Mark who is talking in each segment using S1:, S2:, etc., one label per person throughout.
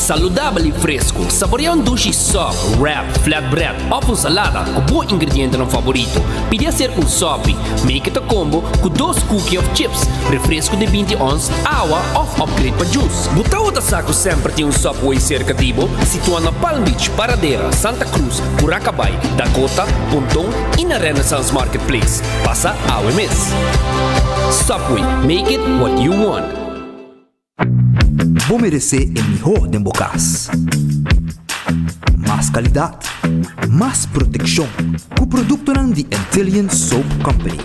S1: Saludabel y fresco, saborea un dushi sop, wrap, flatbread of un salada cu bo ingredientenan favorito. Pidi hacer un sopi, make it a combo cu dos cookie of chips, refresco di binti ons, awa of upgrade pa juice. Bo tawata sa cu semper tin un Subway cerca di bo? Situa na Palm Beach, Paradera, Santa Cruz, Curacabay, Dakota, Ponton y na Renaissance Marketplace. Pasa awe mes. Subway, make it what you want.
S2: Bo meresé e mihó den bo kas. Mas kalidat, mas protekshon ku produktonan di Antillian Soap Company.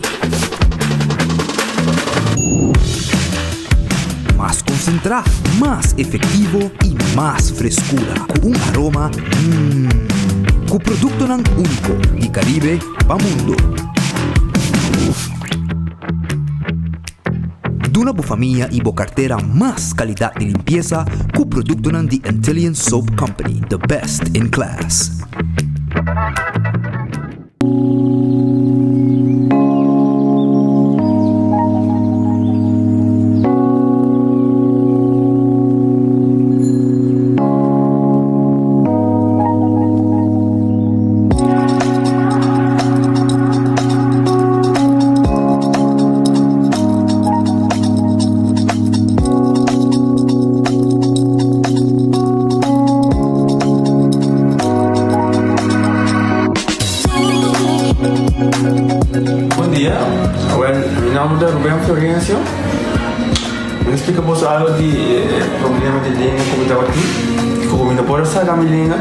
S2: Mas konsentrá, mas efektivo i mas freskura ku un aroma mmm. Ku produktonan úniko di Karibe pa mundo. Duna bo famia y bo cartera mas calidad di limpieza cu productonan di Antillian Soap Company, the best in class.
S3: Bon dia, awel mi nomber ta Ruben Florencio. Mi ta splika boso algo di e problema di lenga ku mi tabatin. Ku mi no por a saka mi lenga,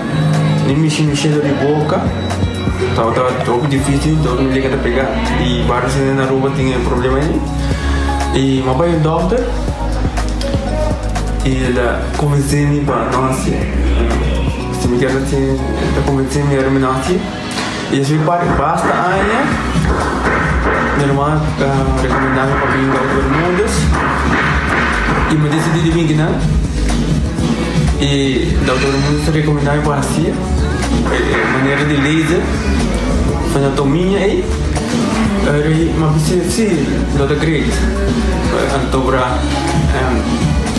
S3: ni mishi mi shelo di boka. Tabata hopi dificil, dor mi lenga ta pega. Y varios hende na Aruba tin e problema ei. Y mi a bai un dokter y el a convence mi pa no haci. Si mi kier haci, el a convence mi ora mi no haci. Y esei parti basta aña, mi ruman a recomenda mi pa bin Dokter Bermudez y mi a decidi di bin kinan. Y Dokter Bermudez a recomenda mi pa haci e manera di laser anatomia ei. Mi a bisa si, lo ta great. Antobra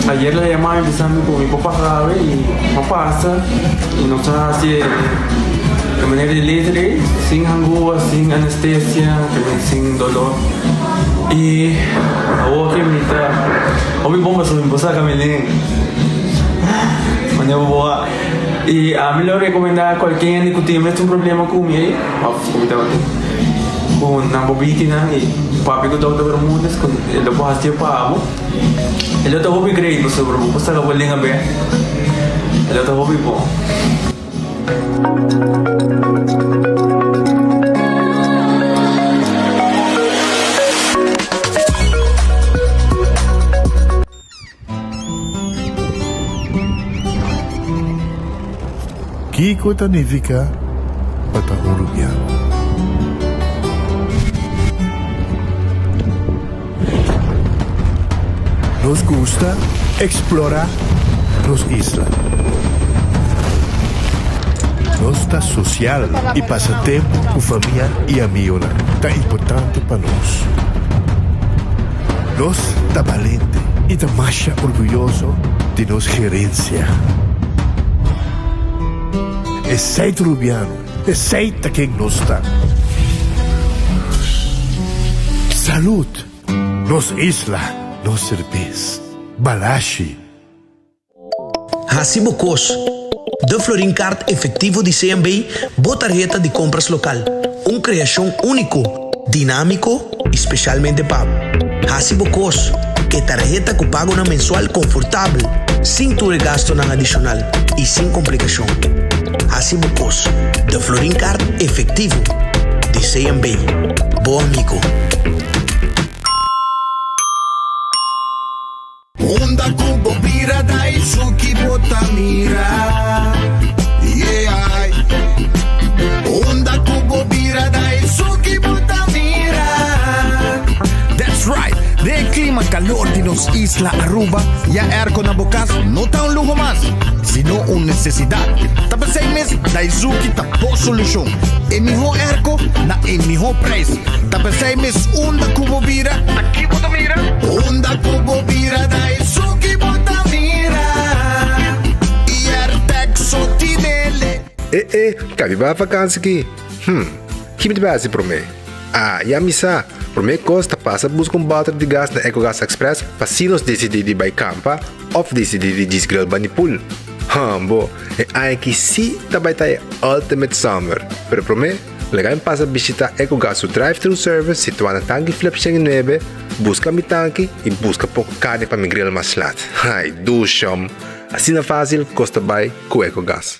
S3: ayer el a yama mi bisa mi cu mi por pasa awe y mi a pasa y nos a haci. E manera di laser ei, sin hangua, sin anestesia, también sin dolor. Y awor ke mi ta hopi bon pasobra mi por saca mi len. Manera bo a. Y ami lo recomenda cualkier hende cu tin e mesun problema cu mi ei, of cu mi tabatin, cu nan por biki nan y papia cu Doctor Bermudez cu e lo por haci pa bo. E lo ta hopi great pasobra bo por saca bo len abe. E lo ta hopi bon.
S4: Kiko ta nifiká pa ta un rubiano? Nos gusta eksplorá nos isla. Nos ta sosial i pasa tempu ku famia i amigonan ta importante pa nos. Nos ta balente i ta masha orguyoso di nos gerensia. Esei ta Rubiano. Esey ta ken nos ta. Salud! Nos isla, nos serbes. Balashi.
S5: Hasi bo kos. De Florin Card Efectivo di CMB, bo tarheta di compras local. Un creacion unico, dinamico y specialmente pa bo. Hasi bo kos. E tarheta cu pagonan mensual confortabel, sin tur e gastonan adicional y sin complicacion. Hasi bo kos. De Florin Card Efectivo di CMB. Bo amigo.
S6: Unda ku bo bira da esun ki bo ta mira Yeah Unda ku bo bira da esun ki bo ta mira
S7: That's right! Den e clima calor di nos isla Aruba, ya airco na bo cas no ta un luho mas, sino un necesidad. Ta p'esey mes Daizuki ta bo solucion. E miho airco na e miho prijs. Ta p'esey mes unda cu bo bira, ta ki bo ta mira?
S6: Unda cu bo bira, ta esun ki bo ta mira. Yeah.
S8: E e, kabi ba vakansi ki? Hm, ki mi ta bai hasi promé? Ah, ya mi sa! Promé kos ta pasa buska un bòter di gas na Ecogas Express pa si nos disidí di bai kampa òf disidí di djis grill bani pool. Hambo, e aña aki sí ta bai ta e ultimate summer! Pero promé, laga mi pasa bishitá Ecogas su drive-thru service situá na Tanki Flip 109, buska mi tanki i buska poko karni pa mi grill mas lat. Ai, dushom! Asina fásil kos ta bai ku Ecogas.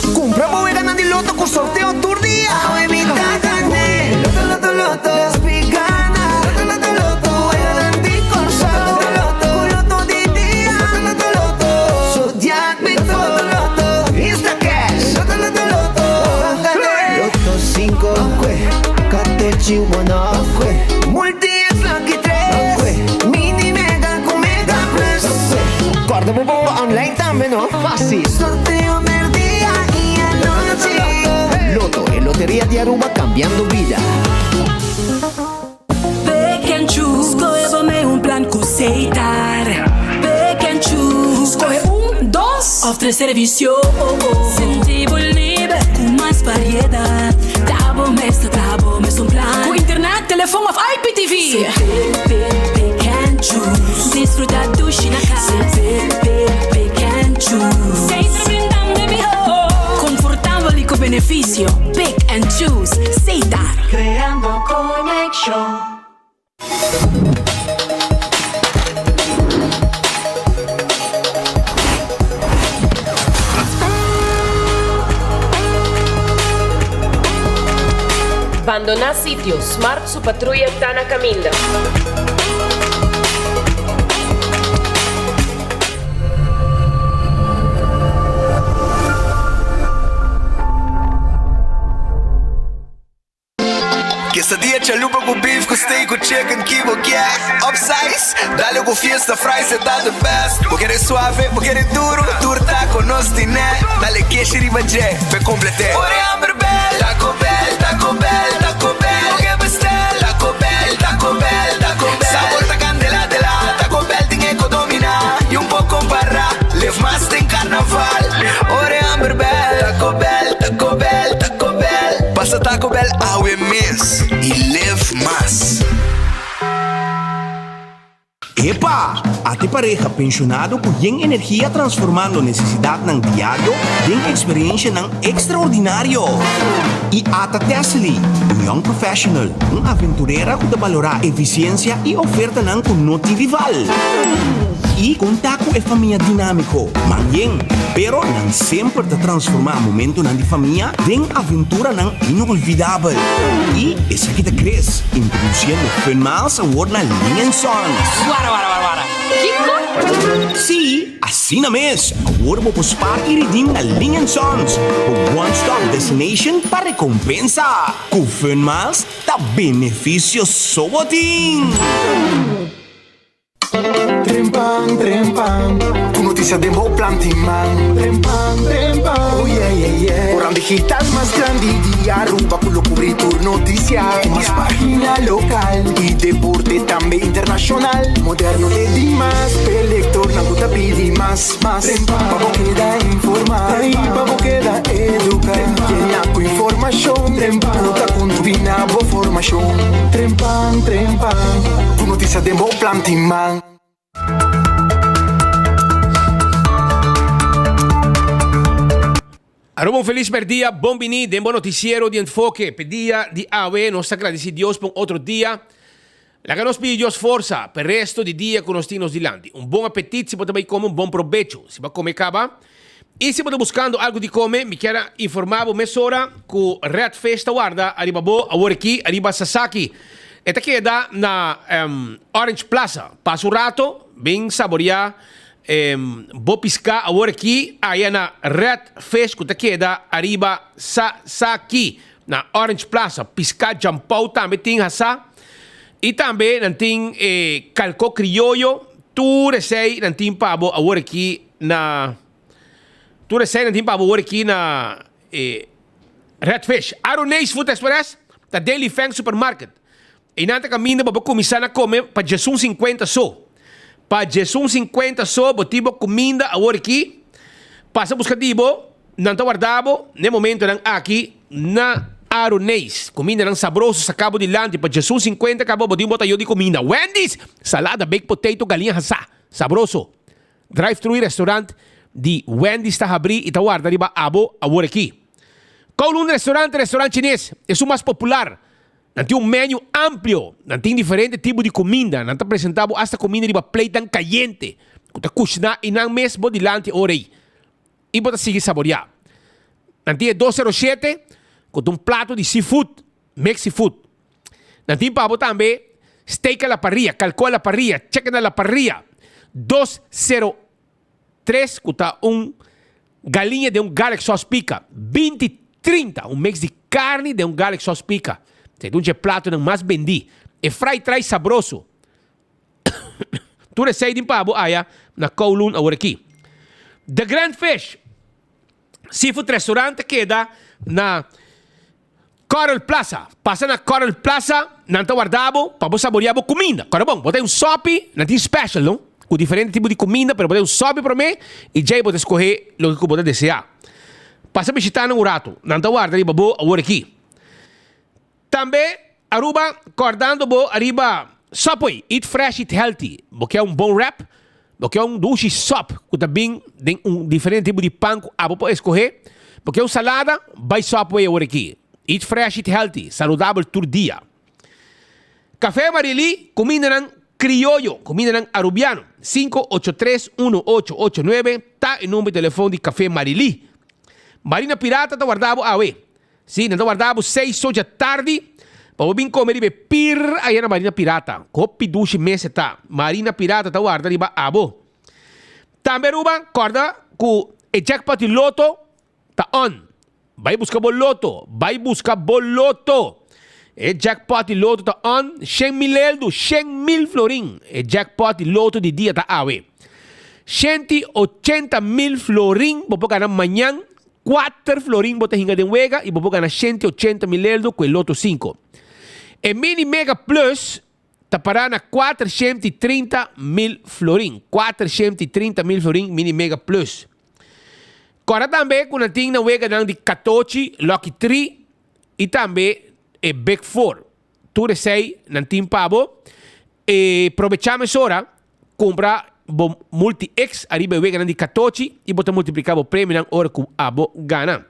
S9: Cumpra bo weganan di loto cu sorteo tur dia. Awe mi ta gane. Loto loto loto. Nos pi gana. Loto loto loto. Weganan di Corsou. Loto loto. Cu loto di dia. Loto loto loto. Zodiac mi loto loto. Instacash. Loto loto loto. Ban gane. Loto cinco. Catochi one. Multi es lucky tres. Mini mega cu mega plus. Corda bo bomba online tambe no. Facil. Sorteo merdia y anochi. Lotto, e loteria di Aruba cambiando bida.
S10: Pick and choose, scohe bo mee un plan cu Setar. Pick and choose, scohe un, dos of tres servicio. Sinti bo liber cu mas variedad. Ta bo mes ta traha bo mes un plan. Cu internet, telefon of IPTV. Pick, pick, pick and choose. Disfruta dushi na cas. Pick, pick, pick and choose. Setar brindando e miho. Confortabel y cu beneficio. Pick and choose. Setar.
S11: Creando conexion.
S12: Bandoná sitio, Smart su patruya ta na kaminda.
S13: Quesadilla chalupa cu beef cu steak cu chicken ki bo kier Upsize, dale cu fiesta fries e ta the best Bo kere suave, bo kere duro, tur taco nos tine Dale keshi riba dje, p'e complete Ora e hamber bel, Taco Bell, Taco Bell, Taco Bell Bo ke bestel, Taco Bell, Taco Bell, Taco Bell Sabor ta candela de la, Taco Bell tin e co domina Y un por compara, live mas den carnaval Ora e hamber bel, Taco Bell, Taco Bell, Taco Bell Pasa Taco Bell awe mes y live mas.
S5: Epa! Ate pareha penshonado ku yen energia transformando nesesidatnan diario den eksperenshanan ekstraordinario. I ata Tessely, un young professional, un aventurera ku ta balorá efisiensia i ofertanan ku no tin rival. I konta ku e famia dinámiko, man yen, pero nan semper ta transformá momentonan di famia den aventuranan inolvidabel. I esaki ta Chris, introduciendo Fun Miles awor na Ling and Sons.
S1: Wara, wara, wara, wara. Kiko?
S5: Sí, asina mes! Awor bo por spaar i redeem na Ling and Sons, bo one-stop destination pa recompensa. Ku Fun Miles ta beneficio so bo tin!
S6: Trempan, trempan, ku notisia den bo planti man. Trempan, trempan, oh yeah, yeah, yeah. Koran digital mas grandi di Aruba ku lo kubri tur notisia. Ku mas pagina lokal i deporte tambe internashonal. Moderno te dimas, p'e lektornan ku ta pidi mas, mas. Pa bo keda informá i pa bo keda eduká. Yena ku informashon ku ta kontribuí na bo formashon. Trempan, trempan. Ku notisia den bo plan tin man.
S1: Aruba un felis merdia, bon bini den bo noticiero di Enfoke. P'e dia di awe nos ta gradici Dios pa un otro dia. Laga nos pidi Dios forsa p'e resto di dia cu nos tin nos dilanti. Un bon apetit si bo ta bay come, un bon probecho si bo a come caba. Y si bo ta buscando algo di come, mi kier a informa bo mesora cu Red Fish ta warda ariba bo awor aki ariba Sasaki. E ta keda na Orange Plaza. Pasa un rato, bin saborea bo pisca awor aki aya na Red Fish cu ta keda ariba Sasaki na Orange Plaza. Pisca jampou tambe tin hasa y tambe nan tin e calco crioyo. Tur esey nan tin pa bo awor aki. Na tur esei nan tin pa bo wor aki na e Red Fish. Aroneis Food Express ta den Li Feng Supermarket. Einan ta kaminda bo por kuminsá na kome pa djesun sinkuenta so. Pa djesun sinkuenta so bo tin bo kuminda awor aki. Pasa buska di bo. Nan ta warda bo n'e momentonan aki na Aruneis. Kumindanan sabroso saká bo dilanti pa djesun sinkuenta kaba bo tin un botayo di kuminda. Wendy's! Salada, baked potato, galiña hasá. Sabroso! Drive-thru i restaurant di Wendy's ta habrí i ta warda riba abo awor aki. Kowloon Restaurant, restaurant chines, esun mas popular. Nan tin un menu amplio, nan tin diferente tipo di kuminda, nan ta presentá bo asta kuminda riba pleitnan kayente ku ta kushiná i nan mes bo dilanti ora ei. I bo ta sigui saboriá. Nan tin e 207 ku ta un plato di seafood, mix seafood. Nan tin pa bo tambe steak a la parrilla, kalkó a la parrilla, chicken a la parrilla. 203 ku ta un galiña den un garlic sauce pika. 20 30 un mix di karni den un garlic sauce pika. Esei ta un dje platonan mas bendí. E fried rice sabroso. Tur esei tin pa bo aya na Kowloon awor aki. The Grand Fish Seafood Restaurant ta keda na Coral Plaza. Pasa na Coral Plaza, nan ta warda bo pa bo saborea bo kuminda. Kòrda bon, bo ta un sopi, nan tin special no, ku diferente tipo di kuminda, pero bo ta un sopi promé i djei bo ta skohe loke ku bo ta deseá. Pasa bishitá nan un ratu, nan ta warda riba bo awor aki. Tambe Aruba kòrdando bo ariba Subway, eat fresh, eat healthy. Bo ke un bon wrap? Bo ke un dushi sòp ku ta bin den un diferente tipo di pan ku abo por eskohé? Bo ke un salada? Bai Subway awor aki. Eat fresh, eat healthy, saludabel tur dia. Café Marily, kumindanan krioyo, kumindanan arubiano. 5831889 ta e number di telefon di Café Marily. Marina Pirata ta warda bo awe. Sí, nan ta warda bo seis so dja tardi pa bo bin come riba e pir aya na Marina Pirata. Hopi dushi mes e ta. Marina Pirata ta warda riba abo. Tambe Aruba, corda cu e jackpot di loto ta on. Bay busca bo loto, bay busca bo loto. E jackpot di loto ta on, 100.000 eldo, 100.000 florin. E jackpot di loto di dia ta awe. 180.000 florin bo por gana mañan. Kuater florin bo ta hinga den wega i bo por gana 180 mil eldo ku e Lotto sinku. E Mini Mega Plus ta pará na 430 mil florin. 430 mil florin Mini Mega Plus. Kòrda tambe ku nan tin nan weganan di katochi, Lucky Tree i tambe e Big Four. Tur esei nan tin pa bo. E probechá mesora Kumpra bo Multi X ariba e weganan di katochi i bo ta multipliká bo premionan ora ku abo gana.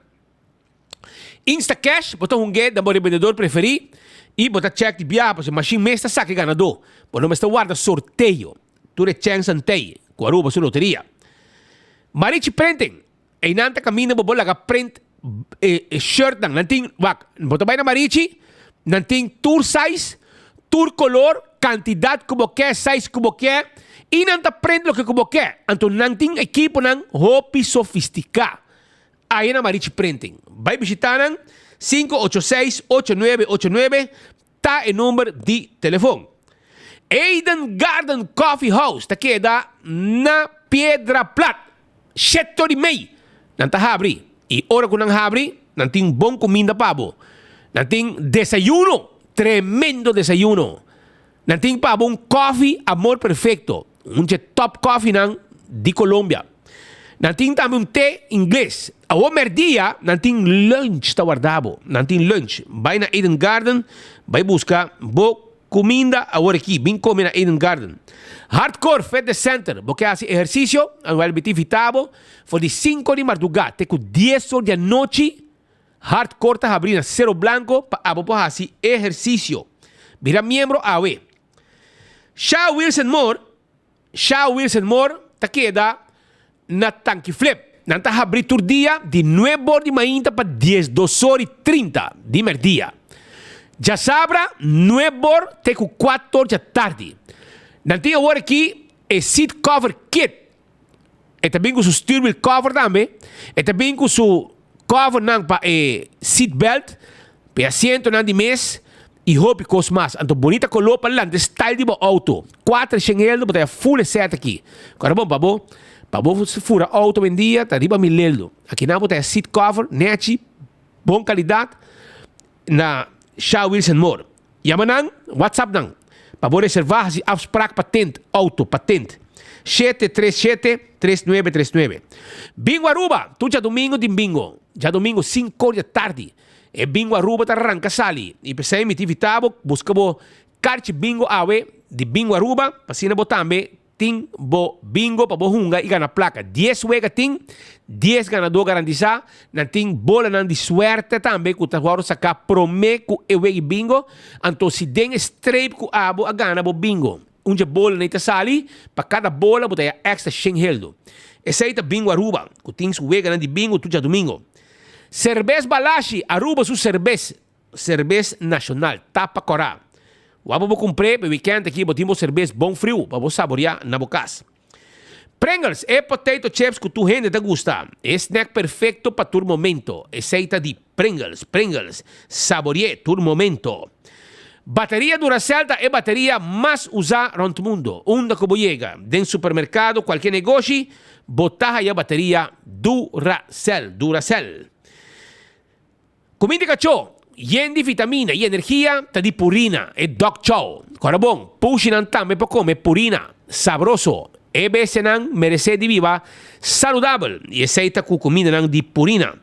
S1: Instacash, bo ta hung'é na bo rebendedor preferí i bo ta chèk di biaha pasobra e mashin mes ta saka e ganadó. Bo no mester warda sorteo. Tur e chèns antei ku Aruba su loteria. Marichi Printing, Einan ta kaminda bo bo laga print e e shirtnan. Nan tin, wak, bo ta bai na Marichi, nan tin tur size, tur kolor, kantidat ku bo ke, size ku bo ke, i nan ta print loke ku bo ke. Anto nan tin ekiponan hopi sofistiká. Aya na Marichi Printing. Bai bishitá nan, 586 8989 ta e number di telefon. Eden Garden Coffee House ta keda na Piedra Plat. Sheto di mei nan ta habri i ora ku nan habri nan tin bon kuminda pa bo. Nan tin desayuno, tremendo desayuno. Nan tin pa bo un kofi Amor Perfecto, un dje top kofinan di Colombia. Nan tin tambe un te ingles. Awor merdia nan tin lunch ta warda bo. Nan tin lunch. Bai na Eden Garden bai buska bo Kuminda awor aki, bin kome na Eden Garden. Hardcore Fitness Center, bo ke hasi ehersisio? Anuel mi ta invita bo for di sinku di mardugá te ku dies or di anochi. Hardcore ta habrí na Cerro Blanco pa abo por hasi ehersisio. Bira miembro awe. Sha Wilson Moore Sha Wilson Moore ta keda na Tanki Flip. Nan ta habri tur dia di nuebe or di mainta pa diesdos or i 30 di merdia. Djasabra nuebe or te ku kuater or djatardi. Nan tin awor aki e seat cover kit. E ta bin ku su stuurwiel cover tambe. E ta bin ku su covernan pa e seat belt, pa e asientonan di mes i hopi kos mas. Anto bonita koló pa lanta e style di bo auto. Kuater shen eldo bo ta haya full e set aki. Kòrda bon pa bo pa bo fura auto awendia ta riba mil eldo. Akinan bo ta haya seat cover nechi, bon kalidat na Sha Wilson Moore. Yama nan, WhatsApp nan pa bo reserva hasi afsprak pa tint auto pa tint. 737 3939. Bingo Aruba, tur djadumingo tin bingo. Djadumingo sinkor di atardi e Bingo Aruba ta ranka sali i p'esei mi ta invita bo buska bo karchi bingo awe di Bingo Aruba pa asina bo tambe tin bo bingo pa bo hunga i gana plaka. Dies wega tin, dies ganadó garantisa. Nan tin bolanan di suerte tambe ku ta wòrdu saká promé ku e wega i bingo. Anto si den e streep ku abo a gana bo bingo, un dje bolanan ei ta sali, pa kada bola bo ta haña èkstra shen heldu. Esei ta Bingo Aruba, ku tin su weganan di bingo tur djadumingo. Serbes Balashi, Aruba su serbes, serbes nashonal, tapa kòrá. Wak bo kumpr'é pa e wikènt aki bo tin bo serbes bon friu pa bo saboriá na bo kas. Pringles, e potato chips ku tur hende ta gusta. E snack perfekto pa tur momento. Esei ta di Pringles, Pringles, sabori'é tur momento. Bateria Duracell ta e bateria mas usá rònt mundo. Unda ku bo yega, den supermerkado, kualke negoshi, bo ta haya bateria Duracell, Duracell. Kuminda kachó, yen di vitamina i energia, ta di Purina, e dog chow. Kòrda bon, pushinan tambe por kome Purina. Sabroso! E bestianan meresé di biba saludabel i esei ta ku kumindanan di Purina.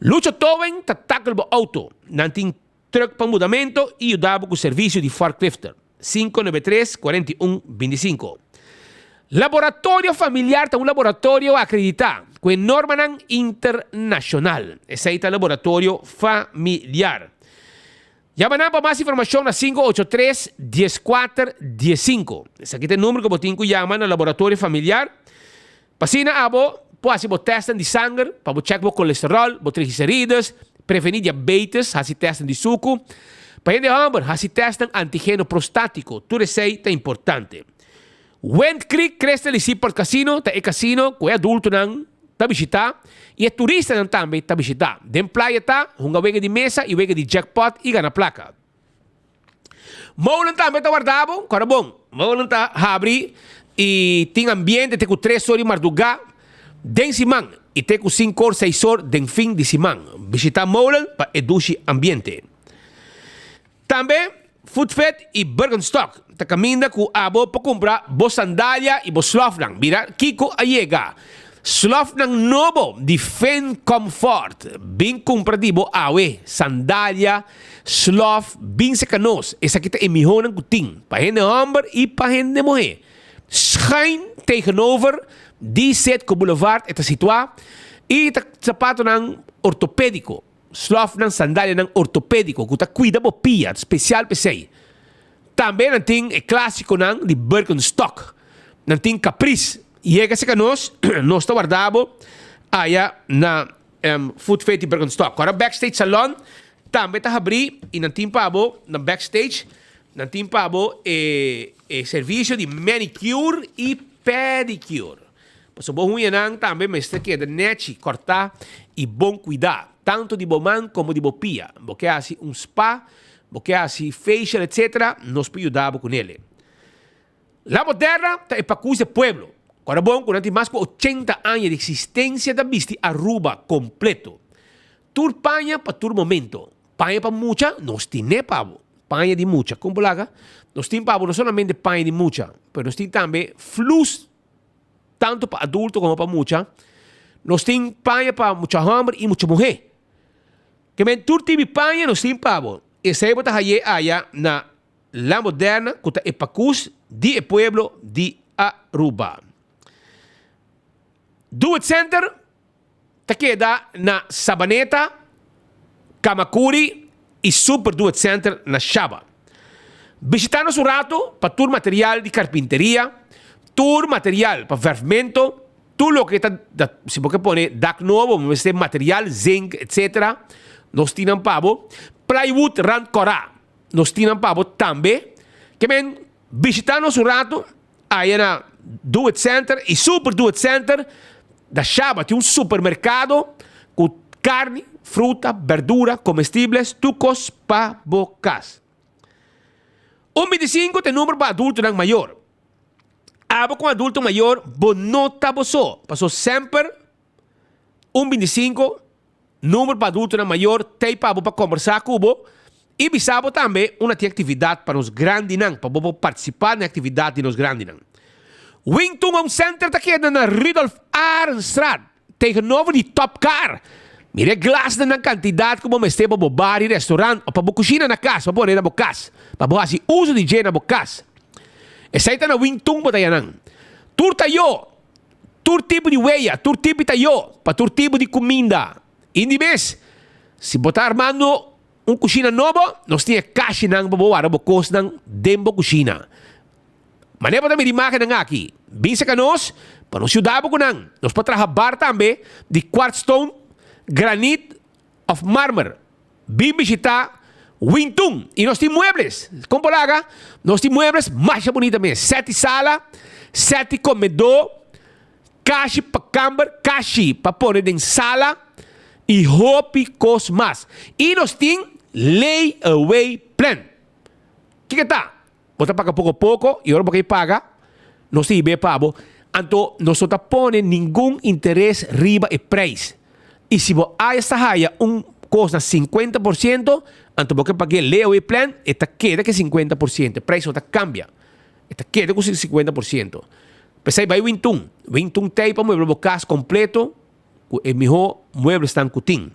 S1: Lucho Towing ta takel bo outo. Nan tin truck pa mudamento i yuda bo ku servisio di forklifter. 593 41 25. Laboratorio Familiar ta un laboratorio akreditá ku e normanan internashonal. Esei ta Laboratorio Familiar. Yama nan pa mas informashon na 583 14 15. Esaki ta e number ku bo tin ku yama na Laboratorio Familiar. Pa asina abo por hasi bo tèstnan di sanger pa bo chèk bo kolesteròl, bo triglicerides, prevení diabetes, hasi tèstnan di suku. Pa hende hòmber, hasi tèstnan antigeno prostátiko. Tur esei ta importante. Wind Creek Crystal y Seaport Casino ta e casino ku e adultonan ta bishitá i e turistanan tambe ta bishitá. Den playa ta hunga wega di mesa i wega di jackpot i gana plaka. Molen tambe ta warda bo, kòrda bon, molen ta habri i tin ambiente te ku tres or di mardugá den siman i te ku sinku or seis or den fin di siman. Bishitá molen pa e dushi ambiente. Tambe Footfit i Birkenstock ta kaminda ku abo por kumpra bo sandalia i bo slòfnan. Mira kiko a yega! Slòfnan nobo di Finn Comfort. Bin kumpra di bo awe! Sandalia, slòf, bin seka nos. Esaki ta e mihónan ku tin, pa hende hòmber i pa hende muhé. Schuin tegenover di Citgo Boulevard e ta situá i ta sapatonan ortopédiko. Slòfnan, sandalianan ortopédiko ku ta kuida bo pia, spesial p'esei. Tambe nan tin e klásikonan di Birkenstock. Nan tin Caprice. Yega serka nos, nos ta warda bo aya na Foot Feti Birkenstock. Ora Backstage Salon tambe ta habrí i nan tin pa bo na Backstage, nan tin pa bo e servisio di manicure i pedicure. Pasobra bo huñanan tambe mester keda nechi, kòrtá i bon kuidá, tantu di bo man komo di bo pia. Bo ke hasi un spa, bo ke hasi facial etcetera, nos por yuda bo ku nele. La Moderna ta e pakus di e pueblo. Kòrda bon ku nan tin mas ku ochenta aña di eksistensia ta bisti Aruba kompleto. Tur paña pa tur momento. Paña pa mucha, nos tine pa bo. Paña di mucha, kon bo laga? Nos tin pa bo no solamente paña di mucha, pero nos tin tambe flus. Tantu pa adulto komo pa mucha. Nos tin paña pa mucha hòmber i mucha muhé. Ke men tur tipi paña nos tin pa bo. Esei bo ta haye aya na La Moderna ku ta e pakus di e pueblo di Aruba. Do It Center ta keda na Sabaneta, Camacuri y Super Do It Center na Shaba. Bishita nos un rato pa tur material di carpinteria, tur material pa verfmento, tur loke ta, si bo ke pone dak nobo, bo mester material, zinc, etc. Nos tin nan pa bo. Plywood rand cora, nos tin nan pa bo tambe. Ke men bishita nos un rato. Aya na Do It Center y Super Do It Center da Shaba tin un supermercado cu carni, fruta, berdura, comestibles, tur cos pa bo cas. Un 25 ta e number pa adultonan mayor. Abo con adulto mayor bo no ta bo so, paso semper un 25 Number pa adultonan mayor t'ei pa bo pa kombersá ku bo i bisa bo tambe unda tin aktividat pa nos grandinan pa bo por partisipá na e aktividat di nos grandinan.
S14: Wington Home Center ta keda na Rudolf Arendstraat, tegenover di Top Car. Mira e glasnan nan kantidat ku bo mester pa bo bar i restaurant òf pa bo kushina na kas, pa pone na bo kas, pa bo hasi uso di dje na bo kas. Esei ta na Wington bo ta haña nan. Tur tayo, tur tipo di weya, tur tipo di tayo, pa tur tipo di kuminda. I di mes, si bo ta armando un kushina nobo, nos tin e kashinan pa bo warda bo kosnan den bo kushina. Manera bo ta mira imágennan aki, bin saka nos pa nos yuda bo ku nan. Nos por traha bar tambe di kwartstone, granit òf marmer. Bin bishitá Wintun i nos tin muebles. Kon por laga? Nos tin muebles masha bunita mes. Sèt di sala, sèt di komedó, kashi pa kamber, kashi pa pone den sala i hopi kos mas. I nos tin lay away plan. Kiko ta? Bo ta paga poko poko i ora bo kai paga, nos ta hib'é pa bo. Anto nos no ta pone ningun interes riba e preis. I si bo esta haya un kos na 50%, anto bo ke pag'é layaway plan, e ta keda ku e 50%, e preis no ta kambia. E ta keda ku 50%. P'esei bai Wintun. Wintun t'ei pa muebla bo kas kompleto ku e mihó mueblesnan ku tin.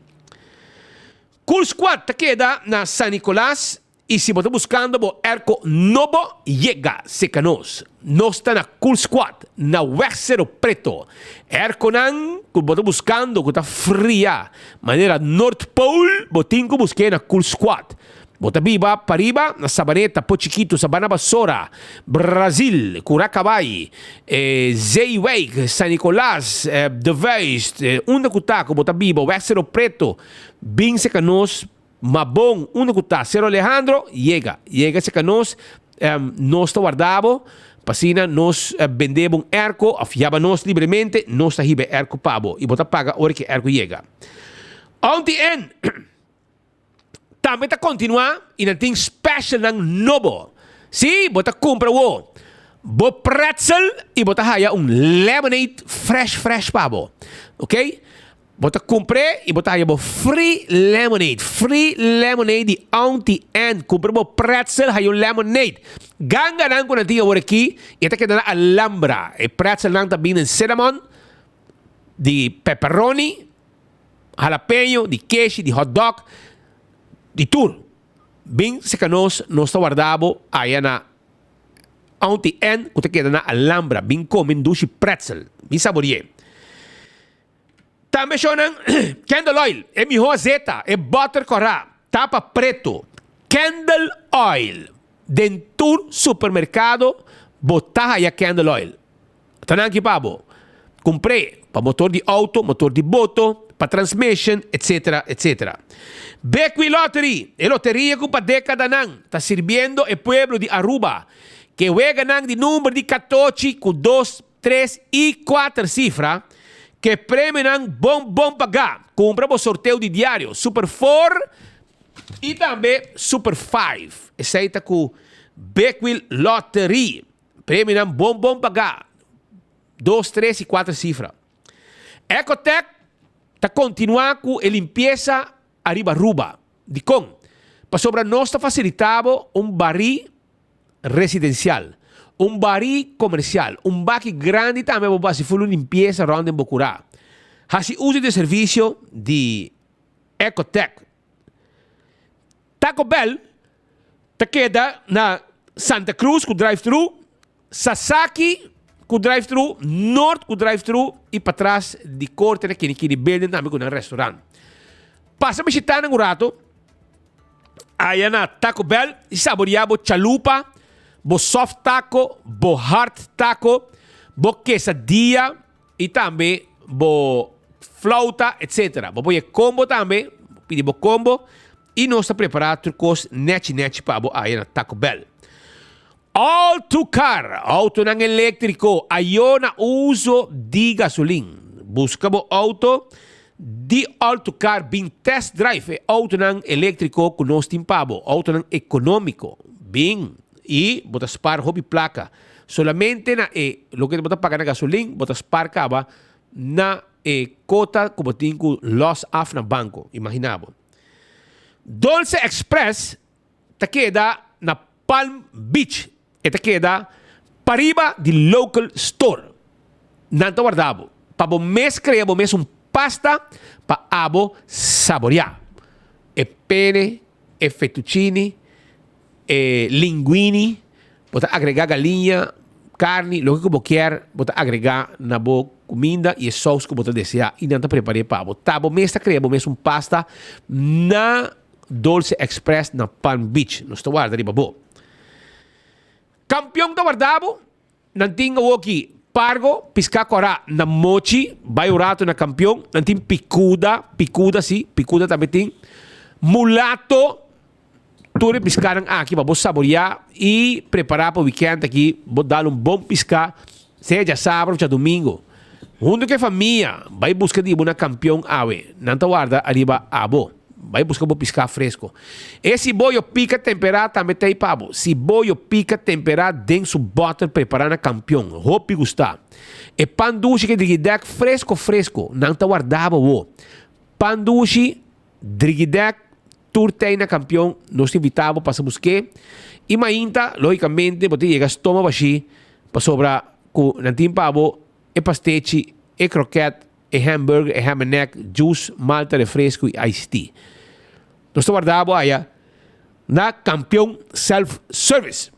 S14: Cool Squad ta keda na San Nicolas. I si bo ta buskando bo airco nobo, yega serka nos. Nos ta na Cool Squad, na Weg Cerro Preto. Airconan ku bo ta buskando ku ta fria manera North Pole, bo tin ku busk'é na Cool Squad. Bo ta biba pariba na Sabaneta, Po Chikitu, Sabana Basora, Brazil, Curacabai, Zeewijk, San Nicolas, De Vuist, unda ku ta ku bo ta biba, Weg Cerro Preto, bin serka nos. Ma bon, unda ku ta Sero Alejandro, yega. Yega serka nos, nos ta warda bo, pa asina nos bende bo un airco of yaba nos libremente, nos ta hiba e airco pa bo i bo ta paga ora ku e airco yega. Aunty Ann tambe ta kontinuá i nan tin specialnan nobo. Sí, bo ta kumpra awo bo pretzel i bo ta haya un lemonade fresh fresh pa bo. Ok? Bo ta kumpr'é i bo ta haña bo free lemonade. Free lemonade di Auntie Ann. Kumpra bo pretzel, haña un lemonade. Ganganan ku nan tin awor aki, e ta keda na Alhambra. E pretzelnan ta bini den cinnamon, di pepperoni, jalapeño, di keshi, di hotdog, di tur. Bin seka nos, nos ta warda bo aya na Auntie Ann ku ta keda na Alhambra. Bin kome un dushi pretzel. Bin sabori'é. Tambe shownan Candle Oil, e miho azeta, e butter kòrá, tapa preto, Candle Oil. Den tur supermerkado bo ta haya Candle Oil. Ta nan aki pa bo. Kumpr'é pa motor di outo, motor di boto, pa transmission, etc. Etc. Bequi Lottery, e loteria ku pa dekadanan ta sirbiendo e pueblo di Aruba. Ke weganan di number di katochi ku dos Tres i kuater sifra, ke premionan bon bon pagá. Kumpra bo sorteo di diario Super Four i tambe Super Five. Esei ta ku Big Wheel Lottery. Premionan bon bon pagá. Dos, tres i kuater sifra. Ecotec ta kontinuá ku e limpiesa ariba Aruba. Dikon? Pasobra nos ta fasilitá bo un barí residencial, un bari comercial, un baki grandi tambe bo por haci full un limpieza rond den bo cura. Haci uso di e servicio di Ecotec. Taco Bell ta keda na Santa Cruz cu drive thru, Sasaki cu drive thru, Noord cu drive thru y patras di Corte na Kinikini Building tambe cu nan restaurant. Pasa bishita nan un rato. Aya na Taco Bell y saborea bo chalupa, bo soft taco, bo hard taco, bo quesadilla y tambe bo flauta, etc. Bo por e combo tambe, pidi bo combo y nos ta prepara tur cos nechi nechi pa bo aya na Taco Bell. All to car, autonan eléktriko, ayó na uso di gasolin. Buska bo outo di All to Car bin test drive e outonan eléktriko ku nos tin pa bo, outonan ekonómiko. Bin i bo ta spar hopi plaka. Solamente na e loke bo ta paga na gasolin, bo ta spar kaba na e kota ku bo tin ku lòs af na banko. Imaginá bo. Dolce Express ta keda na Palm Beach. E ta keda Pariba di Local Store. Nan ta warda bo pa bo mes crea bo mes un pasta pa abo saborea. E pene, e fettuccini, e linguini, bo ta agrega galiña, carni, loke cu bo kier bo ta agrega na bo cuminda y e saus cu bo ta desea y nan ta prepare pa bo. Ta bo mes ta crea bo mes un pasta na Dolce Express na Palm Beach. Nos ta warda riba bo. Campeon ta warda bo. Nan tin awoki pargo, piská kòrá na mochi, bai un ratu na kampion. Nan tin pikuda, pikuda si, pikuda tambe tin. Mulato, tur e piskánan aki pa bo saboriá i prepará pa wikènt aki bo dal un bon piská, sea djasabra òf djadumingu. Huntu ku e famia, bai buska di bo na kampion awe. Nan ta warda ariba abo. Bai buska bo piská fresko. E siboyo pika temperá tambe ta ei pa bo. Siboyo pika temperá den su bòter prepará na kampion. Hopi gustá. E pan dushi ke drigidèk fresko fresko. Nan ta wardá bo bo. Pan dushi, drigidèk, tur ta ei na kampion. Nos ta invitá bo pasa busk'é. I mainta, lógikamente, bo ta yega stoma bashí pasobra ku nan tin pa bo e pastechi, e krokèt, E hamburger, e ham and egg, juice, malta, refresco y iced tea. Nos ta warda bo aya na Campeon Self Service.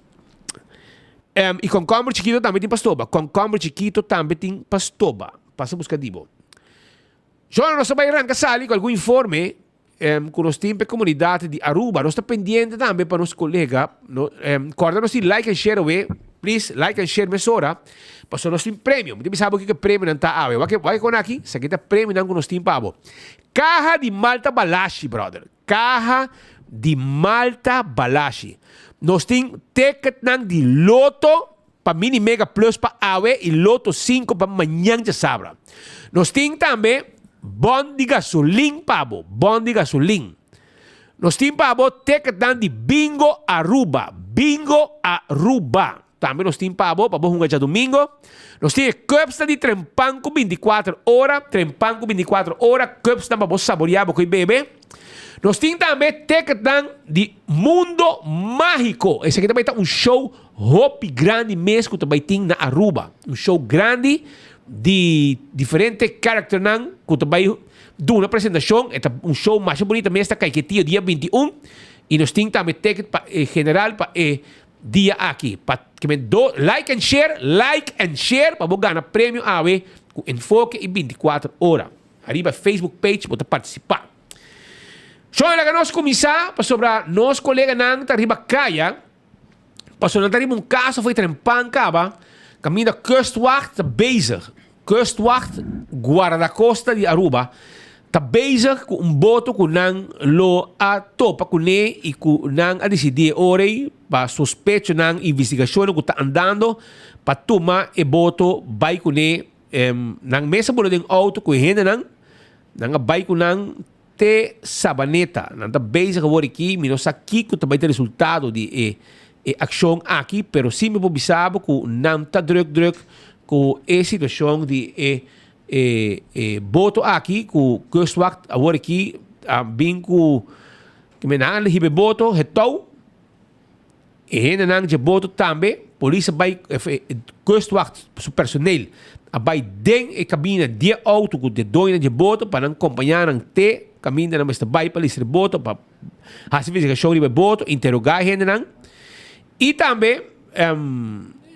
S14: Um, y concomber chikito tambe tin pa stoba. Concomber chikito tambe tin pa stoba. Pasa busca di bo. Jona, nos ta bay ranca sali cu algun informe Ku nos tin pa e komunidat di Aruba. Nos ta pendiente tambe pa nos kolega. No, kòrda nos tin like and share awe. Please, like and share mesora. Pasobra nos tin premio. Mi ta bisa bo kiko e premionan ta awe. Wak wak e kon aki. Esaki ta premionan ku nos tin pa bo. Kaha di Malta Balashi, brother. Kaha di Malta Balashi. Nos tin ticketnan di loto pa Mini Mega Plus pa awe y Loto 5 pa mañan djasabra. Nos tin tambe bon di gasolin pa bo, bon di gasolin. Nos tin pa bo ticketnan di Bingo Aruba, Bingo Aruba. Tambe nos tin pa bo, pa bo hunga djadomingo. Nos tin e cupsnan di Trempan ku 24 ora, Trempan ku 24 ora, cupsnan pa bo saboria bo ku e bebe. Nos tin tambe ticketnan di Mundo Magico. Esaki ta bai ta un show Hopi grandi mes ku ta bai tin na Aruba. Un show grandi di diferente characternan ku ta bai duna presentashon. E ta un show masha bunita mes ta Caiquetio dia 21. I nos tin tambe ticket pa e general pa e dia aki. Pa ke men do like and share, like and share pa bo gana premio awe ku Enfoke i 24 ora. Ariba Facebook page bo ta partisipa. Shon laga nos kuminsá pasobra nos koleganan ta riba kaya. Pasobra nan ta riba un kaso for di trempan kaba, kaminda Kustwacht ta bezig. Kustwacht, Guardacosta di Aruba, ta bezig ku un boto ku nan lo a topa kuné i ku nan a disidí e ora ei pa sospechonan, investigashonnan ku ta andando pa tuma e boto bai kuné. Nan mes a bula den outo ku e hendenan, nan a bai ku nan. Te Sabaneta. Nan ta bezig awor aki, mi no sa kiko ta bai ta resultado di e e akshon aki, pero si mi por bisa bo ku nan ta druk druk ku e situashon di e e e boto aki ku Kustwacht awor aki a bin ku nan a hiba e boto het touw. E hendenan dje boto tambe, polis a bai, Kustwacht su personeel a bai den e kabina di e outo ku de doñonan dje boto pa nan kompañá nan te kaminda nan mester bai pa listra e boto, pa hasi investigashon riba e boto, interogá e hendenan. I tambe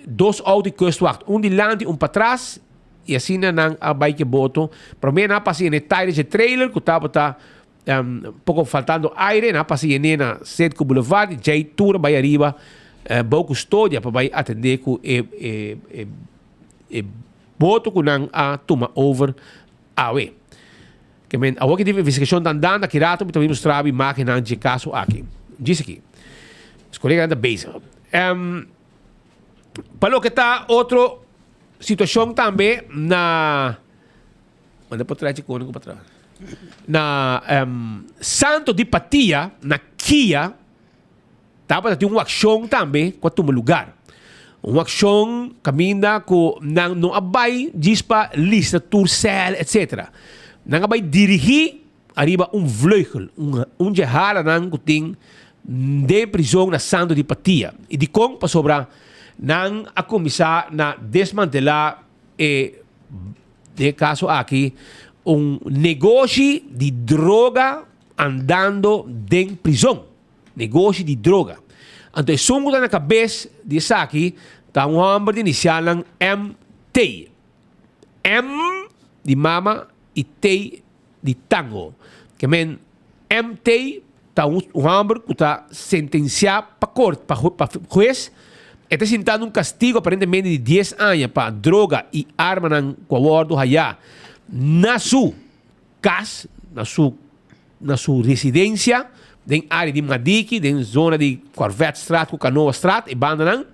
S14: dos outo di Kustwacht, un dilanti, un patras, i asina nan a bai ku e boto. Promé nan a pasa yena e tayer dje trailer ku tabata Poko faltando aire, nan a pasa yené na Sedco Boulevard y djei tur a bai ariba bou custodia pa bai atendé ku e e e boto ku nan a tuma over awe. Ke men awor ki tin investigashon ta andando, aki rato mi ta bai mustra bo imagennan dje kaso aki. Djis aki. Nos koleganan ta bezig. Pa loke ta otro situashon tambe na. Manda por trae chikone ku patras. Na um, Santo di Patia, na Kia, tabata tin un akshon tambe ku a tuma lugar. Un akshon kaminda ku nan no a bai djis pa lista tur sèl, etc. Nan a bai dirigí ariba un vleugel, un, un dje halanan ku tin den prizon na Santo di Patia. I dikon? Pasobra. Nan a kuminsá na desmantelá e, den e kaso aki, un negoshi di droga andando den prizon. Negoshi di droga. Anto esun ku ta na kabes di esaki ta un hòmber di inisialnan MT. M di mama i T di tango. Ke men MT ta un hòmber ku ta sentensiá pa kort, pa pa hues. E ta sintando un kastigo aparentemente di dies aña pa droga i armanan ku a wòrdu hayá na su kas, na su na su residencia den área di Madiki, den zona di Corvetstraat ku Canoastraat, e bandanan.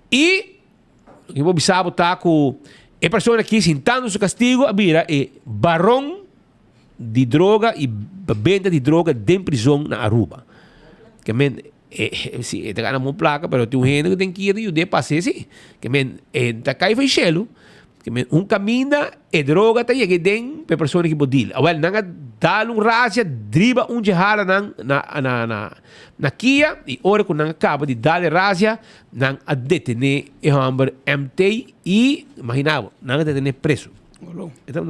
S14: I loke mi por bisa bo ta ku e persona aki sintando su kastigo a bira e baron di droga i benta di droga den prizon na Aruba. Ke men e si e ta gana bon plaka pero tin un hende ku tin kira yud'é pasa esei. Ke men e ta kai for shelu. Ke men un kaminda e droga ta yega den pa e persona ki bo deal. Awel nan a dal un razzia driba un dje halanan na na na na kia i ora ku nan a kaba di dal e razzia nan a detené e hòmber MT i imagina bo nan a detené preso. E ta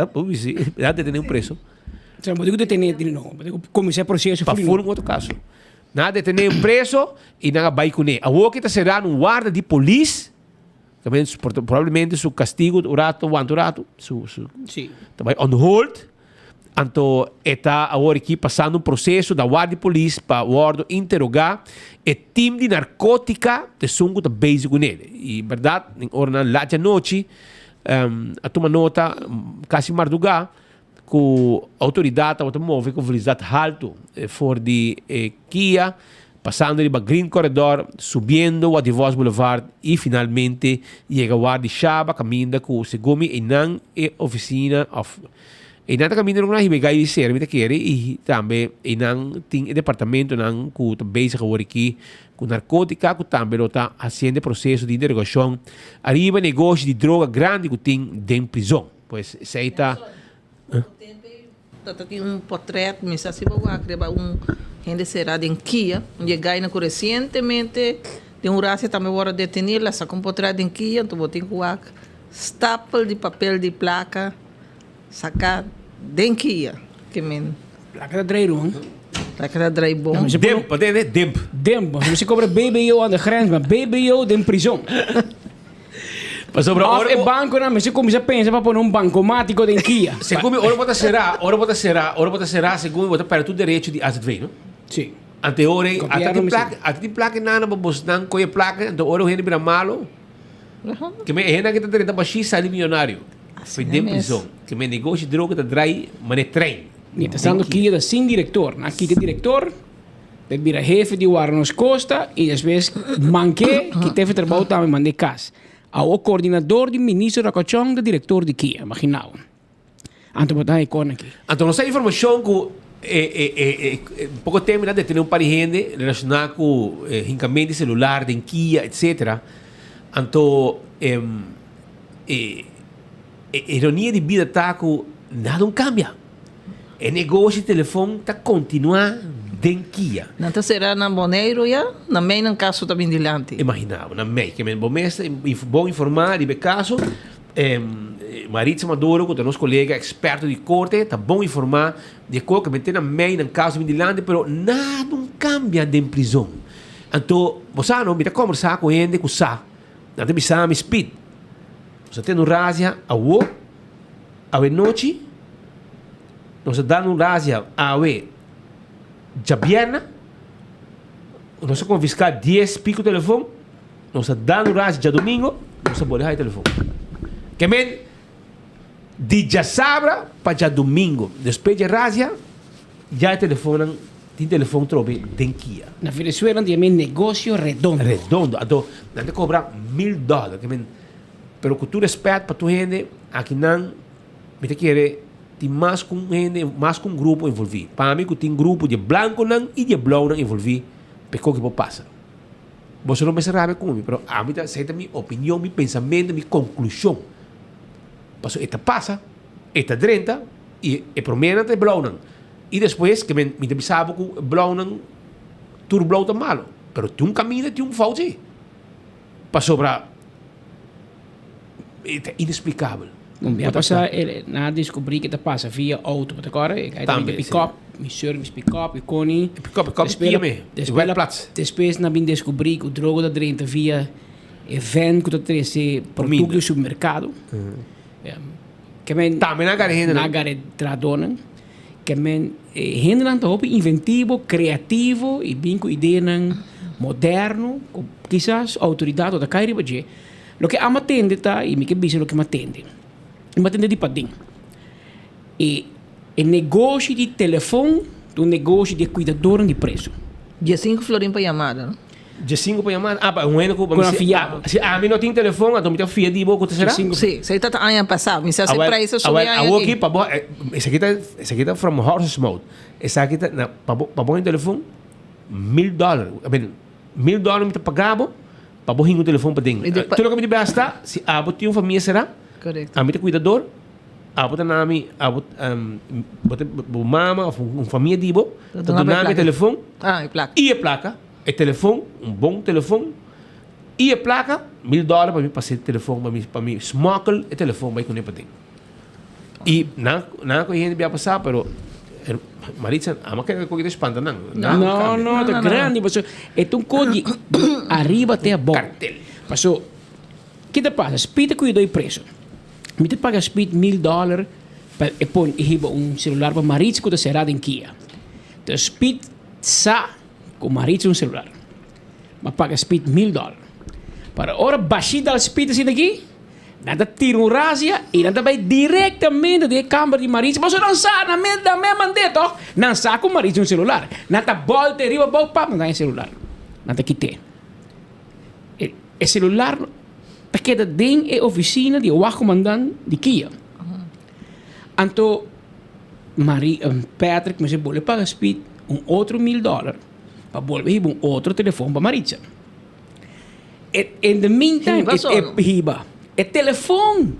S14: bo bisa nan a detené un preso.
S15: Sa bo tin ku detené di nobo bo tin ku kuminsá e proseso
S14: Pa ful un otro kaso. Nan a detené un preso i nan a bai kuné. Awor ki ta será na un warda di polis. También probablemente su castigo un rato, wanta un rato, su, su,
S15: sí.
S14: Ta bai on hold. Anto e ta awor aki pasando un proceso da warda di polis pa wordo interroga. E team di narcotica ta esun cu ta bezig cu nele. Y berdad, den oranan laat di anochi, a tuma nota casi marduga ku outoridat tabata move ku velosidat haltu for di e kia, pasando riba Green Corridor, subiendo Wadivos Boulevard i finalmente yega war di Shaba kaminda ku segun mi einan e ofisina òf einan ta kaminda nan hiba e gai di sera mi ta kere i tambe einan tin e departamentonan ku ta bezig awor aki ku narkotika ku tambe lo ta hasiendo e proseso di interogashon ariba negoshi di droga grandi ku tin den prizon. Pues esei ta.
S16: Ta tin un potret, mi sa si bo wak riba un hende sera den kia, un di e gainan ku resientemente den un rasia tambe wòrdu detení, el a saka un potret den kia, anto bo tin ku wak stapel di papel di plaka saká den kia, ke men.
S15: Plaka ta drei rond.
S16: Plaka ta drei bon.
S14: Demp, pa tende? Demp.
S15: Demp, mi si kobra BBO aan de grens, ma BBO den prizon.
S14: Pasobra
S15: Of
S14: ora
S15: e
S14: bo-
S15: banconan mester cuminsa pensa pa pone un bancomatico den kia.
S14: Segun mi, ora bo ta será, ora bo ta será, ora bo ta será, segun mi bo ta perde tur derecho di azv, no?
S15: Sí.
S14: Ante ora ei, ata
S15: Gobierno
S14: tin
S15: mester-
S14: plaka, ata tin plaka nana pa bosnan koe plaka, anto ora un hende bira malo, ke men e hendenan ke ta drenta bashí sali millonario. Fei den
S16: mes.
S14: prizon. Ke men negoshi droga ta drai mane trein.
S15: Mientras tanto kia ta sin director. Nan kita director. Dek bira hefe di warda nos kosta i despues manke ki tefe trabou tambe mand'é kas. Awor koordinador di ministro Rakochon ta direktor di kia, imaginabo. Anto bo ta haña e kon aki.
S14: Anto nos ta informashon ku e e e e poko tempu nan detené un par di hende relashoná ku hinkament di selular den kia etsetera. Anto e e ironia di bida ta ku nada un kambia. E negoshi di telefon ta kontinuá den kia.
S16: Nan ta será na Boneiru ya, na mei nan kaso ta bin dilanti.
S14: Imaginá bo, na mei. Ke men bo mes ta bon informá riba e kaso. Maritza Maduro, ku ta nos kolega eksperto di korte, ta bon informá di e kos ke men te na mei nan kaso bin dilanti, pero nada un kambia den prizon. Anto, bo sa no, mi ta kòmbersá ku hende ku sa. Nan ta bisa mi, Speed, nos a tene un razia awo. Awe nochi nos a dal un razia awe djabièrnè nos a konfiská dies piku telefon nos a dal un razia djadumingu nos a bole haña telefon ke men di djasabra pa djadumingu despues dje razia ya e telefonnan tin telefon trobe den kia.
S15: Na Venezuela nan ta yama e negocio redondo.
S14: Redondo anto nan ta kobra mil dòler ke men Pero ku tur respet pa tur hende, akinan mi ta kere tin mas ku un hende, mas ku un grupo envolví. Pa mi ku tin grupo di e blankonan i di e blounan envolví pa e koki por pasa. Boso no mester rabia ku mi, pero ami ta esei ta mi opinion, mi pensamentu, mi konklushon. Pasobra e ta pasa, e ta drenta i e proménan ta e blounan. I despues ke men mi ta bisa bo ku e blounan, tur blou ta malo, pero tin un kaminda tin un fout si. Pasobra e ta inexplicabel.
S15: Mi a pasa, nan a descubri que ta pasa via auto, bo ta corda? E gai ta
S14: Tambe,
S15: bin
S14: si.
S15: pick-up, mi service pick-up, e coni.
S14: E pick-up, pick-up
S15: Despues
S14: kia me,
S15: despues
S14: e werkplaats.
S15: Despues nan bin descubri cu droga ta drenta via e van cu ta trece producto di supermercado. Ke men
S14: Tambe nan a gara e hendenan.
S15: Nan a gara e trahadornan. Ke men e hendenan ta hopi inventivo, creativo y bin cu ideanan moderno cu kisas autoridad no ta cay riba dje. Loke amo a tende ta, y mi ke bisa loke mi a tende, mi a tende di paden. E e negoshi di telefon ta un negoshi di e cuidadornan di preso.
S16: Diesinco florin pa yamada, no?
S14: Diesinco pa yamada? Ah, pa un hende cu
S15: Cu nan fia bo.
S14: Si ami no tin telefon, anto mi ta fia di bo cu ta sera?
S16: Si, esey ta ta aña pasa. Mi sa si prijs a subi aña aki.
S14: Awor aki pa bo, esaki ta, esaki ta from horse's mouth. Esaki ta na, pa bo, pa bo un telefon, mil dollar. I mean, mil dollar mi ta paga bo pa bo hinga un telefon paden. Tur loke mi ta besta, si abo tin un famia sera, ami ta cuidador, abo ta na mi, abo, bo ta, bo mama of un famia di bo ta duna mi e telefon y e placa. E telefon, un bon telefon, y e placa, mil dollar pa mi pasa e telefon, pa mi, pa mi smokkel e telefon bay cune paden. Y nan, nan a coge hende bia pasa, pero Maritza, amo kere cu ta spanta nan.
S15: No, no, no, ta grandi, paso e ta un cos di ariba te abou.
S14: Cartel.
S15: Paso, ki ta pasa? Speed ta cuido e preso. Mi ta paga Speed mil dollar pa e pon e hiba un celular pa Maritza cu ta cera den kia. Entonces Speed sa Ku Maritza un celular. M'a paga Speed mil dollar. Pero ora Bashir dal Speed asina aki, nan ta tira un razia i nan ta bai directamente den e kamber di Maritza. Pasobra nan sa, nan mes nan mes mand'é tòg. Nan sa ku Maritza un celular. Nan ta bòlta e riba abou, pap, nan ta haña e celular. Nan ta kit'é. E e celular ta keda den e oficina di e wachtcommandant di kia. Anto Mari, Patrick mester bolbe paga Speed un otro mil dollar pa bolbe hiba un otro telefon pa Maritza. E, in the meantime,
S16: Hiba
S15: e,
S16: solo.
S15: e, hiba. E telefon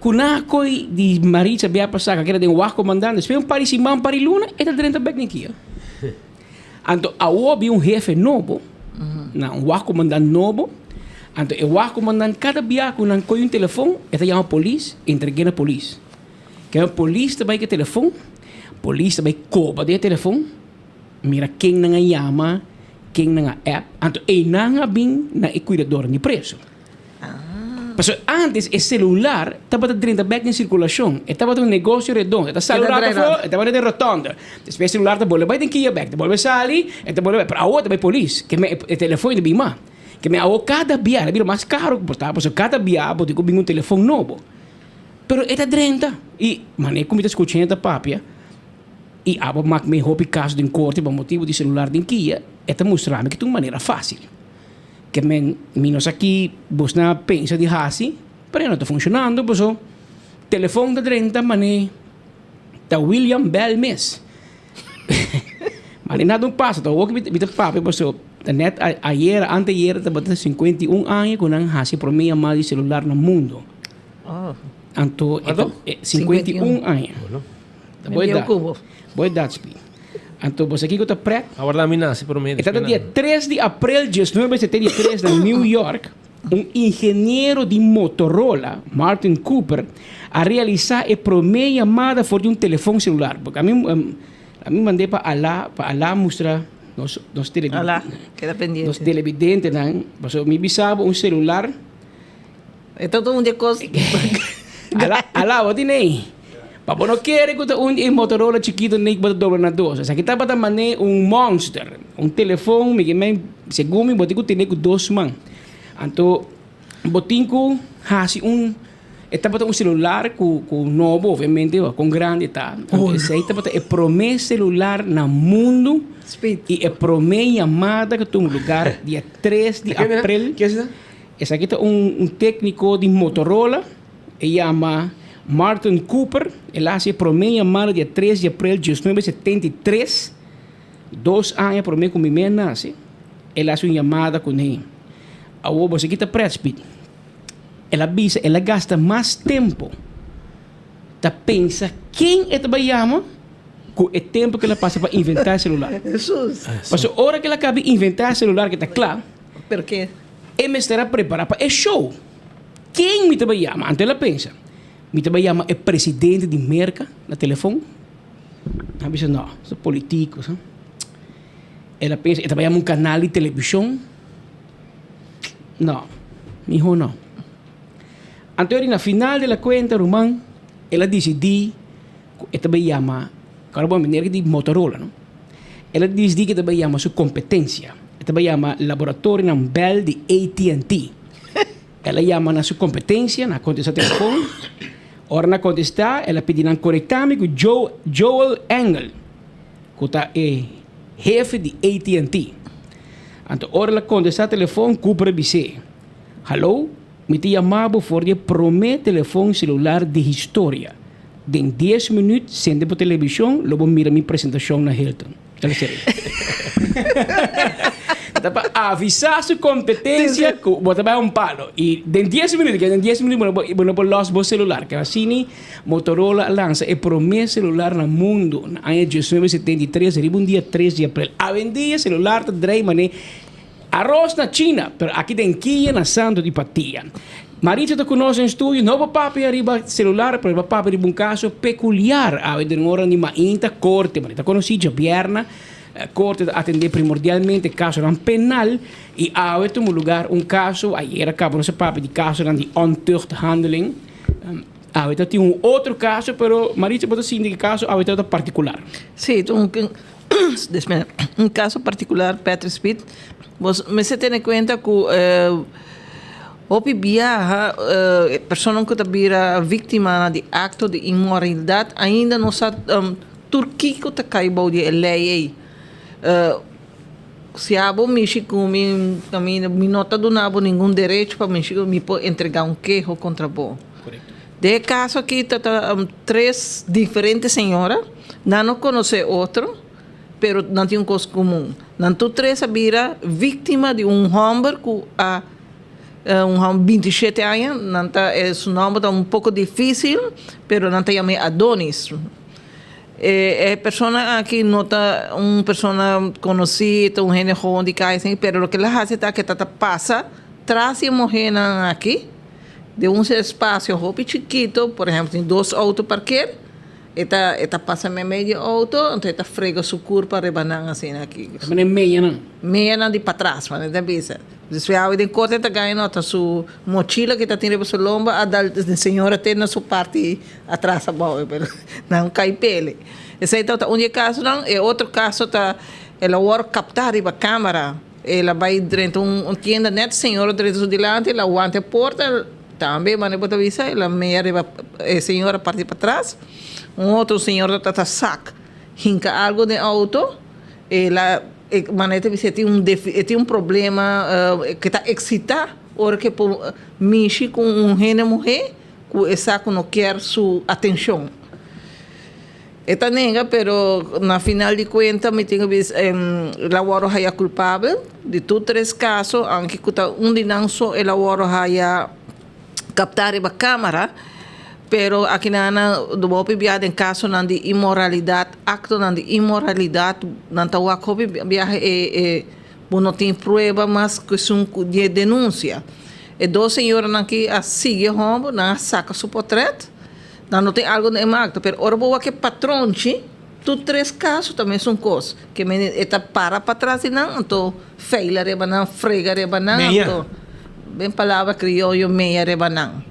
S15: ku nan a koi di Maritza bia pa saka keda den wachtcommandant, despues un par di siman, un par di luna, e ta drenta bek den kia. Anto awo bin un hefe nobo, na un wachtcommandant nobo, anto e wachtcommandant kada bia ku nan koi un telefon, e ta yama polis, entreg'é na polis. Kema polis ta bai ku e telefon, polis ta bai koba den e telefon, mira ken nan a yama, ken nan a app, anto einan a bin na e kuidadornan di preso. Pasobra antes e celular tabata drenta bek den circulacion, e tabata un negocio redondo, e ta sali un rato afo, e ta bai den rotonde, despues e celular ta bolbe bai den kia bek, ta bolbe sali, e ta bolbe bai, pero awor ta bai polis, ke me e telefon ta bin mas, ke me awor kada bia, a bira mas caro ku por ta, pasobra kada bia bo tin ku bin un telefon nobo. Pero e ta drenta y manera cu mi ta scucha hende ta papia y abo mak mi hopi caso den corte pa motibo di celular den kia, e ta mustra mi cu ta un manera facil. Ke men mi no sa ki bosnan a pensa di haci, pero e no ta funcionando paso telefon ta drenta mane ta William Bell mes. Mane nada un pasa, ta hopi mi ta papia paso ta net ayer, anteayer tabata 51 aña cu nan haci prome yamada di celular na mundo. Anto e ta 51 aña. Ta bo edad. Bo edad spi. Anto bo sa kiko ta pret?
S14: Awarda mi nasi prome.
S15: E ta dia 3 di april 1973 na New York, un ingeniero di Motorola, Martin Cooper, a realisa e prome yamada for di un telefon celular. Porque ami ami mand'é pa Alá, pa Alá mustra nos nos
S16: Alá, keda pendiente.
S15: nos televidentenan, pasobra mi bisa bo un celular.
S16: E ta un di e kos.
S15: Ala, ala, bo tin ei. Pa bo no kere ku ta un di e Motorola chikitu nei ku bo ta dobla na dos. Esaki tabata manera un monster. Un telefon, mi ke men, segun mi bo tin ku tene ku dos man. Anto bo tin ku hasi un, e tabata un celular ku ku nobo obviamente, kon grandi e ta. Anto esei tabata e prome celular na mundu i e prome yamada ku tuma lugar dia tres di aprel. Esaki ta un tékniko di Motorola, e yama Martin Cooper. El a hasi e promé yamada dia tres di aprel 1973, dos aña promé ku mi mes nase, el a hasi un yamada kuné. Awor bo esaki ta prèspit. El a bisa el a gasta mas tempu ta pensa ken e ta bai yama ku e tempu ku el a pasa pa inventá e selular. Pasobra ora ku el a kaba di inventá e selular ku ta kla.
S16: Perke?
S15: E mester a prepara pa e show. Ken mi ta bai yama? Anto el a pensa, Mi ta bai yama e presidente di Merka na telefon? A bisa, No, su politico, sa. El a pensa, E ta bai yama un kanal di televishon? No, miho no. Anto eri na final de la cuenta, ruman, el a disidí ku e ta bai yama, kòrda bon, meneer di Motorola, no? El a disidí ku e ta bai yama su kompetensia. E ta bai yama laboratorionan Bell di AT&T. El a yama na su kompetensia, nan a kontestá telefon. Ora nan a kontestá, el a pidi nan konektá mi ku Joe, Joel Engel, ku ta e hefe di AT&T. Anto ora el a kontestá telefon, Cooper a bis'é, Haló, mi ta yama bo for di e promé telefon selular di historia. Den dies minüt, sende bo televishon, lo bo mira mi presentashon na Hilton. El a seri. Ta pa avisá su kompetensia ku bo ta bai un palo. I den dies minüt, ke den dies minüt bo no por, bo no por lòs bo selular. Ke asina Motorola a lansa e promé selular na mundu na aña 1973 riba un dia tres di aprel. Awendia selular ta drei manera Aros na China, pero aki den Kia na Santo di Patia. Maritza ta ku nos den studio, no por papia riba celular, pero pa papia riba un caso peculiar. Awe den ora di mainta corte, manera ta conoci djabièrna, corte ta atende primordialmente casonan penal y awe tuma lugar un caso, ayera caba nos a papia di casonan di ontuchthandeling, awe ta tin un otro caso, pero Maritza bo ta sinti ki caso awe ta particular?
S16: Sí, un Un caso particular Patrick Speed, bo mester tene cuenta cu hopi biaha e personanan cu ta bira victimanan di acto di inmoralidad ainda no sa tur kico ta cay bou di e ley ey. Si abo mishi cu mi caminda mi no ta duna bo ningun derecho pa mishi cu mi por entrega un keho contra bo. Den e caso aki ta ta tres diferente señora, nan no conoce otro, pero nan tin un cos comun. Nan tur tres a bira victima di un homber cu a un homber 27 aña, nan ta su nomber ta un poco dificil, pero nan ta yam'e Adonis. E e persona aki no ta un persona conoci, ta un hende gewoon di caya, pero loke el a haci ta ke ta ta pasa tras di e muhernan aki. Den un espacio hopi chikito, por ehempel tin dos auto parkeer, e ta e ta pasa meimei di e auto, anto e ta frega su curpa riba nan asina aki.
S15: Ta manera meya nan.
S16: Meya nan di patras, manera ta bisa. Despues awe den corte ta gana nota su mochila ki ta tin riba su lomba a dal e señora te na su parti atras abao, pero nan cay pele. Esey tabata un di e casonan. E otro caso ta el a wor capta riba camera. El a bai drenta un tienda net, señor a drenta su dilanti, el a wanta e porta, tambe manera bo ta bisa, el a mea riba e señor a parti patras, un otro señor ta ta sak hinka algo den auto, el a manera ta bisa e tin un e tin un problema ke ta eksita ora ke por mishi ku un hende muhe ku e sa ku no kier su atenshon. E ta nenga, pero na final di cuenta mi tin cu bisa el a worde haya culpabel di tur tres caso, aunke cu ta un di nan so el a worde haya capta riba camara, pero aki nan nan lo hopi biaha den casonan di inmoralidad, actonan di inmoralidad, nan ta wak hopi biaha e e bo no tin prueba mas cu esun cu di e denuncia. E dos señoranan aki a sigui e homber, nan a saca su potret. Nan no tin algo den e markta, pero ora bo wak e patronchi, tur tres kaso ta mesun kos. Ke mende e ta para patras di nan, anto feila riba nan, frega riba nan, anto den palabra krioyo meya riba nan.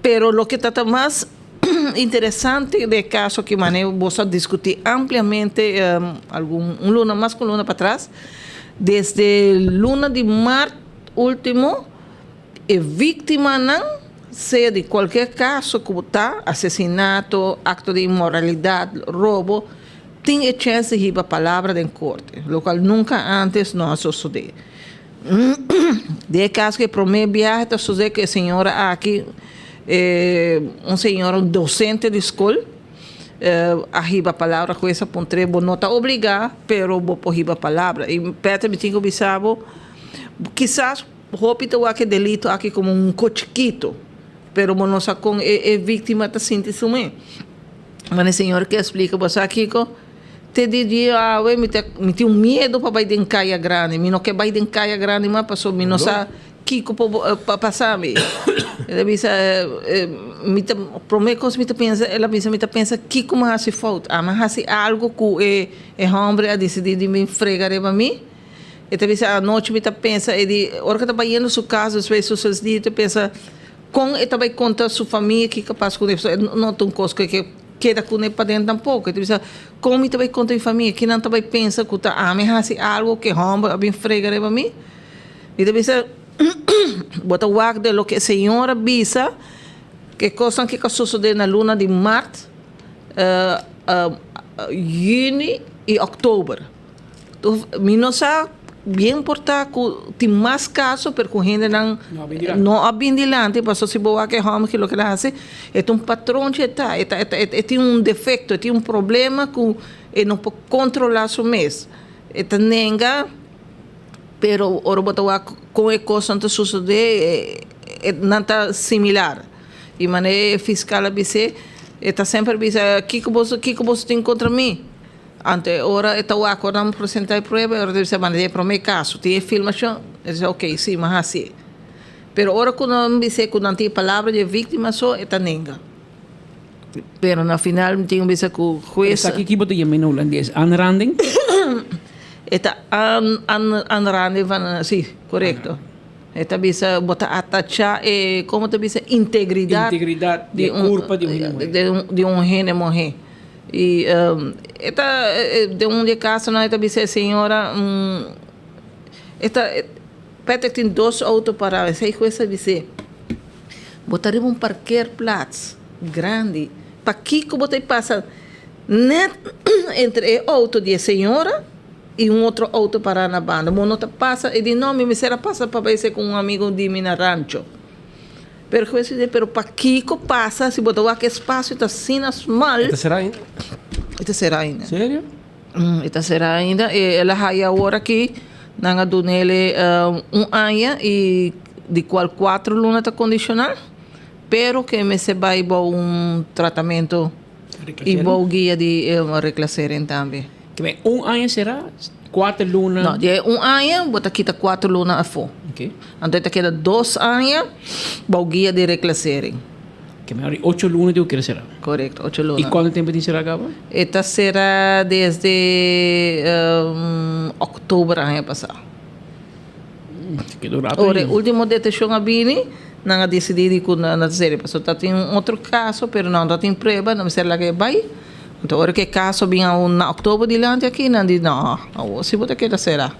S16: Pero loke ta ta mas interesante den e kaso aki, manera bo sa diskutí ampliamente algun un luna mas ku un luna patras, desde luna di mart ultimo, E víktimanan, sea di kualker kaso ku ta, asesinato, akto di inmoralidat, robo, tin e chèns di hiba palabra den korte, lokual nunka ántes no a sosodé. Den e kaso ku e promé biaha ta sosodé ku e señora aki, un señora, un dosente di skol, a hiba palabra ku esa puntr'é, Bo no ta obligá, pero bo por hiba palabra. I Peter mi tin ku bisa bo, kisas. Hopi ta wak e delito aki komo un ko chikito, pero bo no sa kon e e víktima ta sinti su mes. Mane señor ke a splika bo sa kiko? Te di dia awe mi ta mi tin un miedo pa bai den kaya grandi. Mi no ke bai den kaya grandi mas pasobra mi no sa kiko por pasa mi. El a bisa mi ta prome kos mi ta pensa el a bisa mi ta pensa kiko mi a hasi fout. Ami a hasi algo ku e e hombre a disidi di bin frega riba mi. E ta bisa anochi mi ta pensa e di ora ku e ta bayendo su kas despues su ses dia e ta pensa kon e ta bai konta su famia kiko a pasa ku e no ta un kos ku e ke Keda ku ne paden tampoko. E ta bisa, Kon mi ta bai konta mi famia? Kinan ta bai pensa ku ta ami hasi algu ku e hòmber a bin frega riba mi? Mi ta bisa, Bo ta wak den loke e Señor a bisa, ku e kosnan ku a sosodé na luna di mart, yüni i òktober. Mi no sa bien por ta ku tin mas kaso pero ku hendenan no a bin dilanti pasobra si bo wak e hòmber ki loke el a hasi e ta un patronchi e ta e ta e tin un defekto e tin un problema ku e no por kontrolá su mes e ta nenga pero ora bo ta wak kon e kosnan ta sosodé nan ta similar i manera e fiskal a bis'é e ta semper bisa kiko boso kiko boso tin kontra mi. Anto e ora e ta wak ora nan presenta e prueba e ora ta bisa manda e prome kaso tin e filmashon e ta bisa ok si mi a hasié pero ora ku nan bis'é ku nan tin e palabra di e víktima so e ta nenga pero na final mi tin ku bisa ku hues.
S15: Esaki ki bo ta yama na hulandes aanranding?
S16: E ta aanranding van si korekto e ta bisa bo ta atacha e komo ta bisa integridat
S15: Integridat di e kurpa di un hende muhé.
S16: Di un hende muhé. Y e ta den un di e casonan e ta bisa e señora e ta Patrick tin dos auto pará esey hues a bis'é bo ta riba un parkeerplaats grandi pakiko bo ta pasa net entre e auto di e señora y un otro auto pará na banda bo no ta pasa e di no mi mester a pasa pa bay esey cu un amigo di mi na rancho. Pero Jesús di, pero pakiko pasa si bo ta wak e espacio ta asina smal?
S14: E ta será ainda?
S16: E ta será ainda.
S14: Serio?
S16: E ta será ainda. E el a haya awor aki, nan a dunele un aña y di cual cuatro luna ta condicional, pero ke mester bay bou un tratamento y bou guia di reclasering tambe.
S15: Ke men un aña será, kuater luna.
S16: No, di e un aña bo ta kita kuater luna afó.
S15: Oké.
S16: Anto e ta keda dos aña bou guia di reclassering.
S15: Ke men ora di ocho luna tin ku keda será.
S16: Korekto, ocho luna.
S15: I kuantu tempu tin será kaba?
S16: E ta será desde òktober aña pasá.
S15: Keda un rato
S16: Ora e
S15: ainda.
S16: último deteshon a bini, nan a disidí di ku nan ta sera. Pasobra ta tin un otro kaso, pero nan no ta tin prueba, nan mester laga e bai. Anto ora ku e kaso bin aun na oktober dilanti aki, nan di, No, awor si bo ta keda será.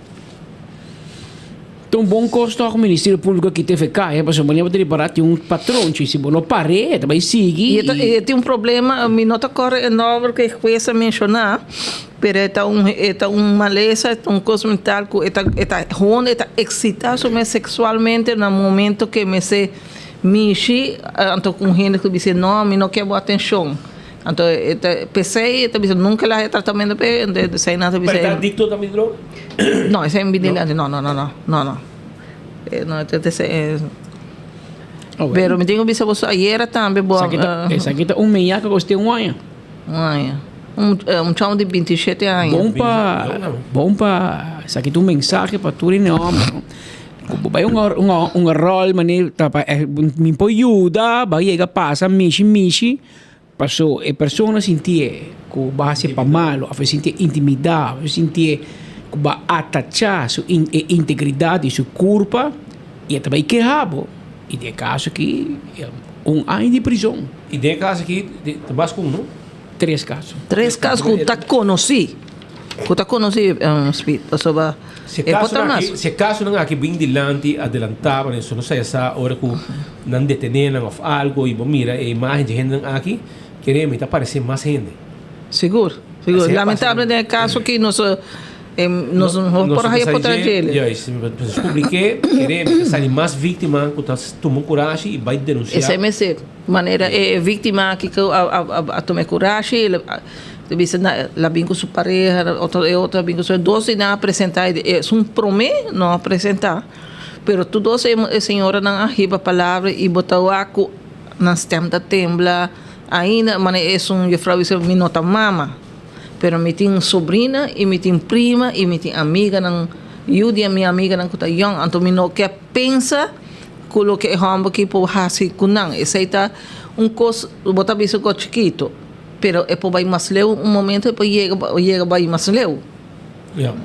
S15: Ta un bon kos tòg Ministerio Públiko aki TVK, eh, pasobra bo ta ripará tin un patronchi, si bo no par'é, e ta bai sigui
S16: I e ta,
S15: i.
S16: e tin un problema, mi no ta kòrda e nòmber ku e hues a menshoná, pero e ta un, e ta un malesa, e ta un kos mental ku e ta, e ta honda, e ta eksitá su mes seksualmente na momento ku e mester mishi, anto ku un hende ku bisa, no, mi no ke bo atenshon. Anto e ta p'esei e ta bisa nunca el a haña tratamiento p'e, anto esei nan ta bisa.
S14: Pero e ta adicto tambe di droga?
S16: No, esei no bini dilanti, no, no, no, no, no, no. No, e ta esei. Pero mi tin ku bisa boso ayera tambe bo.
S15: Esaki ta, esaki ta un meñaka ku tin un aña.
S16: Un aña. Un, un chamo di 27 aña.
S15: Bon pa, bon pa, esaki ta un mensahe pa tur hende homber, no? Ku bo bai un un un ròl manera ta pa mi por yuda, bo a yega pasa mishi mishi. Paso e persona sintié ku bo a hasi pa malu òf e sintié intimidá òf e sintié ku bo a atachá su e integridat di su kurpa i e ta bai keha bo. I den e kaso aki un aña di prizon.
S14: I den e kaso aki ta bas ku un no?
S15: Tres kaso.
S16: Tres kaso ku ta konosí. Ku ta konosí Speed pasobra e por ta mas.
S14: Si e kasonan aki bin dilanti adelantá pa nos no sa ya sa ora ku nan detené nan òf algo i bo mira e imágen dje hendenan aki kere mi ta paresé mas hende.
S16: Sigur, sigur. Lamentablemente den e kaso aki nos nos no por haya por traha djele.
S14: Juist, nos publiké kere mi ta sali mas víktima ku ta tuma kurashi i bai denunsiá.
S16: Esei mester. Manera e víktima aki ku a tuma e kurashi el a bisa na el a bin ku su pareha otro e otro a bin ku su dos di nan a presentá esun promé no a presentá pero tur dos e señoranan a hiba palabra i bo ta wak ku nan stèm ta tembla ainda manera esun jufrou bisa mi no ta mama. Pero mi tin sobrina y mi tin prima y mi tin amiganan, yu di mi amiganan cu ta yong, anto mi no ke pensa cu loke e homber aki por haci cu nan. Esey ta un cos, bo ta bisa cu chikito, pero e por bay mas leu, un momento e por yega yega bay mas leu.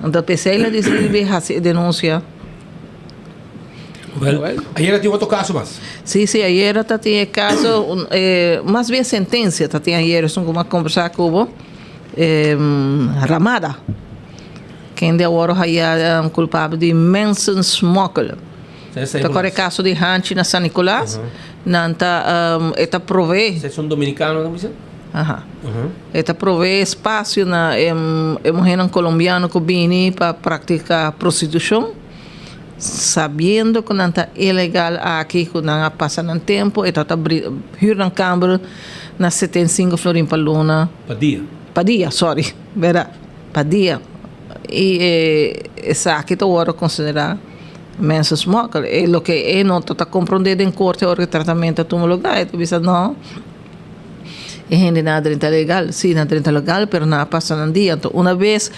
S16: Anto p'esey la dicidi di haci e denuncia.
S14: Wel, ayera tin otro caso mas.
S16: Sí, sí, ayera ta tin e caso, eh, mas bien sentencia ta tin ayera, esun cu a conversa cu bo, eh, Ramada, kende a worde haya culpabel di mensensmokkel. Ta core e caso di Hanchi na San Nicolas, nan ta, e ta provee.
S14: Esei son dominicano nan bisa?
S16: Aha. E ta provee espacio na e muhernan colombiano cu bini pa practica prostitucion. Sabiendo cu nan ta ilegal aki, cu nan a pasa nan tempo, e ta ta huur nan camber na 75 florin pa luna.
S14: Pa dia?
S16: Pa dia, sorry, berdad, pa dia. Y e esaki ta wordo considera mensensmokkel. E loke e no ta ta comprende den corte ora cu e tratamento a tuma lugar, e ta bisa no, e hendenan a drenta legal. Si, nan a drenta legal, pero nan a pasa nan dia. Anto una bes.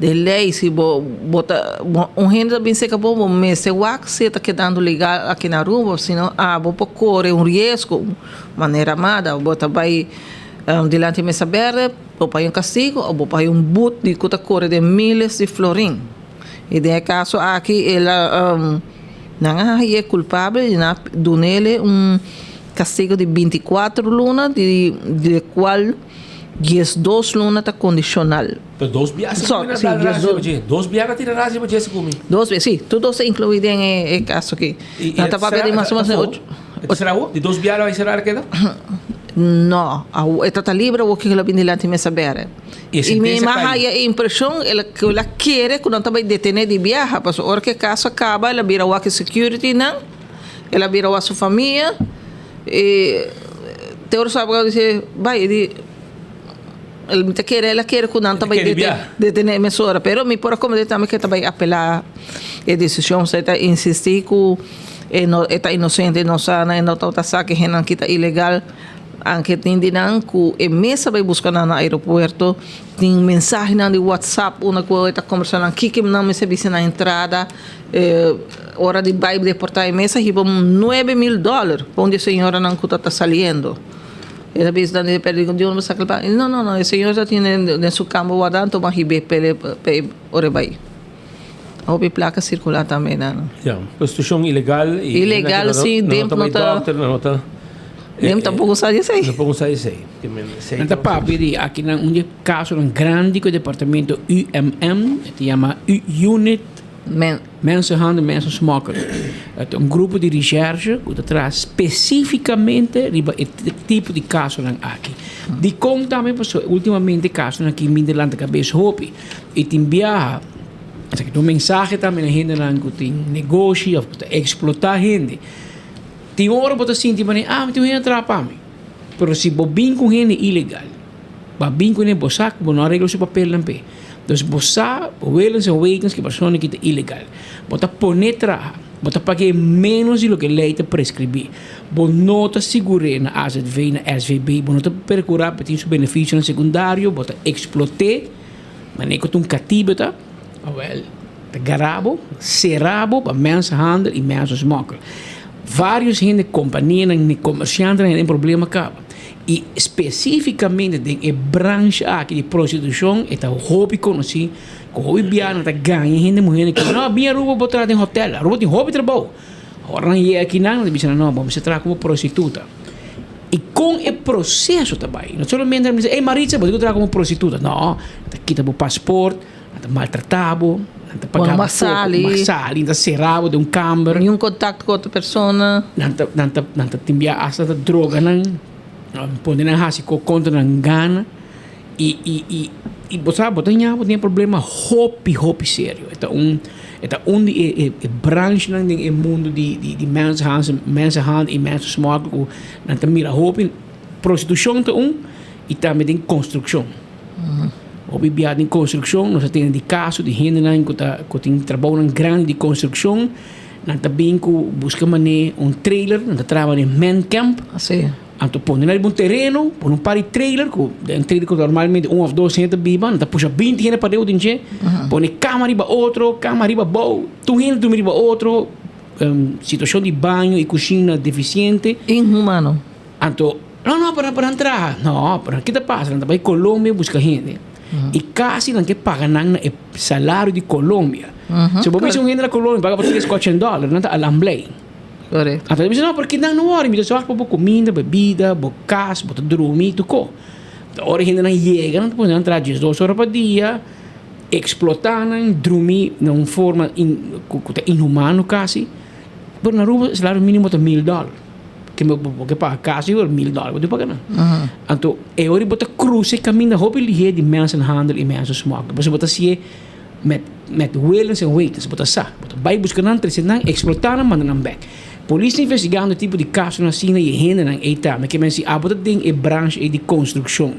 S16: Den ley si bo bo ta un hende ta bin seca bo bo mester wak si e ta kedando legal aki na Aruba sino abo por core un riesgo manera Amada bo ta bay dilanti mesa berde bo paga un castigo o bo paga un but di cu ta core den miles di florin y den e caso aki el a nan a haye culpable y nan a dunele un castigo di 24 luna di cual 12 luna ta condicional.
S14: Pero dos biaha si kumi na dal razi pa dje. Dos biaha na tira razi pa dje si kumi.
S16: Dos biaha, si. Tur dos ta inclui den e caso aki.
S14: I
S16: Nan ta papia di mas o menos ocho.
S14: E ta sera awo? Di dos biaha lo a sera keda?
S16: No. Awo e ta ta libre awo ke lo bin dilanti mesa bere.
S14: I e
S16: I mi
S14: sentencia
S16: a
S14: kai.
S16: haya e impresion el ku el a kere ku nan ta bai detene di biaha. Pasobra ora ku e caso a caba el a bira wak e security nan, el a bira wak su famia i te ora su abogado dice bai e di. El mi ta kere, el a kere ku nan ta bai detené mesora, pero mi por a komprendé tambe ku e ta bai apelá e desishon. E ta insistí ku e no e ta inosente, e no sa na e no tabata sa ku e hendenan aki ta ilegal, anke tin di nan ku e mes a bai buska nan na aeropuerto, tin mensahenan di whatsapp unda ku e ta kombersá nan kiko nan mester bisa na entrada, ora di bai deportá e mes a hiba 9000 dòler pa un di e señoranan ku ta ta saliendo. El a bisa Daniel, pero di unda bo saca el pan? No, no, no, e señor ta tene den su cama guarda, anto bo a hib'é p'e p'e ora e bai. Hopi placa circula tambe nan.
S14: Ya, prostitucion ilegal y
S16: Ilegal, si,
S14: nan no
S16: den
S14: ta
S16: no
S14: bai
S16: ta
S14: dokter, nan no ta
S16: Den tampoco sa di esey.
S14: Tampoco sa di esey.
S15: Nan ta papia di akinan un di e casonan grandi cu e departamento UMM, e ta yama U-Unit
S16: Men.
S15: Mensenhandel, mensensmokkel. Ta un grupo di recherche ku ta traha spesífikamente riba e tipo di kasonan aki. Dikon tambe? Pasobra últimamente e kasonan aki bin delante kabes hopi i tin biaha, esaki ta un mensahe tambe na hendenan ku tin negoshi òf ku ta eksplotá hende. Tin ora bo ta sinti manera, ah mi tin un hende a traha pa mi. Pero si bo bin ku un hende ilegal, bo a bin kuné bo sa ku bo no a regla su papelnan p'e. Dus bo sa, willens en wetens ku e persona aki ta ilegal. Bo ta pon'é traha, bo ta pag'é ménos di loke lei ta preskribí. Bo no ta sigur'é na AZV, na SVB, bo no ta perkurá pa e tin su benefisionan sekundario, bo ta eksplot'é manera ku ta un katibu ta, awèl, ta gara bo, sera bo pa mensenhandel i mensensmokkel. Vários hende, kompanianan, komersiantenan den problema kaba. I spesífikamente den e branche aki di prostitushon e ta hopi konosí ku hopi biaha nan ta gaña hende muhé ku no bin Aruba bo traha den hotel, Aruba tin hopi trabou. Ora nan yega akinan nan ta bisa nan no bo mester traha komo prostituta. I kon e proseso ta bai? No solamente nan bisa ey Maritza bo tin ku traha komo prostituta, no, nan ta kita bo pasport, nan ta maltratá bo, nan ta paga bo poko, bo sali, nan ta sera bo den un kamber.
S16: Niun kontakto ku otro persona.
S15: Nan ta nan ta nan ta tin bia asta ta droga nan, pone nan hasi ko kontra nan gana i i i i bo sa bo ta ña bo tin e problema hopi hopi serio. E ta un e ta un di e e e branchnan den e mundu di di di mensenhandel mensenhandel i mensensmokkel ku nan ta mira hopi. Prostitushon ta un i tambe den konstrukshon. Hopi bia den konstrukshon nos a tene di kaso di hendenan ku ta ku tin trabounan grandi di konstrukshon, nan ta bin ku buska manera un trailer, nan ta traha manera man camp. Anto pone nan riba un tereno, pone un par di trailer ku den trailer ku normalmente un òf dos hende ta biba, nan ta pusha binti hende pareu den dje, pone kama riba otro, kama riba bou, tur hende drumi riba otro, situashon di baño i kushina defisiente.
S16: Inhumano.
S15: Anto, no no, pero nan traha. No, pero ki ta pasa? Nan ta bai Colombia buska hende. I kasi nan ke paga nan na e salario di Colombia. Si bo bisa un hende na Colombia paga bo tres kuatrocientos dòler, nan ta alamblei.
S16: Correcto.
S15: Anto nan bisa, no, pero kinan no wòri, mi ta sòrg pa bo kuminda, bebida, bo kas, bo ta drumi, tur ko. Ora e hendenan yega, nan ta pone nan traha diesdos ora pa dia, eksplotá nan, drumi na un forma ku ta inhumano kasi. Pero na Aruba salario minimo ta mil dòler. Ke bo bo ke paga kasi ora mil dòler bo tin paga nan. Anto e ora bo ta krusa e kaminda hopi lihé di mensenhandel i mensensmokkel. Pasobra bo ta sié met met willens en wetens. Bo ta sa. Bo ta bai buska nan, trese nan, eksplotá nan, manda nan bèk. Polis ta investigando e tipo di kasonan asina i e hendenan ei tambe. Ke men si abo ta den e branche ei di konstrukshon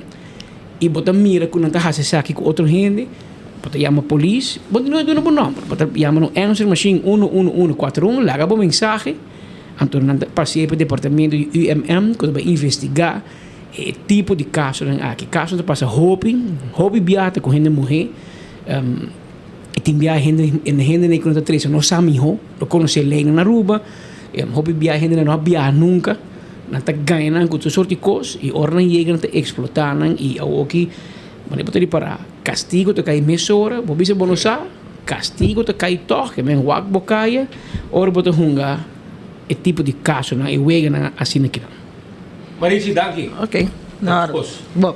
S15: i bo ta mira ku nan ta hasi esaki ku otro hende, Bo ta yama polis, bo no duna bo nomber, bo ta yama no answer machine uno uno uno kuater un, laga bo mensahe, anto nan ta pas'é pa departamento di UMM ku ta bai investigá e tipo di kasonan aki. Kasonan ta pasa hopi, hopi biaha ta ku hende muhé, i tin biaha hende hendenan ku nan ta trese no sa mihó, no konosé leynan na Aruba, hopi biaha hendenan no a biaha nunka, nan ta gaña nan ku tur sort di kos i ora nan yega nan ta eksplotá nan i awoki Manera bo ta ripará, kastigo ta kai mesora, bo bisa bo no sa, kastigo ta kai tòg, ke men wak bo kaya ora bo ta hunga e tipo di kasonan, e weganan asina kinan.
S14: Marichi, danki.
S16: Ok, na ora. Bo.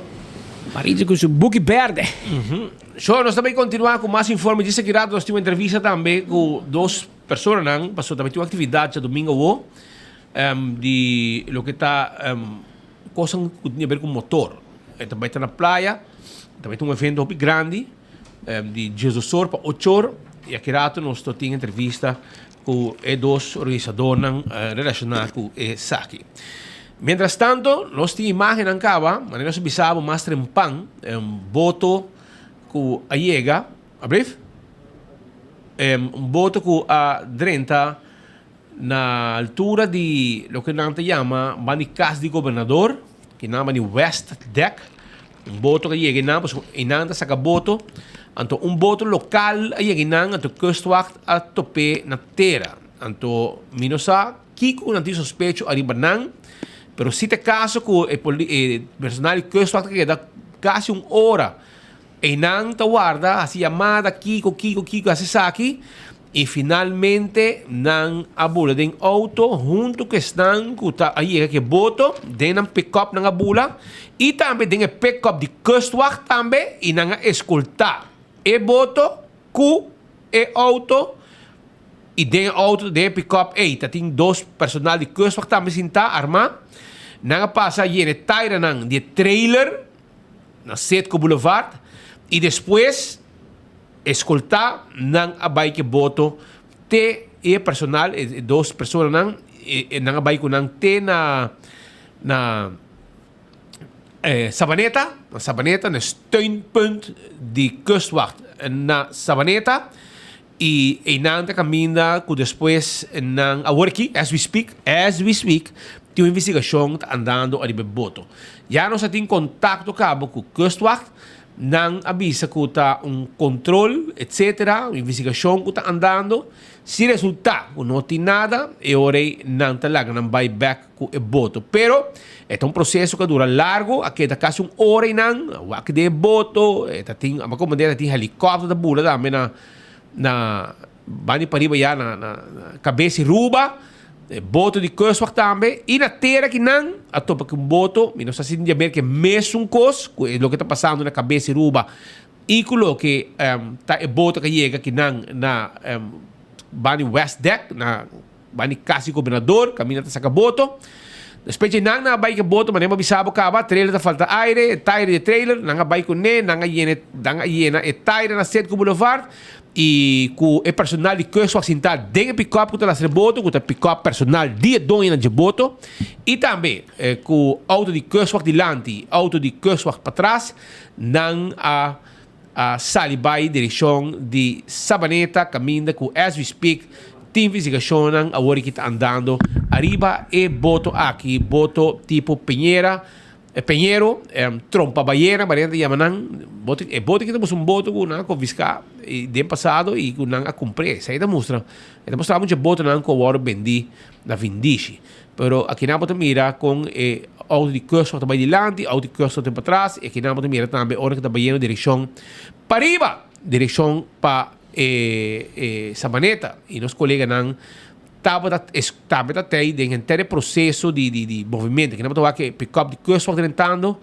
S15: Marichi ku su buki bèrdè.
S14: So, nos ta bai kontinuá ku mas informe. Djis aki rato nos tin un entrevista tambe ku dos personanan, pasobra tambe tin un aktividat djadumingu awo di loke ta Kosnan ku tin haber ku motor. E ta bai ta na playa, ta bai ta un evento hopi grandi di diesdosor pa ochor i aki rato nos ta tin entrevista ku e dos organisadornan relashoná ku esaki. Mientras tanto nos tin imagennan kaba, manera nos a bisa bo mas trempan boto ku a yega, ablief? Un boto ku a drenta. Na altura di loke nan ta yama ban di kas di gobernador, ki nan ban di West Deck, un boto a yega einan pasobra einan ta saka boto, anto un boto lokal a yega einan anto kustwacht a top'é na tera. Anto mi no sa kiko nan tin sospecho ariba nan, pero si ta e kaso ku e e personal di kustwacht a keda kasi un ora Einan ta warda, hasi yamada, kiko, kiko, kiko, hasi esaki, i finalmente nan a bula den outo huntu ku esnan ku ta a yega ku e boto, den nan pick-up nan a bula, i tambe den e pick-up di Kustwacht tambe, i nan a eskoltá e boto ku e outo, i den e outo, den e pick-up ei ta tin dos personal di Kustwacht tambe sintá, armá, nan a pasa yena e tairanan di e trailer. na Setco Boulevard y despues escolta nan a bay ke boto te e personal e dos personanan nan a bay cu nan te na na Savaneta na Savaneta na steunpunt di kustwacht na Savaneta y eynan ta caminda cu despues nan awor aki as we speak as we speak tin un investigacion ta andando ariba e boto. Ya nos a tin contacto cabo cu Kustwacht, nan a bisa cu ta un control etcetera, un investigacion cu ta andando, si resulta cu no tin nada e ora ey nan ta laga nan bay bek cu e boto. Pero e ta un proceso cu a dura largo, a keda casi un ora eynan, a wak den e boto, e ta tin, a como ta tin helicopter ta bula tambe na na banda di pariba ya na na cabes di Ruba, e boto di Kustwacht tambe, y na tera ki nan a topa cu un boto, mi no sa si tin di haber cu e mesun cos cu e loke ta pasando na cabes di Ruba y cu loke ta e boto cu a yega ki nan na banda di West Deck na Ban di kas di gobernador, kaminda ta saka boto. Despues dje nan nan a bai ku e boto, manera bo a bisa bo kaba, trailer ta falta aire, e taire di e trailer, nan a bai kuné, nan a yena e, nan a yena e taire na Cedco Boulevard i ku e personal di Kustwacht sintá den e pikòp ku ta lastra e boto, ku ta pikòp personal di e doñonan dje boto, i tambe ku outo di Kustwacht dilanti, outo di Kustwacht patras, nan a a sali bai direkshon di Sabaneta kaminda ku as we speak tin investigashonnan awor ki ta andando ariba e boto aki, boto tipo Peñera, Peñero, Trompa Bayena, manera ta yama nan, boto, e boto aki ta mustra un boto ku nan a konfiská den pasado i ku nan a kumpr'é. Esei ta mustra, e ta mustra mucha botonan ku a wòrdu bendí na vindishi. Pero akinan bo ta mira kon e outo di kustwacht ta bai dilanti, outo di kustwacht ta bai patras, i akinan bo ta mira tambe ora ku ta bayendo direkshon pariba, direkshon pa e e Sabaneta. I nos koleganan Tabata es tambe ta tei den henter e proceso di di di movimento. Kinan bo ta wak e pick-up di kustwacht drentando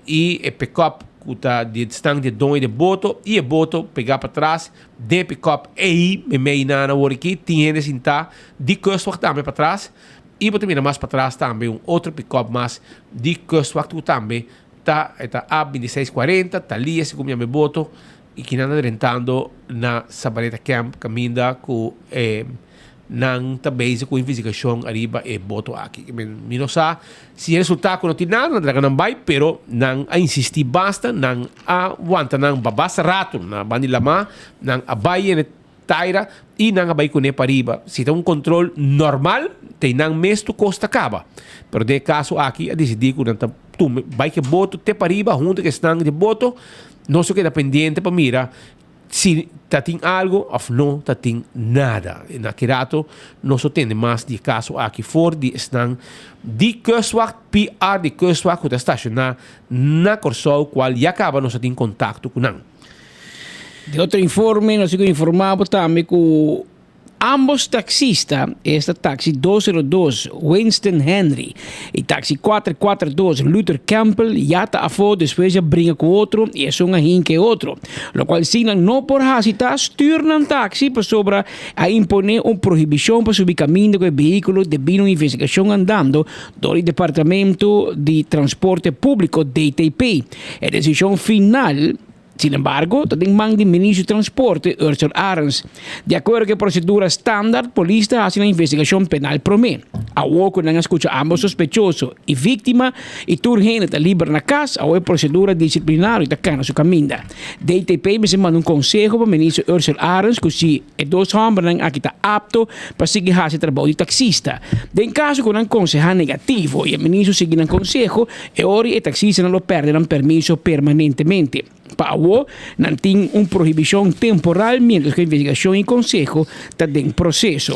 S14: i e pick-up ku ta di stan di e doño di e boto i e boto pegá patras den e pick-up ei meimei nan awor aki tin hende sintá di kustwacht tambe patras i bo ta mira mas patras tambe un otro pick-up mas di kustwacht ku tambe ta e ta A bintiseis kuarenta Thalia segun mi yama e boto. I kinan ta drentando na Sabaneta Camp kaminda ku e nan ta bezig ku investigashon ariba e boto aki. Mi no sa si e resulta ku no tin nada, nan ta laga nan bai, pero nan a insisti basta, nan a wanta nan pa basta ratu na banda di lamá, nan a bai yene taira i nan a bai kuné pariba. Si ta un kontrol normal, te nan mes tur kos ta kaba. Pero den e kaso aki a disidí ku nan ta tuma bai ku e boto te pariba huntu ku esnan di boto. Nos lo keda pendiente pa mira si ta tin algo of no ta tin nada. Na ki rato nos lo tende mas di e kaso aki for di esnan di Kustwacht, PR di Kustwacht ku ta stashoná na Kòrsou kual ya kaba nos a tin kontakto ku nan.
S15: Di otro informe nos tin ku informá bo tambe ku Ambos taxista, esta taxi 202 Winston Henry y taxi 442 Luther Campbell ya ta afó despues di a bringa cu otro y esun a hinca e otro. Locual si nan no por haci ta stuur nan taxi pasobra a impone un prohibicion pa subi caminda cu e vehiculo debi na un investigacion andando dor di Departamento di Transporte Publico, DTP. E decision final. Sin embargo, ta den man di Ministro di Transporte, Ursel Arends. Di akuerdo ku e prosedura standaard, polis ta hasi nan investigashon penal promé. Awor ku nan a skucha ambos sospechoso i víktima i tur hende ta liber na kas, awor e prosedura disiplinario ta kana su kaminda. DTP mester manda un konseho pa Ministro Ursel Arends ku si e dos hòmbernan aki ta apto pa sigui hasi trabou di taksista. Den kaso ku nan konsehá negativo i e ministro sigui nan konseho, E ora e taksistanan lo pèrdè nan permiso permanentemente. Pa awó, nan tin un prohibishon temporal miéntras ku investigashon i konseho ta den proseso.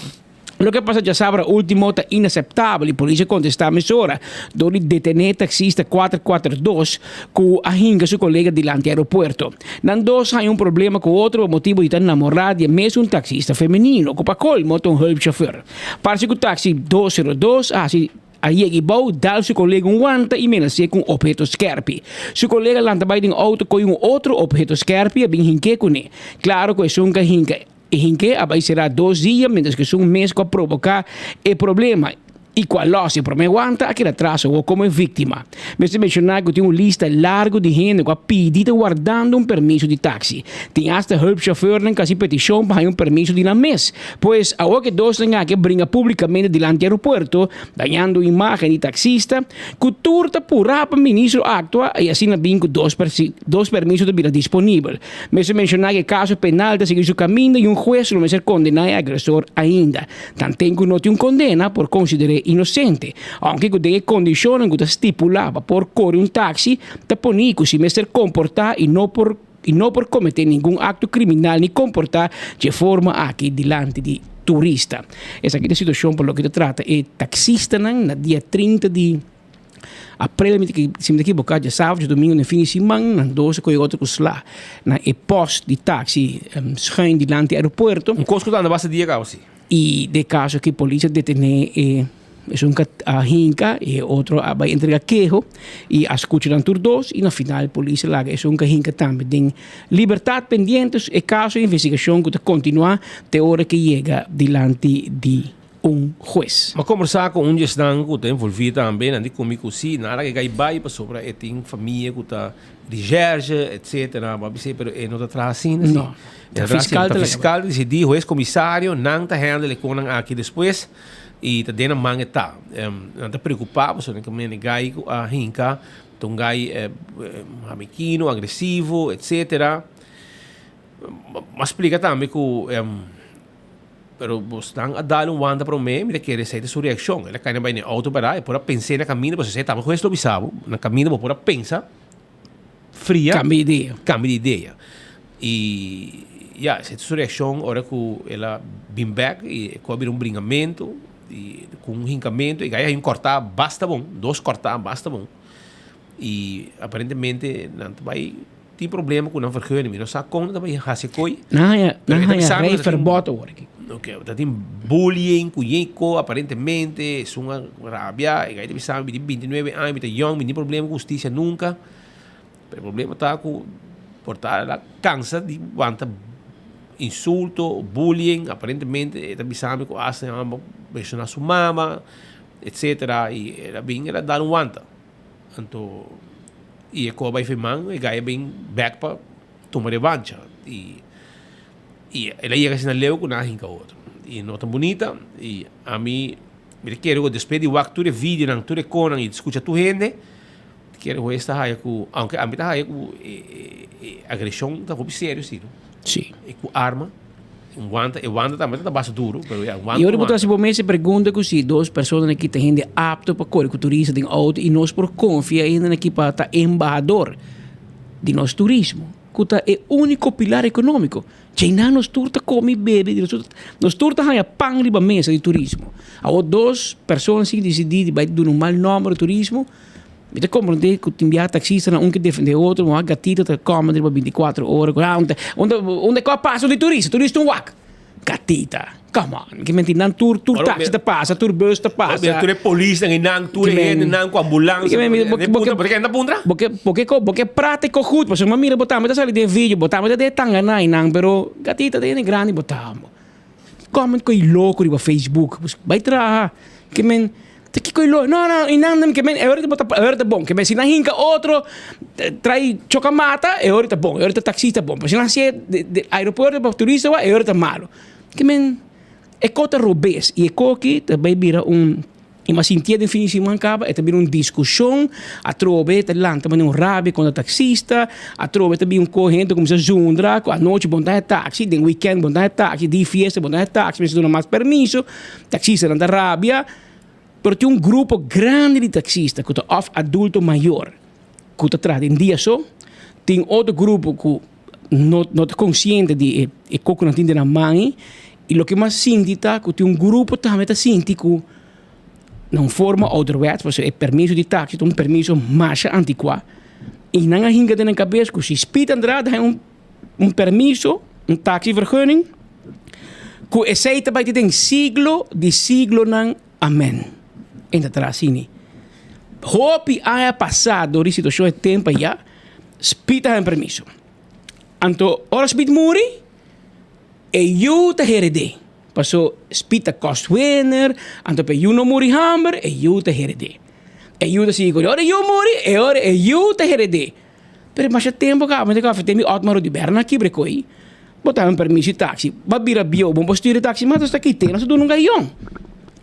S15: Loke a pasa djasabra último ta inaseptabel i polis a kontestá mesora dor di detené e taksista kuater kuater dos ku a hinka su kolega dilanti aeropuerto. Nan dos haña un problema ku otro pa motibu di ta namorá di e mesun taksista femenino ku pa kolmo ta un hulpchauffeur. Parse ku taksi 202 a hasi A yega i bou, dal su kolega un wanta i menas'é ku un opheto skèrpi. Su kolega lanta bai den outo ko'i un otro opheto skèrpi i a bin hink'é kuné. Klaro ku esun ka hinka e hink'é a bai será dos dia miéntras ku esun mes ku a proboká e problema i ku a lòs e promé wanta a keda tras awor komo e víktima. Mester menshoná ku tin un lista largu di hende ku a pidi ta wardando un permiso di taksi. Tin asta hulpchauffeurnan ku a hasi petishon pa haña un permiso di nan mes. Pues, awor ku e dosnan aki a bringa públikamente dilanti aeropuerto, dañando imágen di taksista, ku tur ta purá pa ministro aktua i asina bin ku dos dos permiso ta bira disponibel. Mester menshoná ku e kaso penal ta sigui su kaminda i un hues lo mester kondená e agresor ainda. Tanten ku no tin un kondena por konsider'é inosente, ounke ku den e kondishonnan ku ta stipulá pa por kore un taksi ta poní ku si mester komportá i no por i no por kometé ningun akto kriminal ni komportá dje forma aki dilanti di turista. Esaki ta e situashon pa loke ta trata e taksistanan na dia 30 di aprel, mi ta si mi ta ekiboká djasabat, djadumingu den fin di siman nan dos a kohe otro ku sla na e pòst di taksi schuin dilanti aeropuerto.
S14: Un kos ku ta anda basta dia kaba si.
S15: I den kaso ki polis a detené e esun ka a hinka i e otro a bai entrega keho i a skucha nan tur dos i na final polis a laga esun ka hinka tambe den libertat pendiente e kaso e investigashon ku ta kontinuá te ora ke yega dilanti di un hues.
S14: Mi a kombersá ku un di esnan ku ta envolví tambe, nan di ku mi ku si nan a laga e gai bai pasobra e tin famia ku ta Recherche, etcetera. Bo a bis'é, pero e no ta traha asina, si.
S15: No.
S14: E ta traha asina. Ta fiscal ta disidí, hues, komisario, nan ta handle e konan aki despues i ta den nan man e ta. Nan ta preokupá pasobra nan ke mende gai ku a hinka ta un gai hamikino, agresivo, etcetera. M'a splika tambe ku. Pero bosnan a dal un wanta promé, mi ta kere esei ta su reakshon. El a kai na bai na e outo pará, e por a pens'é na kaminda, pasobra esei tambe hues lo bisa bo, na kaminda bo por a pensa fria.
S15: Kambia di idea.
S14: Kambia di idea. I ya, esei ta su reakshon ora ku el a bin bèk i ku a bira un bringamentu i ku un hinkamentu i gai a un kòrtá basta bon, dos kòrtá basta bon. I aparentemente nan ta bai tin problema ku nan vergunning. Mi no sa kon nan ta bai hasi koi.
S15: Nan haña, nan haña rijverbod awor aki.
S14: Ok, ta tin bullying ku yeko aparentemente, esun a rabia, e gai ta bisa mi tin bintinuebe aña, mi ta yong, mi no tin problema ku hustisia nunka. Pero e problema ta ku por ta el a kansa di wanta insulto, bullying, aparentemente e ta bisa mi ku asta e homber menshoná su mama, etcetera, i el a bin el a dal un wanta. Anto i e koba bai firman e gai a bin bek pa tuma revancha i i el a yega asina leu ku nan a hinka otro i no ta bunita i ami mi ta kere ku despues di wak tur e videonan tur e konan i skucha tur hende ta kere ku es ta haya ku aunke ami ta haya ku e e agreshon ta hopi serio si no
S15: Si.
S14: E ku arma. Un wanta, e wanta tambe ta basta duro, pero ya, wanta
S15: I ora bo
S14: wanta.
S15: ta hasi bo mes e pregunta ku si dos personanan aki ta hende apto pa kore ku turista den outo i nos por konfia e hendenan aki pa ta embahador di nos turismo ku ta e úniko pilar ekonómiko. Djeinan nos tur ta kome i bebe, nos tur nos tur ta haña pan riba mesa di turismo. Awor dos persona si disidí di bai duna un mal nòmber di turismo, Mi ta comprende cu tin bia taxistanan un ke defende otro, un gatito ta come riba binticuatro ora cu ah unda unda unda cu a pasa di turista, turista un wak. Gatita, come on, ke menti nan tur tur taxi ta pasa, tur bus ta pasa.
S14: Mira tur e polisnan einan, tur e hendenan cu ambulance, bo ta kende puntra?
S15: Bo ke bo ke bo ke prate ko goed, pasobra mi a mira bo tambe ta sali den video, bo tambe ta den tangana einan, pero gatita ta hende grandi bo ta. Comment koe loko riba Facebook. Bai traha. Ke men ta kiko e loko? No, no, i nan ke men e ora ta e ora ta bon. Ke men si nan hinka otro trai choka mata e ora ta bon. E ora ta taxista bon. Pero si nan hasié di aeropuerto pa turista wak e ora ta malo. Ke men e ko ta robes i e ko aki ta bai bira un. I mas sintié den fin di siman kaba e ta bira un diskushon, atrobe ta lanta manera un rabia kontra taksista, atrobe ta bin un ko hende kuminsá zundra ku anochi bon ta haña taksi, den wikènt bon ta haña taksi, di fiesta bon ta haña taksi, mester duna mas permiso, taksistanan ta rabia. Pero tin un grupo grandi di taksista ku ta òf adulto mayor ku ta traha den dia so, tin otro grupo ku no no ta konsiente di e kos ku nan tin den nan man ei, i loke mas sinti ta ku tin un grupo tambe ta sinti ku na un forma ouderwets, pasobra e permiso di taxi ta un permiso masha anticuá, i nan a hinka den nan kabes ku si Speed Andrade haña un un permiso, un taxivergunning, ku esei ta bai te den siglo di siglonan, amen. E ta traha asina. Hopi aña pasá dor di situashon e tempu ayá, Speed a haña permiso. Anto ora Speed muri, e yu ta hered'é. Paso Speed ta kostwinner, anto pa e yu no muri hamber, e yu ta hered'é. E yu ta sigui ku ora e yu muri, e ora e yu ta hered'é. Pero masha tempu kaba mi ta kaba fet'é mi Otmar Oduber na kibra e koi. Bo ta un permiso di taxi, bo a bira bieu, bo no por stuur e taxi mas, nos ta kit'é, nos ta duna un gayon.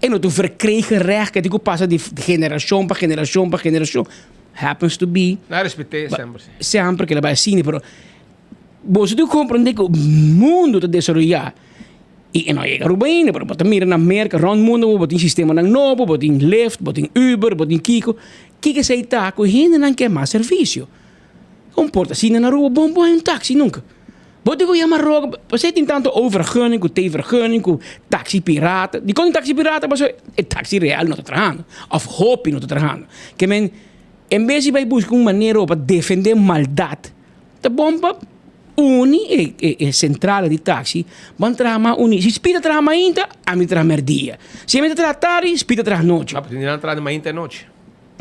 S15: E no ta un verkregen recht ku tin ku pasa di generashon pa generashon pa generashon. Happens to be.
S14: Na respet'é semper si.
S15: Semper ku el a bai asina, pero boso tin ku komprendé ku mundu ta desaroyá i e no a yega Aruba ainda, pero bo ta mira na Merka, rònt mundu bo tin sistemanan nobo, bo tin Lyft, bo tin Uber, bo tin kiko. Kiko esei ta ku hendenan ke mas servisio? Un por ta asina na Aruba bon bo haña un taxi nunka. Bo tin ku yama roga, pasei tin tantu overgunning ku tevergunning ku taxi pirata. Dikon tin taxi pirata? Pasobra e taxi real no ta trahando òf hopi no ta trahando. Ke men en bes di bai buska un manera pa defende maldat ta bon pa uni e e sentrale di taxi ban traha mas uni. Si Speed ta traha mainta, ami ta traha merdia. Si ami ta traha tardi, Speed ta traha nochi.
S14: Ah, pasobra nan traha di mainta e nochi.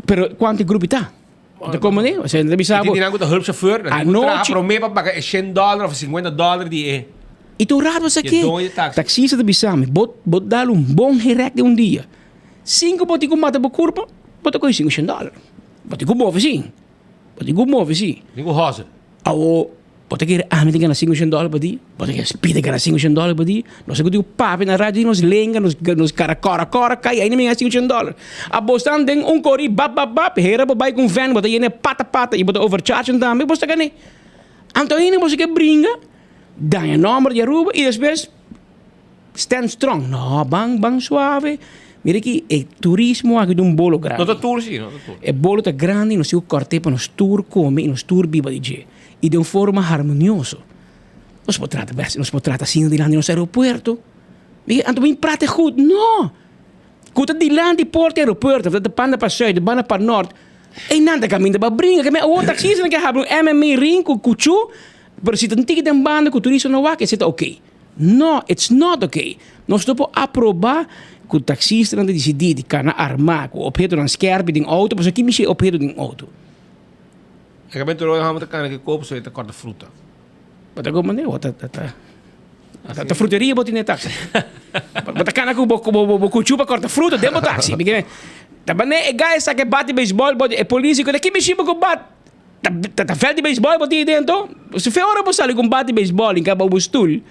S15: Pero kuantu grupo ta? Bo ta komprende? Osea, nan ta bisa bo.
S14: I tin nan ku ta hulpchauffeur, nan tin ku traha promé pa paga e shen dòler òf e sinkuenta dòler di e.
S15: I tur rato sa ke taksista ta bisa mi, bo bo dal un bon herèk den un dia. Sin ku bo tin ku mata bo kurpa, bo ta kohe sinku shen dòler. Bo tin ku move si. Bo tin ku move si.
S14: Tin ku hustle.
S15: Awo, bo ta kere ami ta gana 500 dòler pa dia? Bo ta kere Speed ta gana 500 dòler pa dia? Nos a ku tin ku papia na radio di nos lenga, nos nos kara kòra kòra kai, ainda mi gana 500 dòler. Abo stan den un kori bap bap bap, hera bo bai ku un van, bo ta yena e pata pata i bo ta overcharge tambe, bo ta gana. Anto ainda bo si ke bringa, daña nòmber di Aruba i despues. Stand strong. No, ban, ban suave. Mira aki, e turismo aki ta un bolo grandi.
S14: No ta tur si, no ta tur.
S15: E bolo ta grandi, nos tin ku kòrt'é pa nos tur kome i nos tur biba di dje. I den un forma harmonioso. Nos por trata bes, nos por trata asina dilanti nos aeropuerto. Mi anto bin prate goed. No! Ku ta dilanti porta di aeropuerto, ta banda pa sùit, banda pa nòrt, einan ta kaminda pa bringa. Ke men awor taksistanan ke habri un MMA ring ku kuchú, pero si ta un tiki den banda ku turista no wak, esei ta oké. No, it's not oké. Nos no por aproba ku taksistanan ta disidí di kana armá ku ophetonan skèrpi den outo, pasobra ki mishi e opheto den outo?
S14: E kaminda tur ora hòmber ta kana ku kopo, so e ta kòrta fruta.
S15: Bo ta como ne? Bo ta ta ta ta fruteria bo tin e taxi. Bo ta cana cu bo bo bo cuchu pa corta fruta den bo taxi. Mi kere ta bane e guy sa ke bat di baseball bo e policia ku ta ki mishi bo ku bat ta ta ta veld di baseball bo tin dentro. Si fe ora bo sali ku un bat di baseball in kaba bo stoel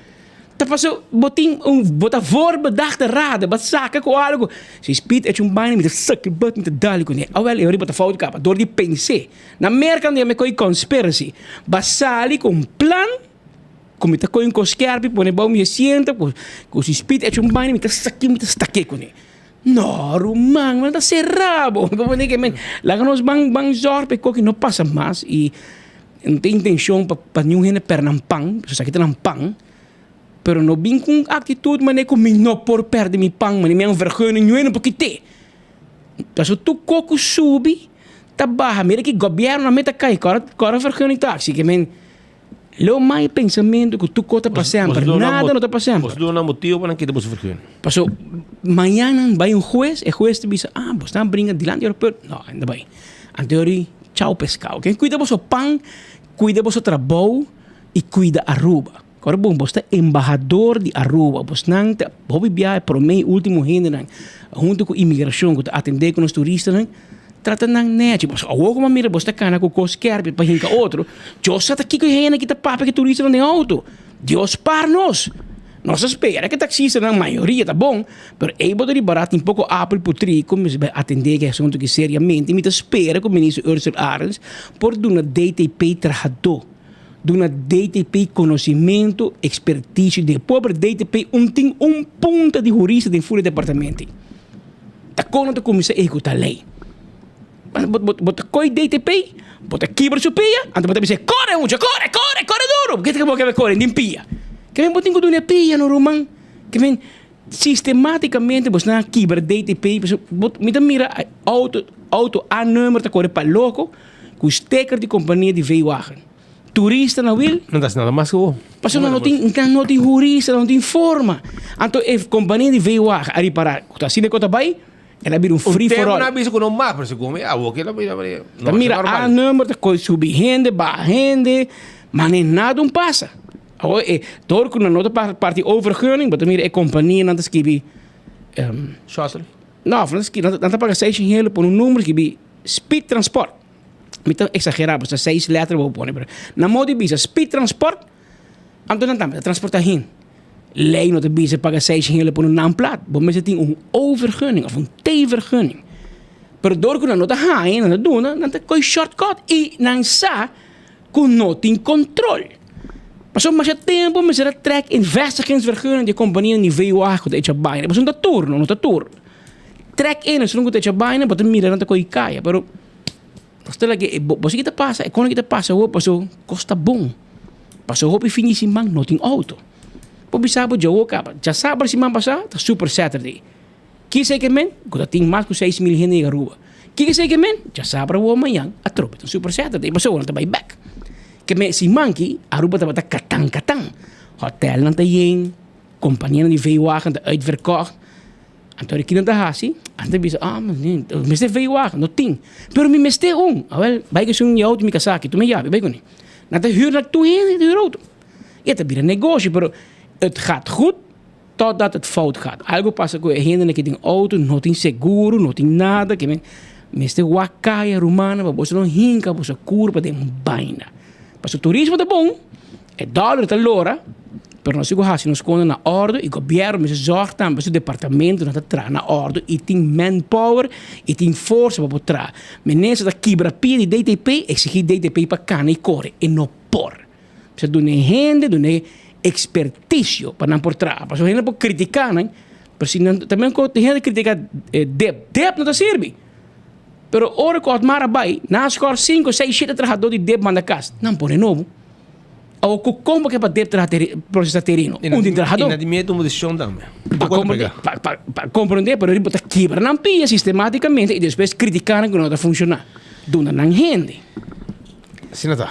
S15: ta paso bo tin un bo ta voorbedachte raden bo saka ku algo. Si speed echa un baina mi ta saki bat mi ta dal kuné. Awel e ora bo ta fout kaba dor di pens'é. Na Merka nan yama e koi conspiracy. Ba sali ku un plan ku mi ta koi un kos skerpi pone bou mi asiento ku ku si speed echa un baño mi ta saki mi ta stake kuné. No ruman nan ta sera bo komo di ke men laga nos ban ban zòrg pa e koki no pasa mas i no tin intenshon pa pa niun hende pèrdè nan pan pasobra esaki ta nan pan pero no bin ku un aktitut manera ku mi no por pèrdè mi pan manera mi a un vergunning niun hende no por kit'é. Pasobra tur kos ku subi ta baha mira ki gobierno a meta kai kora kora vergunning taxi ke men lo mai pensamiento ku tur kos ta pa semper nada no ta pa semper.
S14: Boso duna motibo pa nan kita boso vergunning.
S15: Paso mañana nan bai un hues e hues ta bisa ah bo sta bringa dilanti aeropuerto no nan ta bai anto yori chao pescado ke kuida boso pan kuida boso trabou y kuida Aruba kora bon bo sta embahador di Aruba bosnan ta hopi biaha e prome y ultimo hendenan hunto ku imigracion ku ta atende ku nos turistanan. Trata nan nechi. Pasobra awor ku bo a mira bo sta kana ku kos skerpi pa hinka otro, Dios sa ta kiko e hende ki ta papia ku e turistanan den outo. Dios par nos. Nos ta spera ku e taksistanan mayoria ta bon, pero ei bo ta ripará tin poko apel putrí ku mester bai atendé ku e asuntu aki seriamente. Mi ta spera ku Minister Ursell Arends por duna DTP trahadó, duna DTP konosimentu, ekspertisio den e pober DTP un tin un punta di hurista den ful e departamento. Ta kon nan ta kuminsá ehekutá lei? Bo ta koi DTP, bo ta kibra su pia, anto bo ta bisa kore mucha, kore, kore, kore duru! Ke ta bo kebe kore den pia? Ke men bo tin ku duna e pia no ruman. Ke men sistematikamente bo sta kibra DTP, pasobra mi ta mira outo, outo A number ta kore pa loko ku steker di kompania di V-wagen. Turista na wil.
S14: No ta haci nada mas cu.
S15: Pasobra nan no tin, nan no tin hurista, nan no tin forma. Anto e compania di VOA a ripara cu ta asina cu ta bay, el a bira un free for all.
S14: Un tempo nan a bisa cu no mag, pero segun mi awor cu el a bira manera, no,
S15: Ta mira
S14: normal.
S15: A number ta coy subi hende, baha hende, ma ne nada un pasa. Awor e, door cu nan no ta parti overgunning, bo ta mira e compania nan ta skibi,
S14: Shuttle?
S15: No, nan ta skibi, nan ta paga seis hende pone un number skibi speed transport. Mi ta exagerá, pasobra seis letra bo pone, pero na modo di bisa speed transport, anto nan tambe ta transportá hende. Lei no ta bisa paga seis hende pone nan plat, bo mester tin un O-vergunning of un T-vergunning. Pero dor ku nan no ta haña, nan ta duna, nan ta koi shortcut i nan sa ku no tin kontrol. Pasobra masha tempu mester a trek investigingsvergunning di e kompania di VOA ku ta echa baina, pasobra no ta tur, no ta tur. Trek in esun ku ta echa baina, bo ta mira nan ta koi kaya, pero. Nos ta lag'é e bo si ki ta pasa e kono ki ta pasa awor paso kos ta bon paso hopi fin di siman no tin outo bo bisa bo djawo kaba djasabra siman pasa ta super saturday kisa e ke men ku ta tin mas ku 6000 hende den Aruba kiko esei ke men djasabra awor mañan atrobe ta super saturday paso awor nan ta bai bek ke men siman ki Aruba tabata katan katan hotelnan ta yen kompanianan di veewagen ta uitverkocht. Anto di kinan ta hasi? Nan ta bisa, ah, mester veewagen, no tin. Pero mi mester un. Awel, bai ku esun auto mi kasá aki, tuma e yabi, bai kuné. Nan ta hür na tur hende ta hür auto. I e ta bira negoshi, pero het gaat goed totdat het fout gaat. Algo pasa ku e hendenan ki tin auto, no tin seguro, no tin nada, ke men mester wak kaya rumannan pa boso no hinka boso kurpa den un baina. Pasobra turismo ta bon. E dòler ta lora, pero nos sigu hasi nos kosnan na òrdu i gobièrnu mester zòrg tambe su departamentonan ta traha na òrdu i tin manpower i tin forsa pa por traha. Minister ta kibra pia di DTP, eksigí DTP pa kana i kore, e no por. Mester duna e hende, duna e. ekspertisio pa nan por traha. Pasobra hende por kritiká nan, pero si nan ta men ku hende kritiká dip, dip no ta sirbi. Pero ora ku Otmar a bai, nan a skòr sinku, seis, shete trahadó di dip manda kas, nan pone nobo. Awor ku kon bo ke pa dip traha prosesá tereno? Un tin trahadó.
S14: I na di miedu tuma desishon tambe.
S15: Pa komprendé, pa pa pa komprendé, pero bo ta kibra nan pia sistematikamente i despues kritiká nan ku no ta funshoná. Duna nan hende.
S14: Asina ta.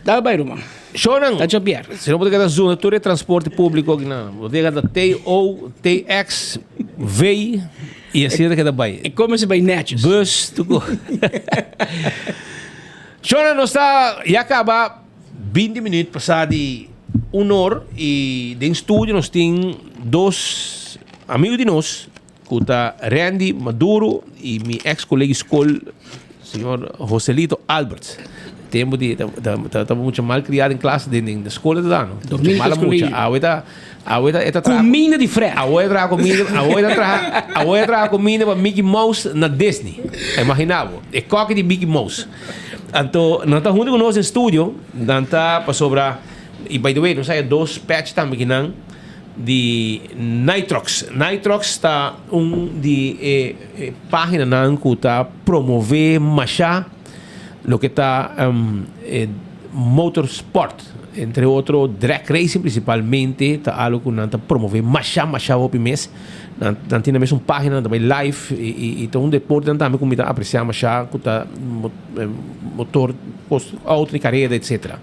S15: Dal bai ruman.
S14: Shownan.
S15: Ta chopiar.
S14: Si no bo ta keda zona tur e transporte públiko aki nan. Bo ta yega ta T, O, T, X, V i asina ta keda bai.
S15: E kome si bai netjes.
S14: Bus, tuko. Shownan nos ta ya kaba 20 minuut pasá di un or i den studio nos tin dos amigo di nos ku ta Randy Maduro i mi ex kolega di skol señor Joselito Alberts. Tempo di ta ta ta mucha mal kriá den klas den den skol ta da no.
S15: Dominicus
S14: Mala mucha.
S15: College.
S14: Awe ta awe ta e ta traha
S15: Kuminda di Fred.
S14: Awe ta traha kuminda awe ta traha awe ta traha kuminda pa Mickey Mouse na Disney. Imagina bo e kòki di Mickey Mouse. Anto nan ta huntu ku nos den studio nan ta pasobra i by the way nos haya dos patch tambe kinan. Di Nitrox. Nitrox ta un di e paginanan ku ta promové mashá loke ta e motorsport, entre otro drag racing prinsipalmente ta algu ku nan ta promové mashá mashá hopi mes. Nan nan tin nan mes un pagina nan ta bai live i ta un deporte nan tambe ku mi ta apresiá mashá ku ta motor kos outo di kareda etsetera.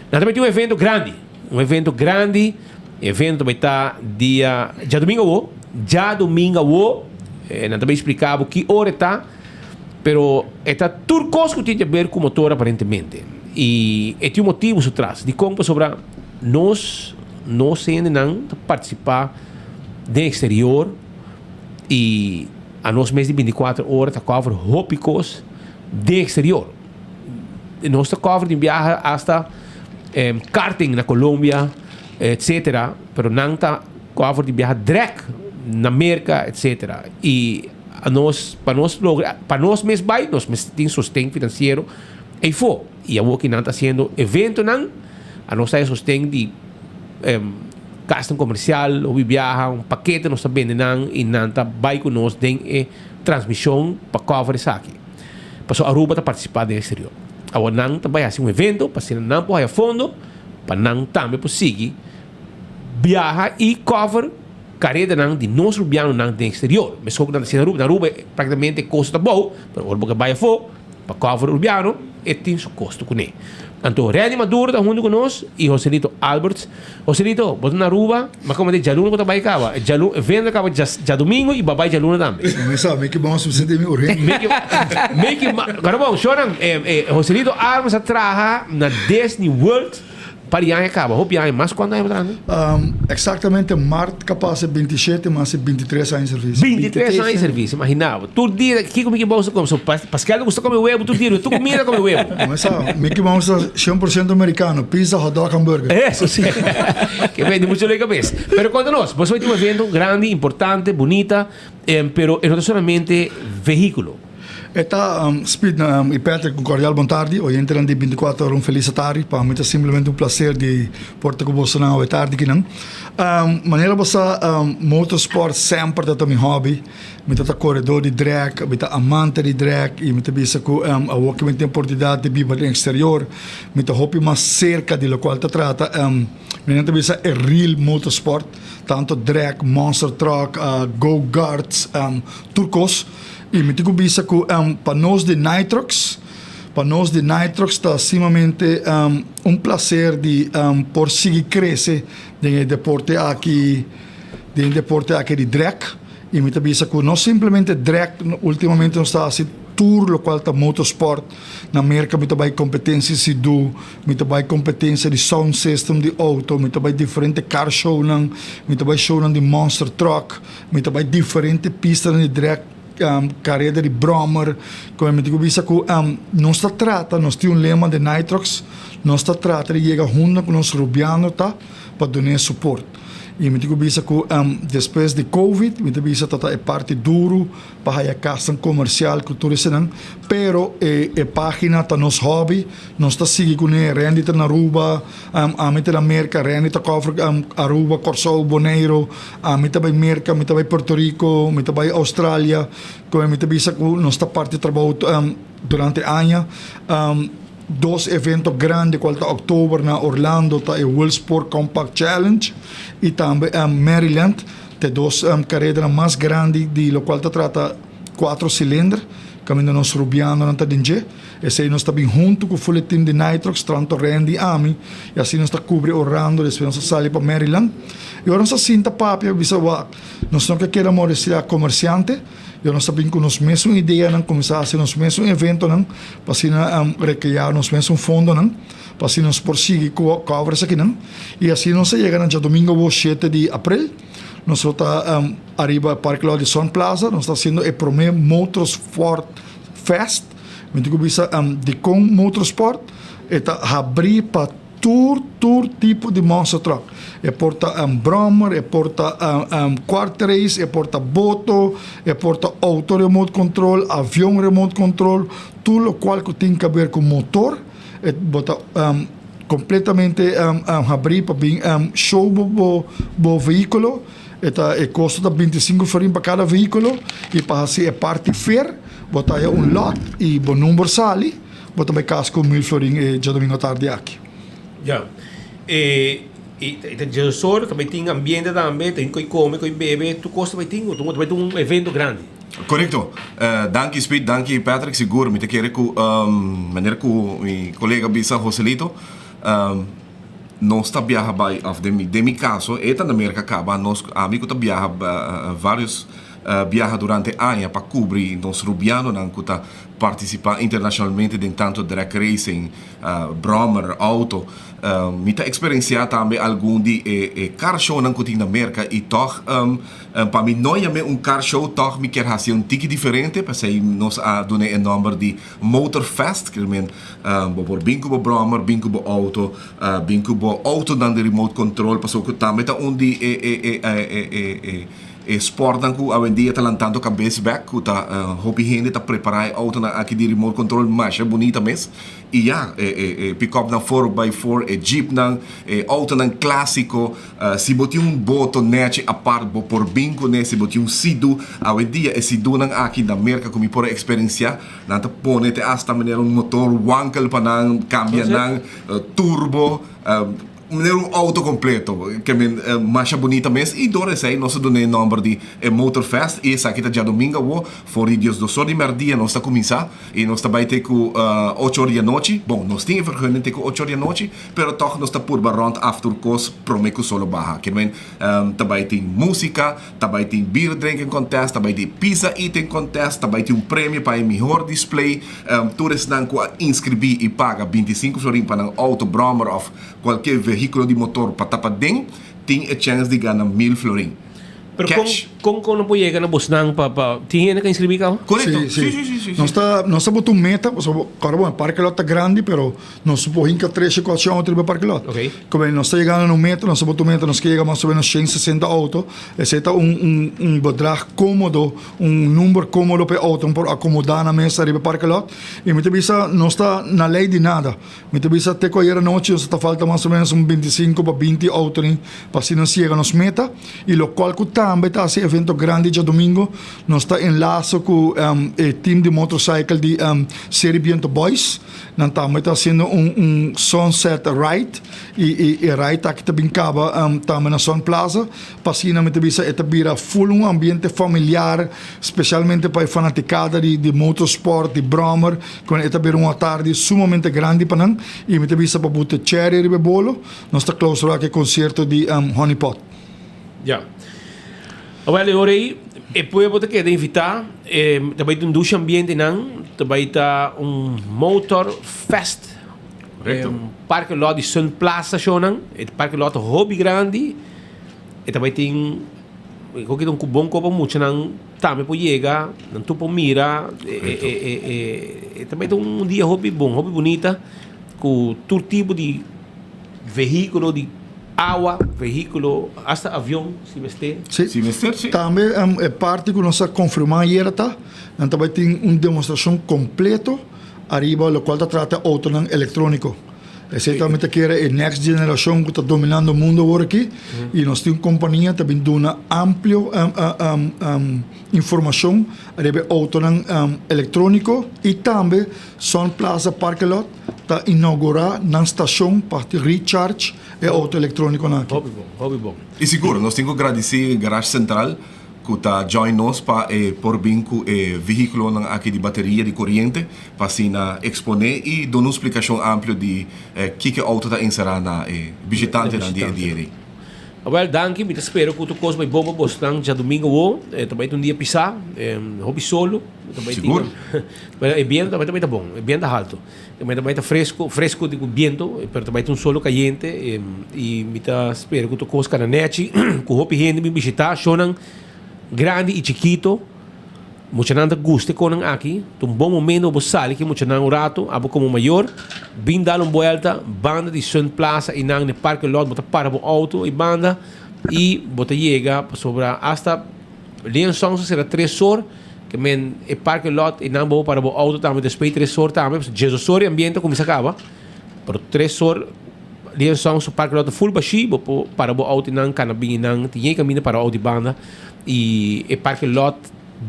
S14: Nan ta bai tin un evento grandi, un evento grandi. E evento bai ta dia djadumingu awo, djadumingu awo, nan ta bai splika bo ki ora e ta, pero e ta tur kos ku tin di aber ku motor aparentemente. I e tin un motibu su tras. Dikon? Pasobra nos, nos hendenan ta partisipá den eksterior i anos mes di bintikuater ora ta cover hopi kos den eksterior. Nos ta cover tin biaha hasta karting na Colombia etcetera pero nan ta cover di biaha drek na Merca etcetera y anos pa nos logra pa nos mes bay nos mester tin sosten financiero eyfo y awor ki nan ta haciendo eventonan anos ta haya sosten di casnan comercial hopi biaha un pakete nos ta bende nan y nan ta bay cu nos den e transmision pa cover esaki pasobra Aruba ta participa den exterior awor nan ta bay haci un evento pa asina nan por haya fondo pa nan tambe por sigui biaha y cover caredanan di nos rubianonan den exterior. Mesco cu nan ta haci na Aruba, na Aruba practicamente e costo ta bou, pero ora bo ke bay afo pa cover rubiano e tin su costo cune. Anto Randy Maduro ta hunto cu nos y Joselito Alberts. Joselito, bo ta na Aruba, ma como di djaluna bo ta bay caba? Djalu, evento ta caba djadomingo y bo a bay djaluna tambe.
S17: Mi sa, Mickey Mouse mi sinti mi urgente.
S14: Mickey, Mickey, Pero bon, shornan, Joselito Alberts a traha na Disney World pa di aña caba. Hopi aña, mas cuanto aña bo traha?
S17: Exactamente mart capaz e 27, mas e 23 aña di servicio.
S14: 23 aña di servicio, imagina bo. Tur dia, kico Mickey Mouse ta come? So, Pascal ta gusta come webo tur dia, tur comida ta come webo.
S17: No sa, Mickey Mouse ta 100% americano, pizza, hot dog, hamburger.
S14: Eso si. Ke bende mucho lei cabes. Pero conta nos, boso bai tin un evento grandi, importante, bunita, pero e no ta solamente vehiculo.
S17: E ta Speed y Patrick un cordial bon tardi. Oyentenan di 24 ora un feliz atardi. Pa mi ta simplemente un placer di por ta cu bosonan awe tardi kinan. Manera bo sa motorsport semper ta ta mi hobby. Mi ta ta koredó di drag, mi ta amante di drag i mi ta bisa ku awor ku mi tin oportunidat di biba den eksterior mi ta hopi mas serka di lokual ta trata. Mi nan ta bisa e real motorsport, tantu drag, monster truck, go karts, tur kos. I mi tin ku bisa ku pa nos di Nitrox, pa nos di Nitrox ta simamente un plaser di por sigui krese den e deporte aki, den e deporte aki di drag. I mi ta bisa ku no simplemente drag, ultimamente nos ta hasi tur lokual ta motorsport. Na Merka mi ta bai kompetensia Sea-Doo, mi ta bai kompetensia di sound system di outo, mi ta bai diferente car shownan, mi ta bai shownan di monster truck, mi ta bai diferente pistanan di drag, kareda di brommer. Komo mi tin ku bisa ku nos ta trata, nos tin un lema den Nitrox, nos ta trata di yega huntu ku nos rubiano ta pa dun'é suport. Y mi tin cu bisa cu despues di Covid mi ta bisa ta ta e parti duro pa haya casnan comercial cu tur esenan, pero e e pagina ta nos hobby, nos ta sigui cune, Randy ta na Aruba, ami ta na Merca, Randy ta cover Aruba, Corsou, Boneiro, ami ta bay Merca, mi ta bay Puerto Rico, mi ta bay Australia, como mi ta bisa cu nos ta parti trabou durante aña. Dos evento grandi cual ta october na Orlando ta e World Sport Compact Challenge y tambe Maryland ta e dos caredanan mas grandi di locual ta trata cuatro cilinder caminda nos rubianonan ta den dje. Esey nos ta bin hunto cu full e team di Nitrox, tanto Randy y ami y asina nos ta cubri Orlando despues nos ta sali pa Maryland y ora nos ta sinta papia bisa wak nos no ke keda molestia comerciante. Yo nos ta bin ku nos mesun ideanan, kuminsá hasi nos mesun eventonan pa asina rekreá nos mesun fondonan, pa asina nos por sigui ku cover esakinan. I asina nos a yega na djadumingu awor shete di aprel, nos lo ta ariba parke lot di Sun Plaza, nos ta hasiendo e promé Motorsport Fest. Mi tin ku bisa dikon Motorsport? E ta habrí pa. Tur tur tipo di monster truck. E por ta un brommer, e por ta un quart race, e por ta boto, e por ta auto remote control, avion remote control, tur locual cu tin caber cu motor, e bo ta completamente habri pa bin show bo bo vehiculo. E ta e costo ta 25 florin pa cada vehiculo y pa haci e parti fair bo ta haya un lot y bo number sali. Bo ta bai kas ku mil florin e djadomingo tardi aki.
S14: Ya. E i ta djesor, ta bai tin ambiente tambe, ta tin koi kome, koi bebe, tur kos ta bai tin, ta bai tin un evento grandi.
S18: Korekto. Danki Speed, danki Patrick. Sigur mi ta kere ku manera ku mi kolega bisa Joselito, nos ta biaha bai, òf den mi den mi kaso, e ta na Merka kaba, nos ami ku ta biaha varios biaha durante aña pa kubri nos rubianonan ku ta partisipá internashonalmente den tantu drag racing, brommer, auto. Mi ta eksperensiá tambe algun di e car shownan ku tin na Merka i tòg pa mi no yam'é un car show tòg mi kier hasié un tiki diferente, p'esei nos a dun'é e nòmber di Motor Fest, kier men bo por bin ku bo brommer, bin ku bo auto, bin ku bo autonan di remote control pasobra ku tambe ta un di e E sportnan ku awendia ta lantando kabes bek ku ta hopi hende ta prepará e outonan aki di remote control masha bunita mes. I ya, e e e pick-upnan four by four, e jeepnan, e outonan klásiko. Si bo tin un boto nèchi apart bo por bin kuné, si bo tin un Sea-Doo, awendia e Sea-Doonan aki na Merka ku mi por a eksperensiá, nan ta pone te asta manera un motor wankel pa nan kambia nan turbo. Manera un auto completo, ke men masha bunita mes y door esey nos a duna e nomber di e Motor Fest y esaki ta djadomingo awo for di diesdos or di merdia nos ta cuminsa y nos ta bay te cu ocho or di anochi, bon nos tin e vergunning te cu ocho or di anochi pero toch nos ta purba rond af tur cos prome cu solo baha ke men ta bay tin musica, ta bay tin beer drinking contest, ta bay tin pizza eating contest, ta bay tin un premio pa e mihor display, tur esnan cu a inscribi y paga 25 florin pa nan auto, brommer of Cualkier vehiculo di motor pa ta paden tin e chens di gana mil florin.
S14: Pero con
S18: Cash.
S14: con con no por yega na bosnan pa pa tin hende ka inscribi caba?
S18: Correcto.
S17: Sí,
S18: Sí,
S17: sí.
S18: sí, sí, sí,
S17: Nos
S18: sí.
S17: ta, nos ta bota un meta, pasobra kòrda bon, e parke lot ta grandi, pero nos por hinka tres kuater auto riba e parke lot.
S14: Oké.
S17: Komo nos ta yegando na un meta, nos ta bota un meta, nos ke yega mas o menos shen sesenta auto. Esei ta un, un, un bedrag kómodo, un number kómodo pa e autonan por akomodá nan mes ariba e parke lot. I mi ta bisa, nos ta na lei di nada. Mi ta bisa te ku ayer anochi nos ta falta mas o menos un 25 pa 20 outonan pa asina nos yega nos meta y locual cu tambe ta haci evento grandi djadomingo nos ta en lazo cu e team di motorcycle di Seri Biento Boys nan tambe ta haciendo un un sunset ride y e ride aki ta bin caba tambe na Sun Plaza pa asina mi ta bisa e ta bira full un ambiente familiar specialmente pa e fanaticada di motorsport di brommer. Con e ta bira un atardi sumamente grandi pa nan y mi ta bisa pa buta cherry riba e bolo, nos ta clausura cu e concierto di Honey Pot.
S14: Ya. Awel e ora ei e pueblo ta keda invita, e ta bai ta un dushi ambiente nan, ta bai ta un motor fest.
S18: Correcto.
S14: E parke lot di Sun Plaza shownan, e parke lot ta hopi grandi, e ta bai tin hopi ta un bon kopa muchanan. Tambe por yega, nan tur por mira, e ta bai ta un dia hopi bon, hopi bunita, ku tur tipo di vehíkulo di Awa, vehículo, hasta avion si mester.
S17: Sí.
S18: Si mester, sí.
S17: Tambe e parti ku nos a konfirmá ayera ta, nan ta bai tin un demostrashon kompleto ariba lokual ta trata outonan elektróniko. Esei ta mi ta kere e next generashon ku ta dominando mundo awor aki i nos tin un kompania ta bin duna amplio informashon ariba e outonan elektróniko i tambe Sun Plaza Parking Lot ta inaugurá nan stashon pa recharge e outo elektrónikonan aki.
S14: Hopi bon, hopi bon.
S18: I sigur nos tin ku gradisí Garage Central ku ta join nos pa e por bin ku e vehíkulonan aki di bateria di koriente pa asina eksponé i duna un splikashon amplio di kiko e outo ta enserá na e bishitantenan di e dia ei.
S14: Awel danki, mi ta spera ku tur kos bai bon pa bosnan djadumingu awo. Ta bai ta un dia pisá, hopi solo. Ta bai tin
S18: Sigur.
S14: E biento ta bai ta bon, e biento ta haltu. Ta bai ta fresco, fresco di ku biento, pero ta bai ta un solo kayente i mi ta spera ku tur kos kana nechi, ku hopi hende bin bishitá, shownan grandi i chikito. Muchanan ta gusta e konan aki. Ta un bon momento pa bo sali ku e muchanan un rato. Abo komo mayor, bin dal un buelta banda di Sun Plaza einan den parking lot. Bo ta para bo auto ei banda i bo ta yega pasobra asta Leon Songs a sera tres or. Ke men e parking lot einan bo por para bo auto tambe despues di tres or tambe. Pasobra diesdos or e ambiente a kuminsá kaba. Pero tres or Leon Songs su parking lot ta full bashí. Bo por para bo auto einan, kana bin einan. Tin yei kaminda para auto ei banda. I e parking lot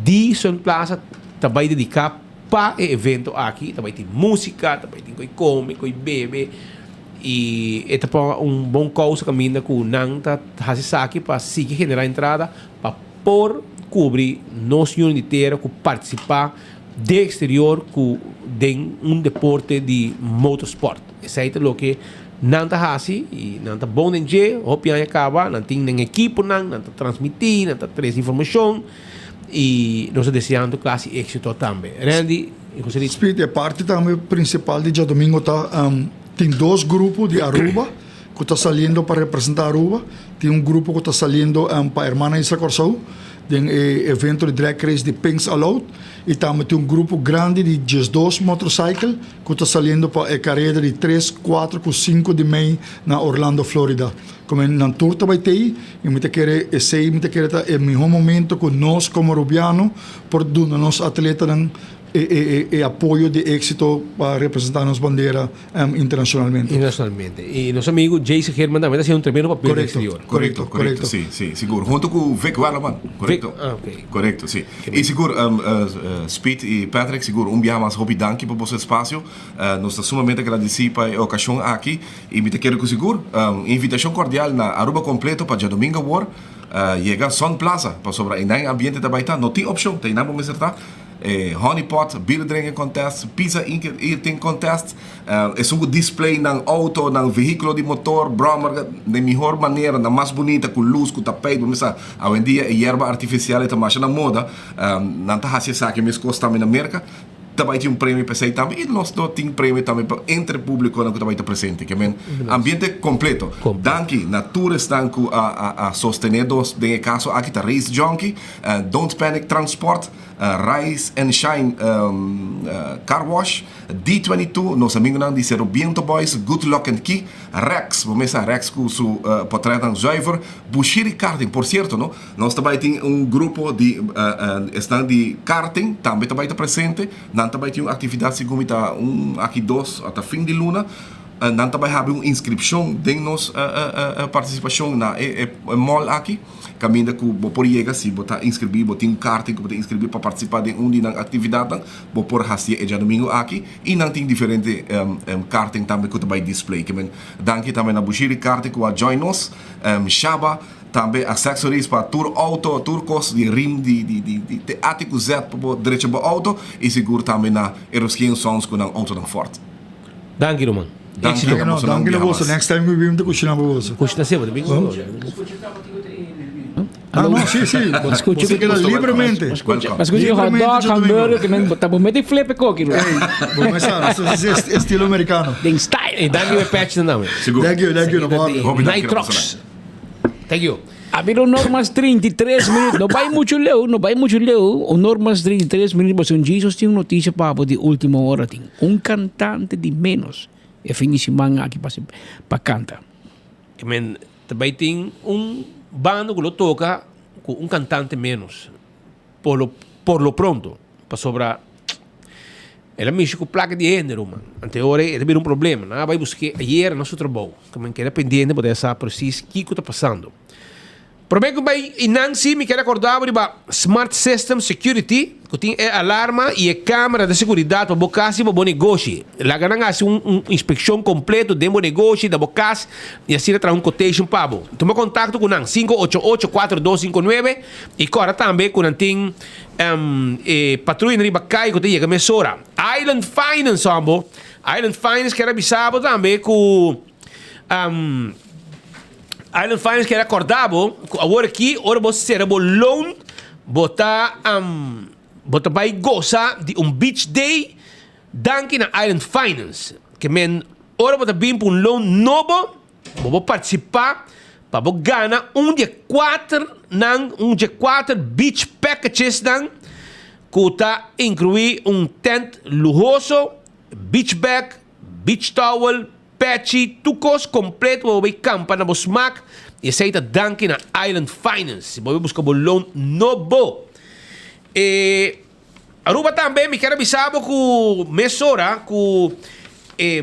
S14: di Sun Plaza ta bai dediká pa e evento aki. Ta bai tin músika, ta bai tin koi kome, koi bebe. I e ta pa un bon kousa kaminda ku nan ta hasi esaki pa sigui generá entrada pa por kubri nos yunan di tera ku partisipá den eksterior ku den un deporte di motorsport. Esei ta loke nan ta hasi i nan ta bon den dje. Hopi aña kaba nan tin nan ekiponan, nan ta transmití, nan ta trese informashon i nos ta deseando klasi éksito tambe. Randy i Joselito.
S17: Speed, e parti tambe prinsipal di djadomingo ta tin dos grupo di Aruba ku ta saliendo pa representá Aruba. Tin un grupo ku ta saliendo pa Hermana Isla Kòrsou den e evento di drag race di Pinks Aloud i tambe tin un grupo grandi di diesdos motorcycle ku ta saliendo pa e kareda di tres, kuater ku sinku di mei na Orlando, Florida. Komo nan tur ta bai tei i mi ta kere esei mi ta kere ta e mihó momento ku nos komo Rubiano por duna nos atletanan e e apoyo di éksito pa representá nos bandera internacionalmente.
S14: Internacionalmente. Y nos amigo Jason Herman tambe ta haciendo un tremendo papel den exterior.
S18: Correcto, correcto. Si, si, sigur. Hunto cu Vic Werleman. Correcto.
S14: Vic, ah, ok.
S18: Correcto, si. Y sigur, Speed y Patrick, sigur un biaha mas hopi danki pa boso espacio. Nos ta sumamente agradeci pa e ocasion aki. Y mi ta kere cu sigur, invitacion cordial na Aruba completo pa djadomingo awor yega Sun Plaza, pasobra einan e ambiente ta bay ta. No tin opcion, ta einan bo mester ta. E honey pot, bier drinken contest, pizza eating contest, esun cu display nan auto, nan vehiculo di motor, brommer, den mihor manera, nan mas bunita, cu luz, cu tapijt, bo mester sa, awendia e yerba artificial e ta masha na moda, nan ta haci esaki mescos tambe na Merca, ta bay tin un premio pa esey tambe y nos lo tin premio tambe pa entre publiconan cu ta bay ta presente, ke men ambiente completo. Danki na tur esnan cu a sostene nos den e caso aki, ta Race Junkie, Don't Panic Transport, Rise and Shine Car Wash, D22, nos amigonan di Cerro Biento Boys, Good Luck and Key, Rex, bo mesa Rex cu su potretnan zuiver, Bushiri Karting, por cierto no, nos ta bay tin un grupo di esnan di karting tambe ta bay ta presente, nan ta bay tin un actividad segun mi ta un aki dos ata fin di luna, nan ta bay habi un inscripcion den nos participacion na e mall aki. Kaminda ku bo por yega si bo ta inskribí, bo tin un karta ku bo ta inskribí pa partisipá den un di nan aktividatnan, bo por hasié e djadumingu aki i nan tin diferente karten tambe ku ta bai display. Ke men danki tambe na Bushiri Karten ku a join nos, Shaba tambe accessories pa tur outo, tur kos di rim di di di te A te ku Z pa bo drecha bo outo i sigur tambe na Eroskein Sons ku nan outonan Ford.
S14: Danki ruman.
S18: Danki
S17: na boso. Danki na boso. Next time mi bin ta kushina pa boso.
S14: Kushina si, bo ta bin ku boso.
S17: Ah no, si si. Boso keda libremente.
S15: Escucha hot dog, hamburger, que men ta bo mete flip e koki.
S17: Ey, bo me sa, es estilo americano.
S15: Den style.
S14: Ey, danki me patch na name.
S18: Sigur.
S17: Thank you, thank you. No problem.
S14: Nitrox. Thank you.
S15: A bira un normas 33 minuut. No bai mucho leu, no bai mucho leu. Un normas 33 minuut. Pasobra un Jesus tin un noticia pa bo di ultima hora. Tin un cantante di menos e fin di siman aki pa, pa canta.
S14: I mean, Ta bai tin un banda ku lo toka ku un kantante ménos. Por lo por lo pronto. Pasobra el a mishi ku plaka di hende ruman. Ante ora e ta bira un problema. Nan a bai busk'é ayer na su trabou. Ku men keda pendiente pa sa presis kiko ta pasando. Prome ku bai einan si mi kier akorda bo riba Smart System Security ku tin e alarma i e kamera di seguridat pa bo kas i pa bo negoshi. Laga nan hasi un un inspekshon kompleto den bo negoshi, na bo kas i asina traha un quotation pa bo. Tuma kontakto ku nan 588 4259 i kòrda tambe ku nan tin e patruyanan riba kai ku ta yega mesora. Island Finance hombo, Island Finance kier a bisa bo tambe ku Island Finance kier a korda bo ku awor aki ora bo sera bo loan bo ta bo ta bai gosa di un beach day danki na Island Finance. Ke men ora bo ta bin pa un loan nobo bo por partisipa pa bo gana un di e kuater nan un di e kuater beach packages nan ku ta inkluí un tent luhoso, beach bag, beach towel, Pechi, tur kos kompleto pa bo bai kampa na bo smak i esei ta danki na Island Finance. Si bo bai buska bo loan nobo. E Aruba tambe mi kier a bisa bo ku mesora ku e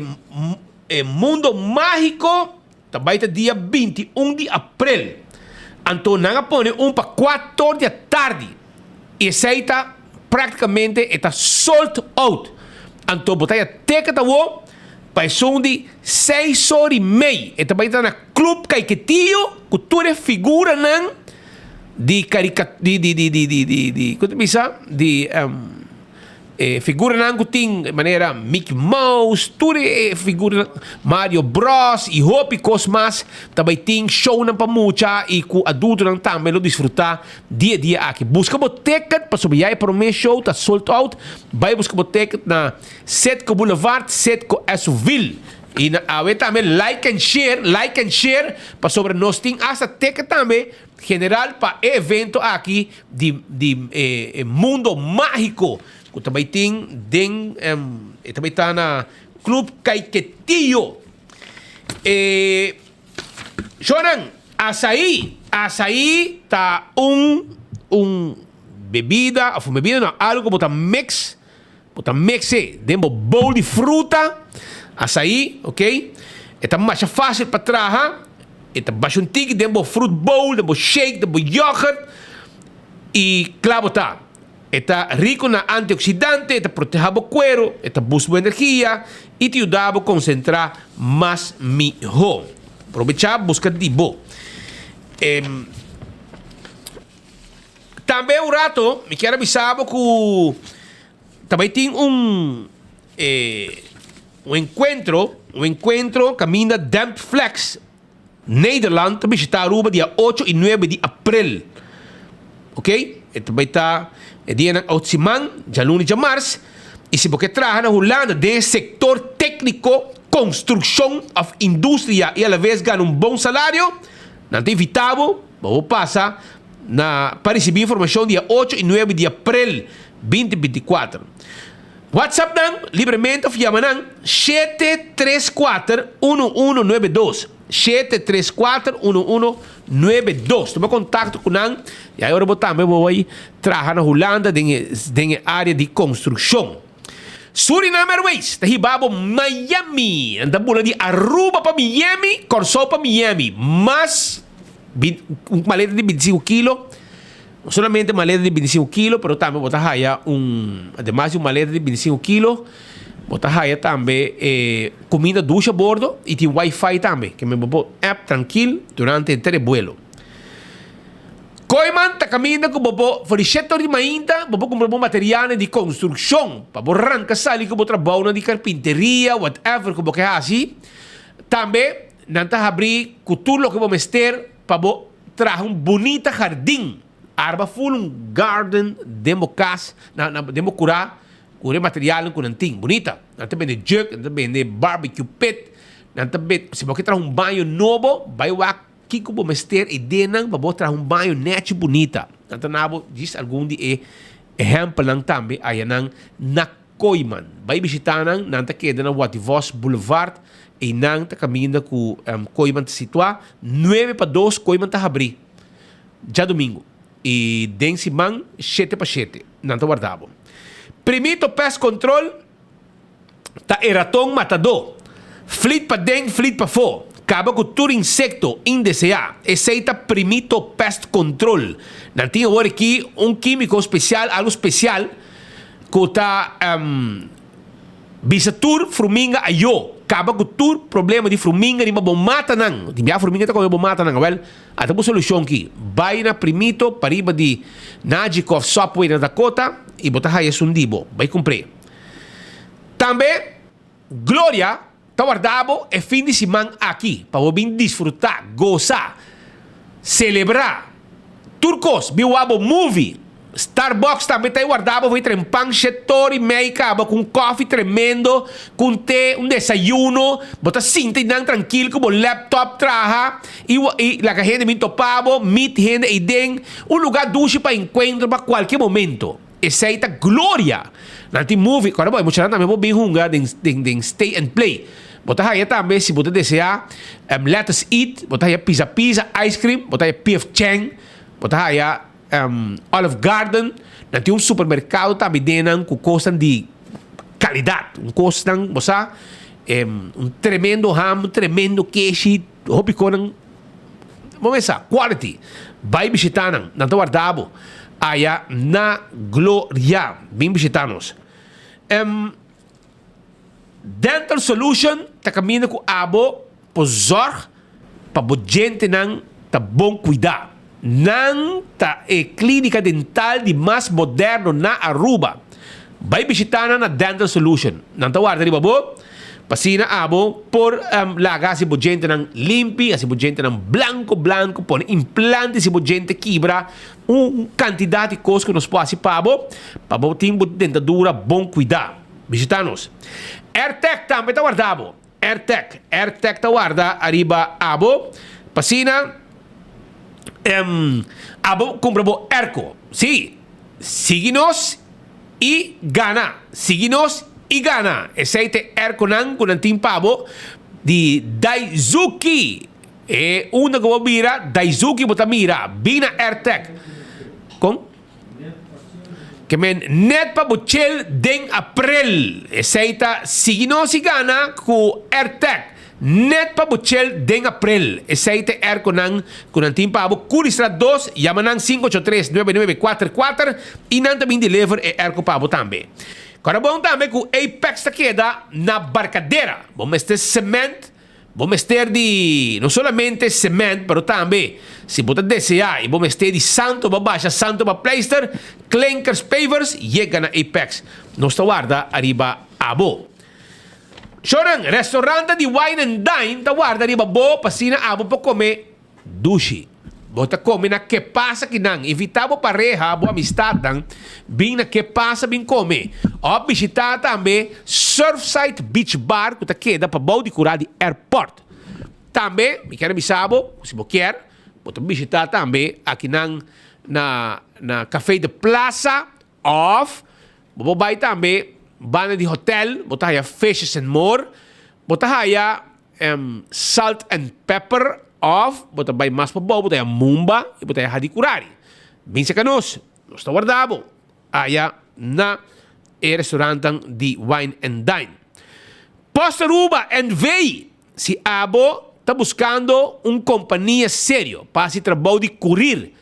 S14: e Mundo Magico ta bai ta dia 21 di aprel. Anto nan a pone un pa kuator di atardi. I esei ta praktikamente e ta sold out. Anto bo ta ya ticket awo pa esun di seis or i mei. E ta bai ta na Club Caiquetio ku tur e figuranan di karika di di di di di di di ku ta bisa di E figuranan ku tin manera Mickey Mouse, tur e figuranan, Mario Bros i hopi kos mas ta bai tin shownan pa mucha i ku adultonan tambe lo disfrutá di e dia aki. Buska bo ticket pasobra ya e promé show ta sold out. Bai buska bo ticket na Citgo Boulevard, Citgo Esoville. I na awe tambe like and share, like and share pasobra nos tin asta ticket tambe general pa e evento aki. Di di e mundo mágiko ku ta bai tin den e ta bai ta na Club Caiquetio. E shownan asaí, asaí ta un un bebida òf un bebida no algu ku bo ta mix, bo ta mix e den bo bowl di fruta, asaí, ok. E ta masha fásil pa traha. E ta basha un tiki den bo fruit bowl, den bo shake, den bo yoghurt y kla bo ta. E ta rico na antioxidante, e ta proteha bo cuero, e ta boost bo energia y ta yuda bo concentra mas miho. Probecha busca di bo. Tambe un rato mi kier a bisa bo cu ta bay tin un Un enkuentro, un enkuentro kaminda Dempflex Nederland ta bishita Aruba dia ocho i nuebe di aprel. Ok, e ta bai ta e dianan out siman, djaluna i djamars. I si bo ke traha na Hulanda den e sektor tékniko, konstrukshon òf industria i alaves gana un bon salario, nan ta invitá bo pa bo pasa na pa risibí informashon dia ocho i nuebe di aprel binti 24. WhatsApp nan libremente of yama nan 734 1192, 734 1192. Tuma kontakto ku nan i ai ora bo tambe bo bai traha na Hulanda den e den e área di konstrukshon. Suriname Airways ta hiba bo Miami. Nan ta bula di Aruba pa Miami, Kòrsou pa Miami. Mas un maleta di 25 kilo. No solamente maleta di 25 kilo, pero tambe bo ta haya un, ademas di un maleta di 25 kilo, bo ta haya tambe eh, comida dushi a bordo y tin wifi tambe, ke men bo por app trankil durante henter e buelo. Kooiman ta kaminda ku bo por, for di shete or di mainta, bo por kumpra bo materialnan di konstrukshon pa bo ranka sali ku bo trabounan di karpinteria, whatever ku bo ke hasi. Tambe nan ta habri ku tur loke bo mester pa bo Traha un bunita jardin. Arba ful un garden den bo kas, na, na, den bo kurá, ku e materialnan ku nan tin. Bunita. Nan ta bende jug, nan ta bende barbecue pit, nan ta bende, si bo ke traha un baño nobo, bai wak kiko bo mester i den nan pa bo traha un baño nechi bunita. Nan ta na bo djis algun di e ehèmpelnan tambe ayanan na. Kooyman. Bai bishita nan, nan ta keda na Wativos Boulevard, einan ta kaminda ku Kooyman ta situá. Nuebe pa dos Kooyman ta habrí djadumingu i den siman shete pa shete nan ta warda bo. Primito Pest Control ta e raton matadó. Flit paden, flit pafó. Kaba ku tur insekto indeseá. Esei ta Primito Pest Control. Nan tin awor aki un kímiko spesial, algu spesial, ku ta bisa tur fruminga ayó. Kaba ku tur problema di fruminga riba bo matanan. Tin bia fruminga ta kome bo matanan. Awèl, ata bo solushon aki. Bai na Primito pariba di Najikoff Subway na Dakota i bo ta haya esun di bo. Bai kumpr'é. Tambe Gloria ta warda bo e fin di siman aki pa bo bin disfruta, gosa, celebra tur cos, bin wak bo movie. Starbucks tambe ta e warda bo for e trempan shetor y mei caba cu un coffee tremendo, cu un te, un desayuno, bo ta sinta einan trankil cu bo laptop traha y y laga hende bin topa bo, meet hende eiden, un lugar dushi pa encuentro pa cualkier momento. Esei ta gloria! Nan tin movie, kòrda bo, e muchanan tambe por bin hunga den den den stay and play. Bo ta haya tambe si bo ta deseá Let Us Eat, bo ta haya Pizza Pizza, ice cream, bo ta haya PF Chang, bo ta haya Olive Garden. Nan tin un supermerkado tambe den nan ku kosnan di kalidat, un kosnan, bo sa, un tremendo ham, un tremendo keshi, hopi konan. Bo mesa, quality. Bai bishita nan, nan ta warda bo aya na gloria. Bin bishita nos. Em, Dental Solution ta kaminda ku abo por zorg pa bo djentenan ta bon kuidá. Nan ta e klínika dental di mas moderno na Aruba. Bai bishita nan na Dental Solution. Nan ta warda riba bo. Pa asina abo por laga hasi bo djentenan limpi, hasi bo djentenan blanco blanco, pone implante si bo djente kibra, un kantidat di kos ku nos por hasi pa bo, pa bo tin bo dentadura bon kuidá. Bishita nos. Airtec tambe ta warda bo. Airtec, Airtec ta warda ariba abo. Pa asina abo kumpra bo airco. Sí, sigui nos. I gana. Sigui nos i gana. Esei ta e erkonan ku nan tin pa bo di Daizuki. E unda ku bo mira Daizuki bo ta mira. Bin na Airtec. Kon? Ke men net pa bo chel den aprel. Esei ta sigui nos i gana ku Airtec. Net pa bo chel den aprel. Esei ta e airconan cu nan tin pa bo. Curiestraat dos, yama nan 583 9944 y nan ta bin deliver e airco pa bo tambe. Cora bon tambe cu Apex ta keda na Barcadera. Bo mester cement, bo mester di no solamente cement pero tambe si bo ta desea y bo mester di santo pa basha, santo pa pleister, klinkers, pavers, yega na Apex. Nos ta warda ariba abo. Shonan, restaurantnan di Wine and Dine ta warda riba bo pa asina abo por come dushi. Bo ta come na Ke Pasa kinan. Invita bo pareha, bo amistadnan bin na Ke Pasa bin come. Of bishita tambe Surfside Beach Bar cu ta keda pabou di cura di airport. Tambe mi kier a bisa bo cu si bo kier bo ta bishita tambe akinan na na Café de Plaza Of, bo por bai tambe banda di hotel, bo ta haya Fishes and More, bo ta haya Salt and Pepper of bo ta bai mas pabou bo ta haya Mumba y bo ta haya Hadicurari. Bin cerca nos, nos ta warda bo aya na e restaurantan di Wine and Dine. Post Aruba NV. Si abo ta buscando un compania serio pa haci trabou di curir,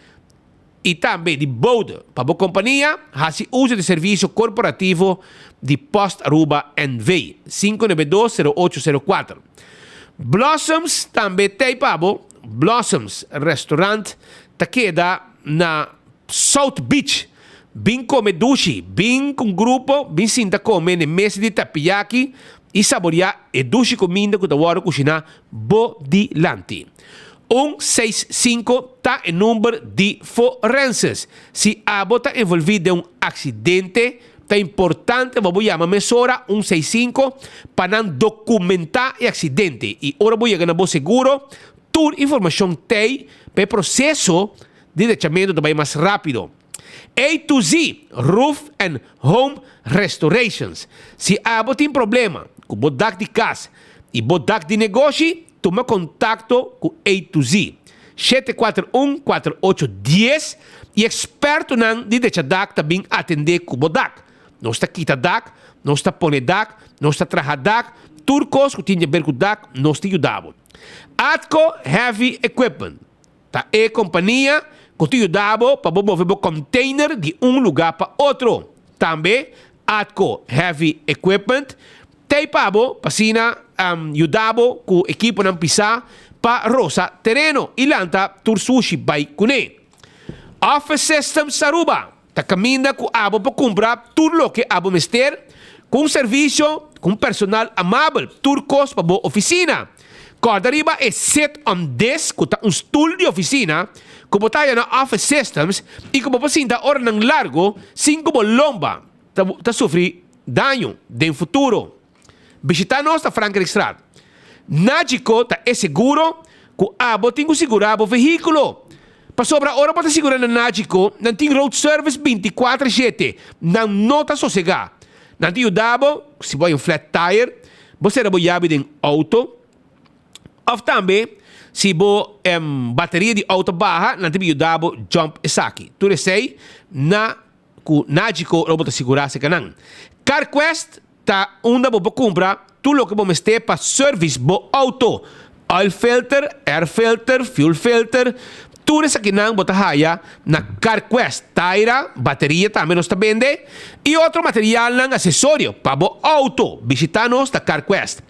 S14: i tambe di bode pa bo kompania, hasi uso di servisio korporativo di Post Aruba NV. 592 0804. Blossoms tambe t'ei pa bo. Blossoms Restaurant ta keda na South Beach. Bin kome dushi, bin ku un grupo, bin sinta kome n'e mesa di tapiyaki i saboriá e dushi kuminda ku ta wòrdu kushiná bo dilanti. Un seis sinku ta e number di forenses. Si abo ta envolví den un aksidente, ta importante pa bo yama mesora un seis sinku pa nan dokumentá e aksidente i ora bo yega na bo seguro, tur informashon t'ei pa e proseso di rechamentu ta bai mas rápido. A to Z Roof and Home Restorations. Si abo tin problema ku bo dak di kas i bo dak di negoshi, tuma kontakto ku A to Z. 741 4810 i ekspertonan di drecha dak ta bin atendé ku bo dak. Nos ta kita dak, nos ta pone dak, nos ta traha dak, tur kos ku tin di aber ku dak nos ta yuda bo. Atco Heavy Equipment ta e kompania ku ta yuda bo pa bo move bo container di un lugá pa otro. Tambe Atco Heavy Equipment t'ei pa bo pa asina yuda bo ku ekiponan pisá pa rosa tereno i lanta tur sushi bai kuné. Office Systems Aruba ta kaminda ku abo por kumpra tur loke abo mester ku un servisio ku un personal amabel, tur kos pa bo ofisina. Kòrda riba e sit on desk ku ta un stul di ofisina ku bo ta haya na Office Systems i ku bo por sinta oranan largu sin ku bo lomba ta sufri daño den futuro. Bishita nos na Frankrijkstraat. Nagico ta e seguro ku abo tin ku sigurá bo vehíkulo. Pasobra ora bo ta sigurá na Nagico, nan tin road service bintikuater shete. Nan no ta sosegá. Nan ta yuda bo si bo hay un flat tire, bo sera bo yabi den outo, òf tambe si bo bateria di outo baha, nan ta bin yuda bo jump esaki. Tur esei na ku Nagico lo bo ta sigurá serka nan. CarQuest Ta unda bo por cumpra tur loke bo mester pa service bo auto. Oil filter, air filter, fuel filter, tur esakinan bo ta haya na CarQuest. Taira, bateria tambe nos ta bende y otro materialnan accesorio pa bo auto. Bishita nos na CarQuest.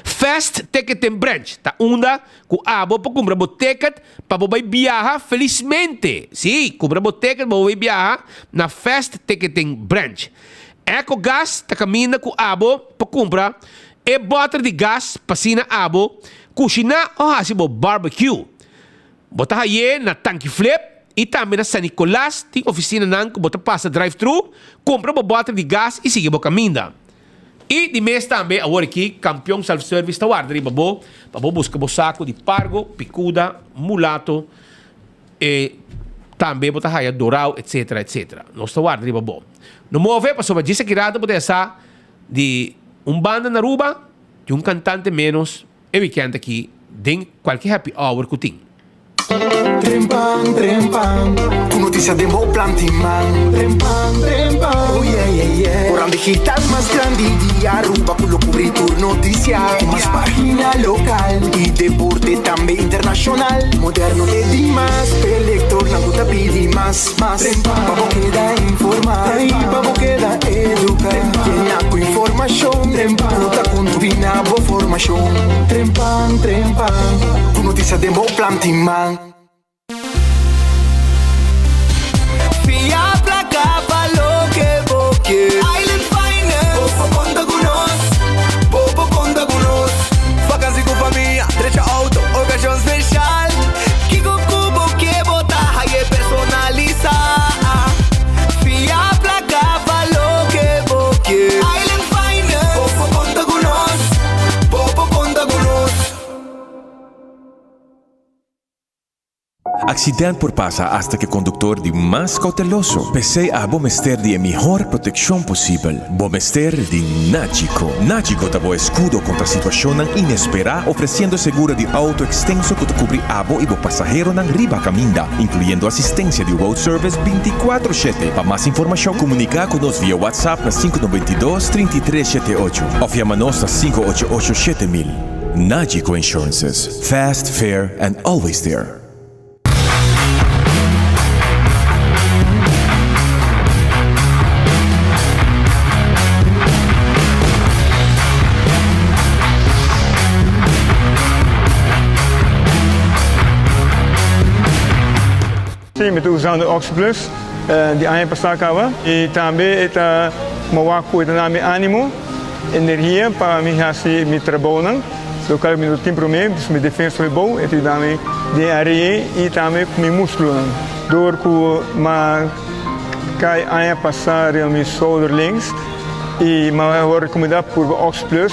S14: Fast Ticketing Branch ta unda cu abo por cumpra bo ticket pa bo bay biaha felismente. Si, cumpra bo ticket pa bo bay biaha na Fast Ticketing Branch. Ecogas ta kaminda ku abo pa kumpra e bòter di gas pa asina abo kushiná o hasi bo barbecue. Bo ta hay'é na Tanki Flip i tambe na San Nicolas tin ofisinanan ku bo ta pasa drive thru, kumpra bo bòter di gas i sigui bo kaminda. I di mes tambe awor aki Kampion Self Service ta warda riba bo pa bo buska bo saku di pargo, pikuda, mulato, E tambe bo ta haya dorao etcetera etcetera. Nos ta warda riba bo. No move pasobra djis aki rato bo ta yasa di un banda na Aruba di un cantante menos e weekend aki den cualke happy hour cu tin.
S6: Trempan, trempan, ku notisia den bo planti man. Trempan, trempan, oh yeah, yeah, yeah. Koran digital mas grandi di Aruba ku lo kubri tur notisia. Ku mas pagina lokal i deporte tambe internashonal. Moderno te dimas, p'e lectornan cu ta pidi mas, mas. Pa bo keda informa i pa bo keda educa. Yena cu informacion cu ta contribui na bo formacion. Trempan, trempan, cu noticia den bo planti man.
S13: Fia placa pa loke bo ke. Island Finance. Bo por conta cu nos. Bo por conta cu nos. Vakantie cu famia, drecha auto, ocasion special. Kico cu bo ke bo ta haye personalisa. Fia placa pa loke bo ke. Island Finance. Bo por conta cu nos. Bo por conta cu nos.
S19: Accident por pasa hasta cu e conductor di mas cauteloso. P'esey abo mester di e mihor proteccion posibel. Bo mester di Nagico. Nagico ta bo escudo contra situacionnan inespera, ofreciendo seguro di auto extenso cu ta cubri abo y bo pasaheronan riba caminda, incluyendo asistencia di road service binticuatro shete. Pa mas informacion, comunica cu nos via WhatsApp na sinku noventa i dos, trinta i tres shete ocho of yama nos na sinku ocho ocho shete mil. Nagico Insurances. Fast, fair and always there.
S3: Sí, mi ta usando Oxyplus di aña pasá kaba i tambe e ta mowa ku e ta na mi ánimo, energia pa mi hasi mi trabounan, lokal mi no tin promé, dus mi defensa hopi bou, e ta yuda mi den are'é i tambe ku mi múskulonan. Dor ku m'a kai aña pasá riba mi shoulder links i m'a wòrdu rekomendá purba Oxyplus,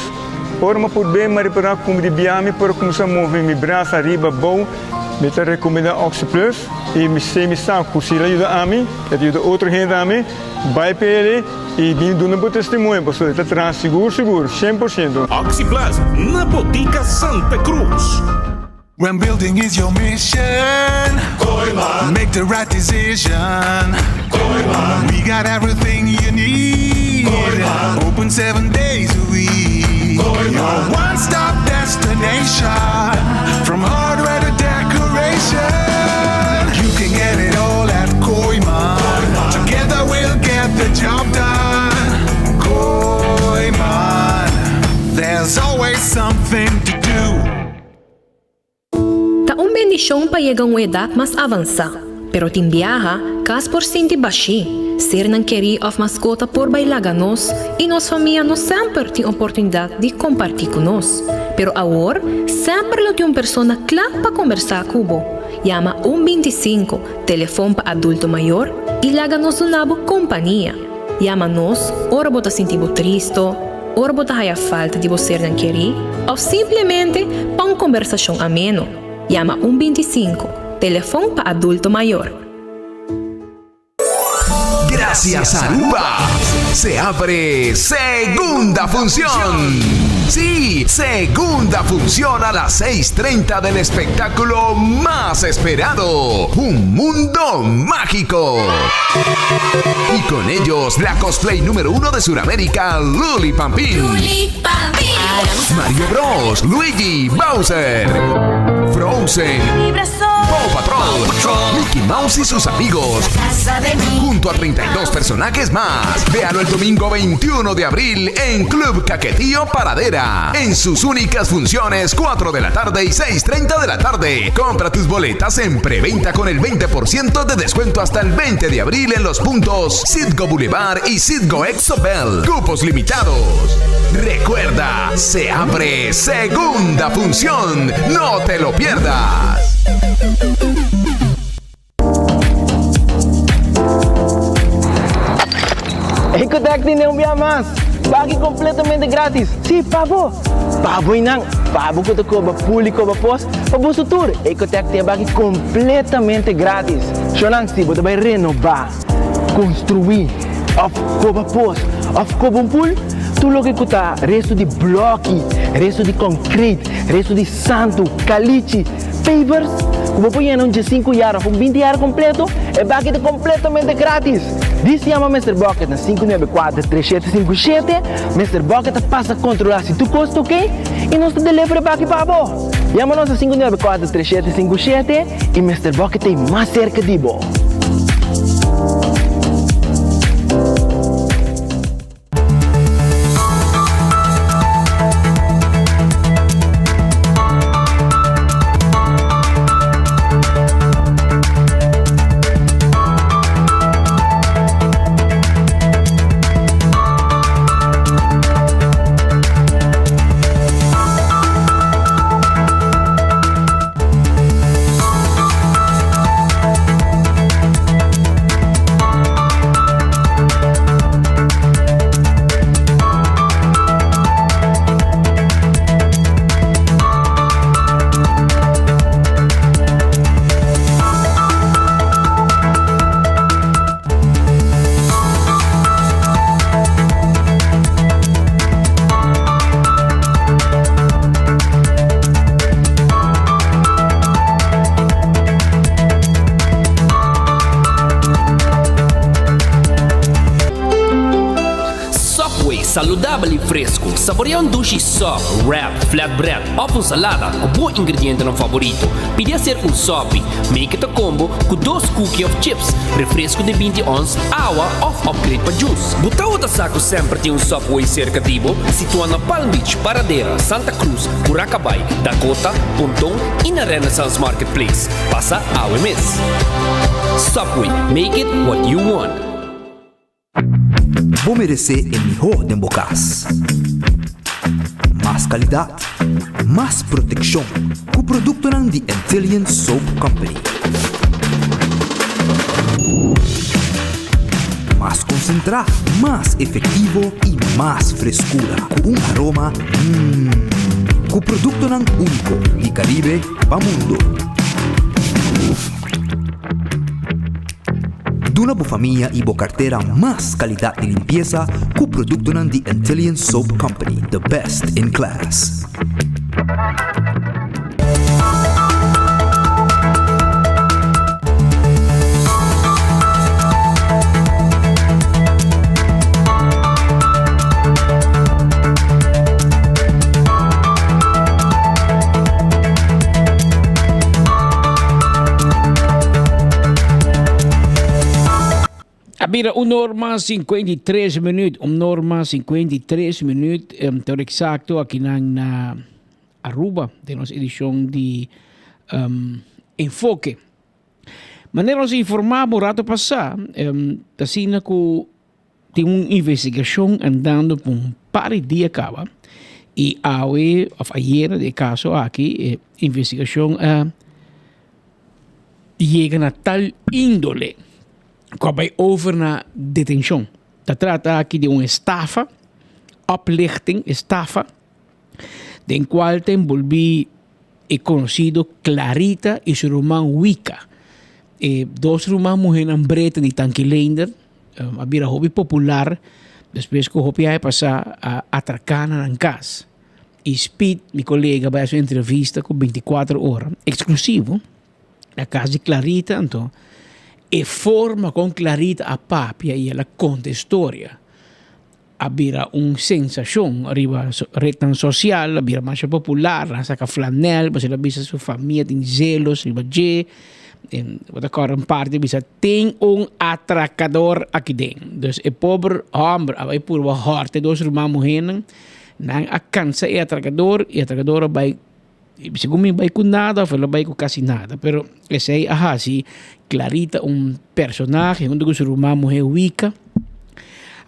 S3: ora m'a purb'é m'a ripará ku mi di bia mi por a kuminsá move mi brasa ariba abou.
S20: Mi ta rekomendá OxiPlus i mi sé mi sa ku si el a yuda ami, e ta yuda otro hende tambe. Bai p'e i bin duna bo testimonio pasobra e ta traha sigur sigur, 100%.
S21: OxiPlus na Botica Santa Cruz.
S22: When building is your mission, Kooyman. Make the right decision. Kooyman. We got everything you need. Kooyman. Open seven days a week. Kooyman. Your one-stop destination. From hardware to decoration. You can get it all at Kooyman. Kooyman. Together we'll get the job done. Kooyman. There's always something to do.
S23: Ta un bendishon pa yega un edat mas avansá, pero tin biaha, kas por sinti bashí, sernan kerí òf maskota por bai laga nos i nos famia no semper tin oportunidat di kompartí ku nos. Pero awor, semper lo tin un persona kla pa kombersá ku bo. Yama un 25, telefon pa adulto mayor, i laga nos duna bo kompania. Yama nos ora bo ta sinti bo tristo, ora bo ta haya falta di bo sernan kerí òf simplemente pa un kombersashon ameno. Yama un 25, telefon pa adulto mayor.
S24: Gracias Aruba! Se abre segunda función. Sí, segunda función a las 6.30 del espectáculo más esperado, Un Mundo Mágico. Y con ellos, la cosplay número uno de Sudamérica, Luli Pampín. Mario Bros, Luigi, Bowser, Frozen, Paw Patrol, Mickey Mouse y sus amigos. Junto a 32 personajes más. Véalo el domingo 21 de abril en Club Caquetío Paradera. En sus únicas funciones, 4 de la tarde y 6.30 de la tarde. Compra tus boletas en preventa con el 20% de descuento hasta el 20 de abril en los puntos Citgo Boulevard y Citgo Exobel. Cupos limitados. Recuerda, se abre segunda función. No te lo pierdas.
S25: Ecotec tin un bia mas. Baki completamente gratis. Si, pa bo. Pa bo y nan. Pa bo cu ta coba pool y coba pos. Pa boso tur, Ecotec tin e baki completamente gratis. Shonan, si bo ta bay renoba, construi, of coba pos, of coba un pool, tur loke cu ta resto di bloki, resto di concrete, resto di santo, calichi, pavers, cu bo por yena un diescinco yard of un binti yard completo, e baki ta completamente gratis. Dis yama Mister Bucket na sinku nuebe kuater tres shete sinku shete, Mister Bucket ta pasa controla si tur cos ta ok y nos ta deliver e baki pa bo. Yama nos na sinku nuebe kuater tres shete sinku shete y Mister Bucket ta ei mas cerca di bo.
S1: Subway, saludabel y fresco. Saborea un dushi sub, wrap, flatbread of un salada cu bo ingredientenan favorito. Pidi hacer un sopi. Make it a combo cu dos cookie of chips, refresco di binti ons, awa of upgrade pa juice. Bo tawata sa cu semper tin un Subway cerca di bo? Situa na Palm Beach, Paradera, Santa Cruz, Curacabai, Dakota, Ponton y na Renaissance Marketplace. Pasa awe mes. Subway, make it what you want.
S2: Bo meresé e mihó den bo kas. Mas kalidat, mas protekshon ku produktonan di Antillian Soap Company. Mas konsentrá, mas efektivo i mas freskura ku un aroma mmm. Ku produktonan úniko di Karibe pa mundu. Duna bo famia y bo cartera mas calidad di limpieza cu productonan di Antillian Soap Company, the best in class.
S15: A bira un norma 53 minuut, un norma 53 minuut, um, ter exacto aki nan na Aruba, den nos edicion di um, Enfoke. Manera nos informá un rato pasá, um, ta asina ku tin un investigashon andando pa un par di dia kaba i awe òf ayera den e kaso aki e investigashon a yega na tal índole ku a bai over na detenshon. Ta trata aki di un estafa, oplichting, estafa, den kual ta enbolbí e konosido Clarita i su ruman Wika. E dos ruman muhénan breta di Tanki Leender a bira hopi popular despues ku hopi aña pasá a atraká na nan kas. I Speed, mi kolega, bai hasi un entrevista ku bintikuater ora eksklusivo na kas di Clarita. Anto e forma kon Clarita a papia i el a konta e storia a bira un sensashon riba retnan sosial, a bira masha popular, nan a saka flanel pasobra el a bisa su famia tin zelos riba dje, bo ta kòrda un parti a bisa tin un atrakador aki den. Dus e pober hòmber a bai purba hòrta e dos ruman muhénan, nan a kansa e atrakador i e atrakador a bai segun mi bai ku nada òf el a bai ku kasi nada, pero esei a hasi Clarita un personahe huntu ku su ruman muhé Wika.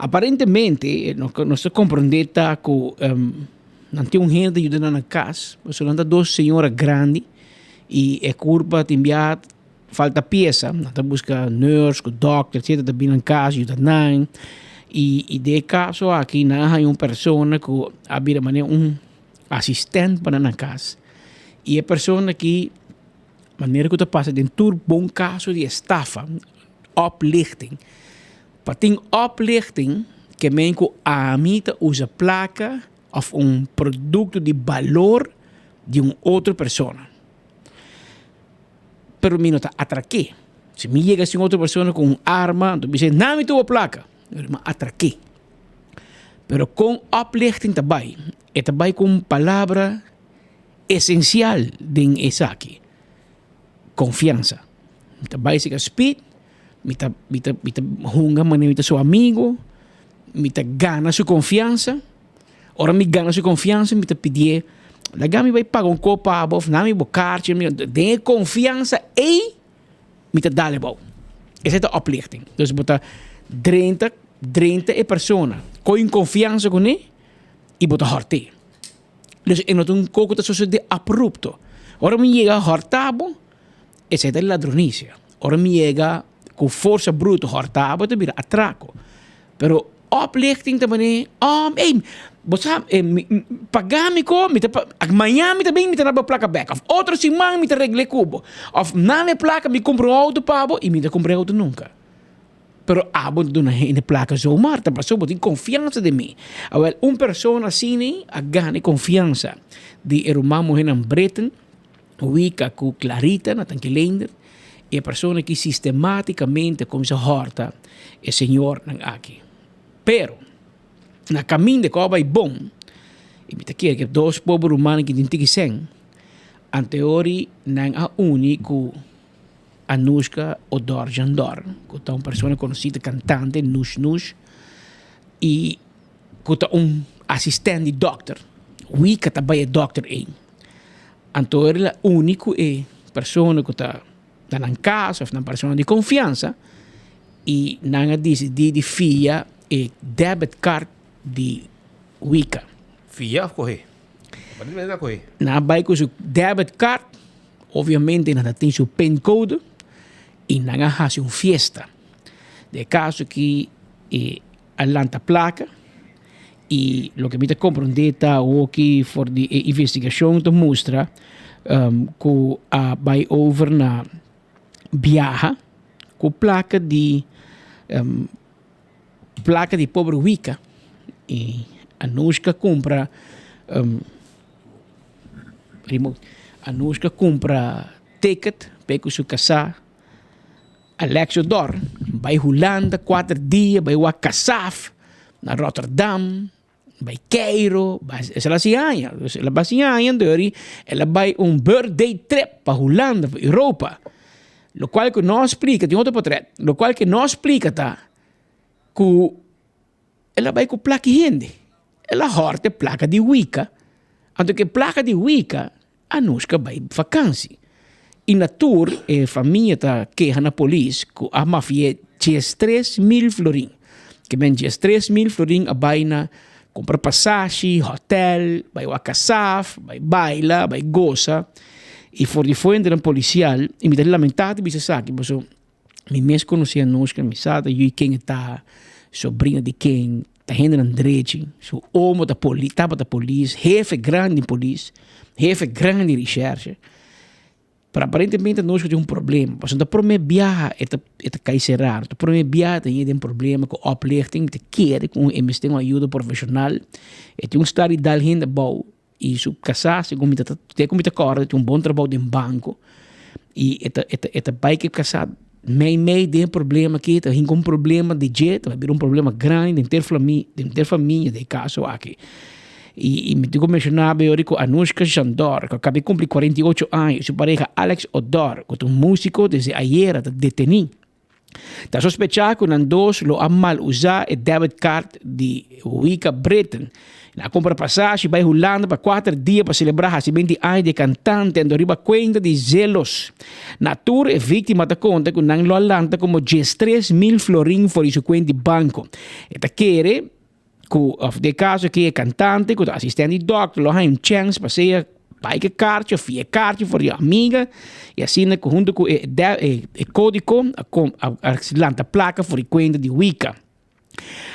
S15: Aparentemente nos ta komprondé ta ku nan tin un hende ta yuda nan na kas, pasobra nan ta dos señora grandi i e kurpa tin bia falta piesa, nan ta buska nurse ku dòkter etcetera ta bini nan kas yuda nan i den e kaso aki nan a haña un persona ku a bira manera un asistent pa nan na kas i e persona aki manera ku ta pasa den tur bon kaso di estafa oplichting pa tin oplichting ke men ku ami ta usa plaka òf un produkto di balor di un otro persona pero mi no ta atrak'é si mi yega si un otro persona ku un arma anto mi bisa nami tubo plaka pero mi a atrak'é. Pero kon oplichting ta bai? E ta bai ku un palabra esensial den esaki, konfiansa. Mi ta bai sika Speed, mi ta mi ta mi ta hunga manera mi ta su amigu, mi ta gana su konfiansa. Ora mi gana su konfiansa mi ta pidié, laga mi bai paga un kos pa bo òf nami bo karchi. Den e konfiansa ei mi ta dal abou. Esei ta oplichting. Dus bo ta drenta, drenta e persona con confiansa kuné i bo ta hòrt'é. Dus e no ta un kos ku ta sosodé abrupto. Ora mi yega hòrta bo, esei ta ladronisia. Ora mi yega ku forsa bruto hòrta bo, ta bira atrako. Pero oplichting ta manera, oh, ey, bo sa, paga mi ko, mi ta pa, mañan mi ta bin mi ta na bo plaka bek, of otro siman mi ta regle ku bo, of na mi plaka mi kumpra un auto pa bo, i mi ta kumpra e auto nunka. Pero abo ta duna hende plaka zomaar, ta pasobra bo tin konfiansa den mi. Awel, un persona asina a gana e konfiansa di e ruman muhernan Britten, Wika ku Clarita na Tanki Leender, e persona ki sistematicamente a cuminsa horta e señornan aki. Pero, na caminda cu a bay bon, y mi ta kere cu e dos pober rumannan ki tin tiki sen, anteori nan a uni cu Anushka Odor Jandor, cu ta un persona conoci, ta cantante, Nush Nush, y cu ta un asistent di dokter. Wika ta bay e dokter ey. Anto el a uni ku e persona ku ta na nan kas òf nan persona di konfiansa i nan a disidí di fia e debit card di Wika.
S14: Fia òf kohé? Aparentemente nan a kohé.
S15: Nan a bai ku su debit card, obviamente nan ta tin su pincode i nan a hasi un fiesta. Den e kaso aki e a lanta plaka i loke mi ta komprondé ta awoki for di e investigashon ta mustra ku a bai over na. biaha ku plaka di plaka di pober wika i Anushka kumpra Anushka kumpra ticket pa e ku su kasá Alex Odor bai Hulanda kuater dia bai wak kasaf na Rotterdam. Bai Cairo, esei la hasi aña, el a bai hasi aña dor el a bai un birthday trip pa Hulanda, pa Europa. Lokual ku no a splika, tin otro potret, lokual ku no a splika ta ku el a bai ku plaka di hende, el a hòrta e plaka di wika, anto ku e plaka di wika Anushka bai vakansi. I na tur e famia ta keha na polis ku a mafi'é 13,000 florin. Ke men 13,000 florin a bai na kumpra pasashi, hòtèl, bai wak kasaf, bai baila, bai gosa. I for di fuentenan polisial, i mi ta lamentá di bisa esaki pasobra Mi mes konosé Anushka, mi sa ta yui ken e ta, sobrina di ken, ta hendenan drechi, su omo ta poli, tabata polis, hefe grandi polis, hefe grandi rishershe. Pero aparentemente Anushka tin un problema, pasobra ta prome biaha e ta e ta kai será, ta prome biaha e ta yega den problema ku oplichting, ta kere ku e mester un ayuda profeshonal, e tin un sta di dal hende abou. I su kasá, segun mi ta te ku mi ta kòrda, tin un bon trabou den banko. I e ta e ta e ta bai ku e kasá mei mei den e problema aki, ta hinka un problema di dje, ta bai bira un problema grandi den henter flami den henter famia den e kaso aki. I i mi tin ku menshoná bo yori ku Anushka Shandor ku a kaba di kumpli 48 aña i su pareha Alex Odor ku ta un músiko desde ayera ta detení. Ta sospechá ku nan dos lo a mal usá e debit card di Wika Britten. Nan a kumpra pasashi bai Hulanda pa kuater dia pa selebrá hasimentu di aña di e kantante anto riba kuenta di zelos. Na tur e víktima ta konta ku nan lo a lanta komo 13,000 florin for di su kuenta di banko. E ta kere ku òf den kaso aki e kantante ku ta asistente di dòkter lo haña un chèns pa sea bai ku e karchi òf fia e karchi for di un amiga i asina ku huntu ku e e kódiko a a lanta plaka for di kuenta di wika.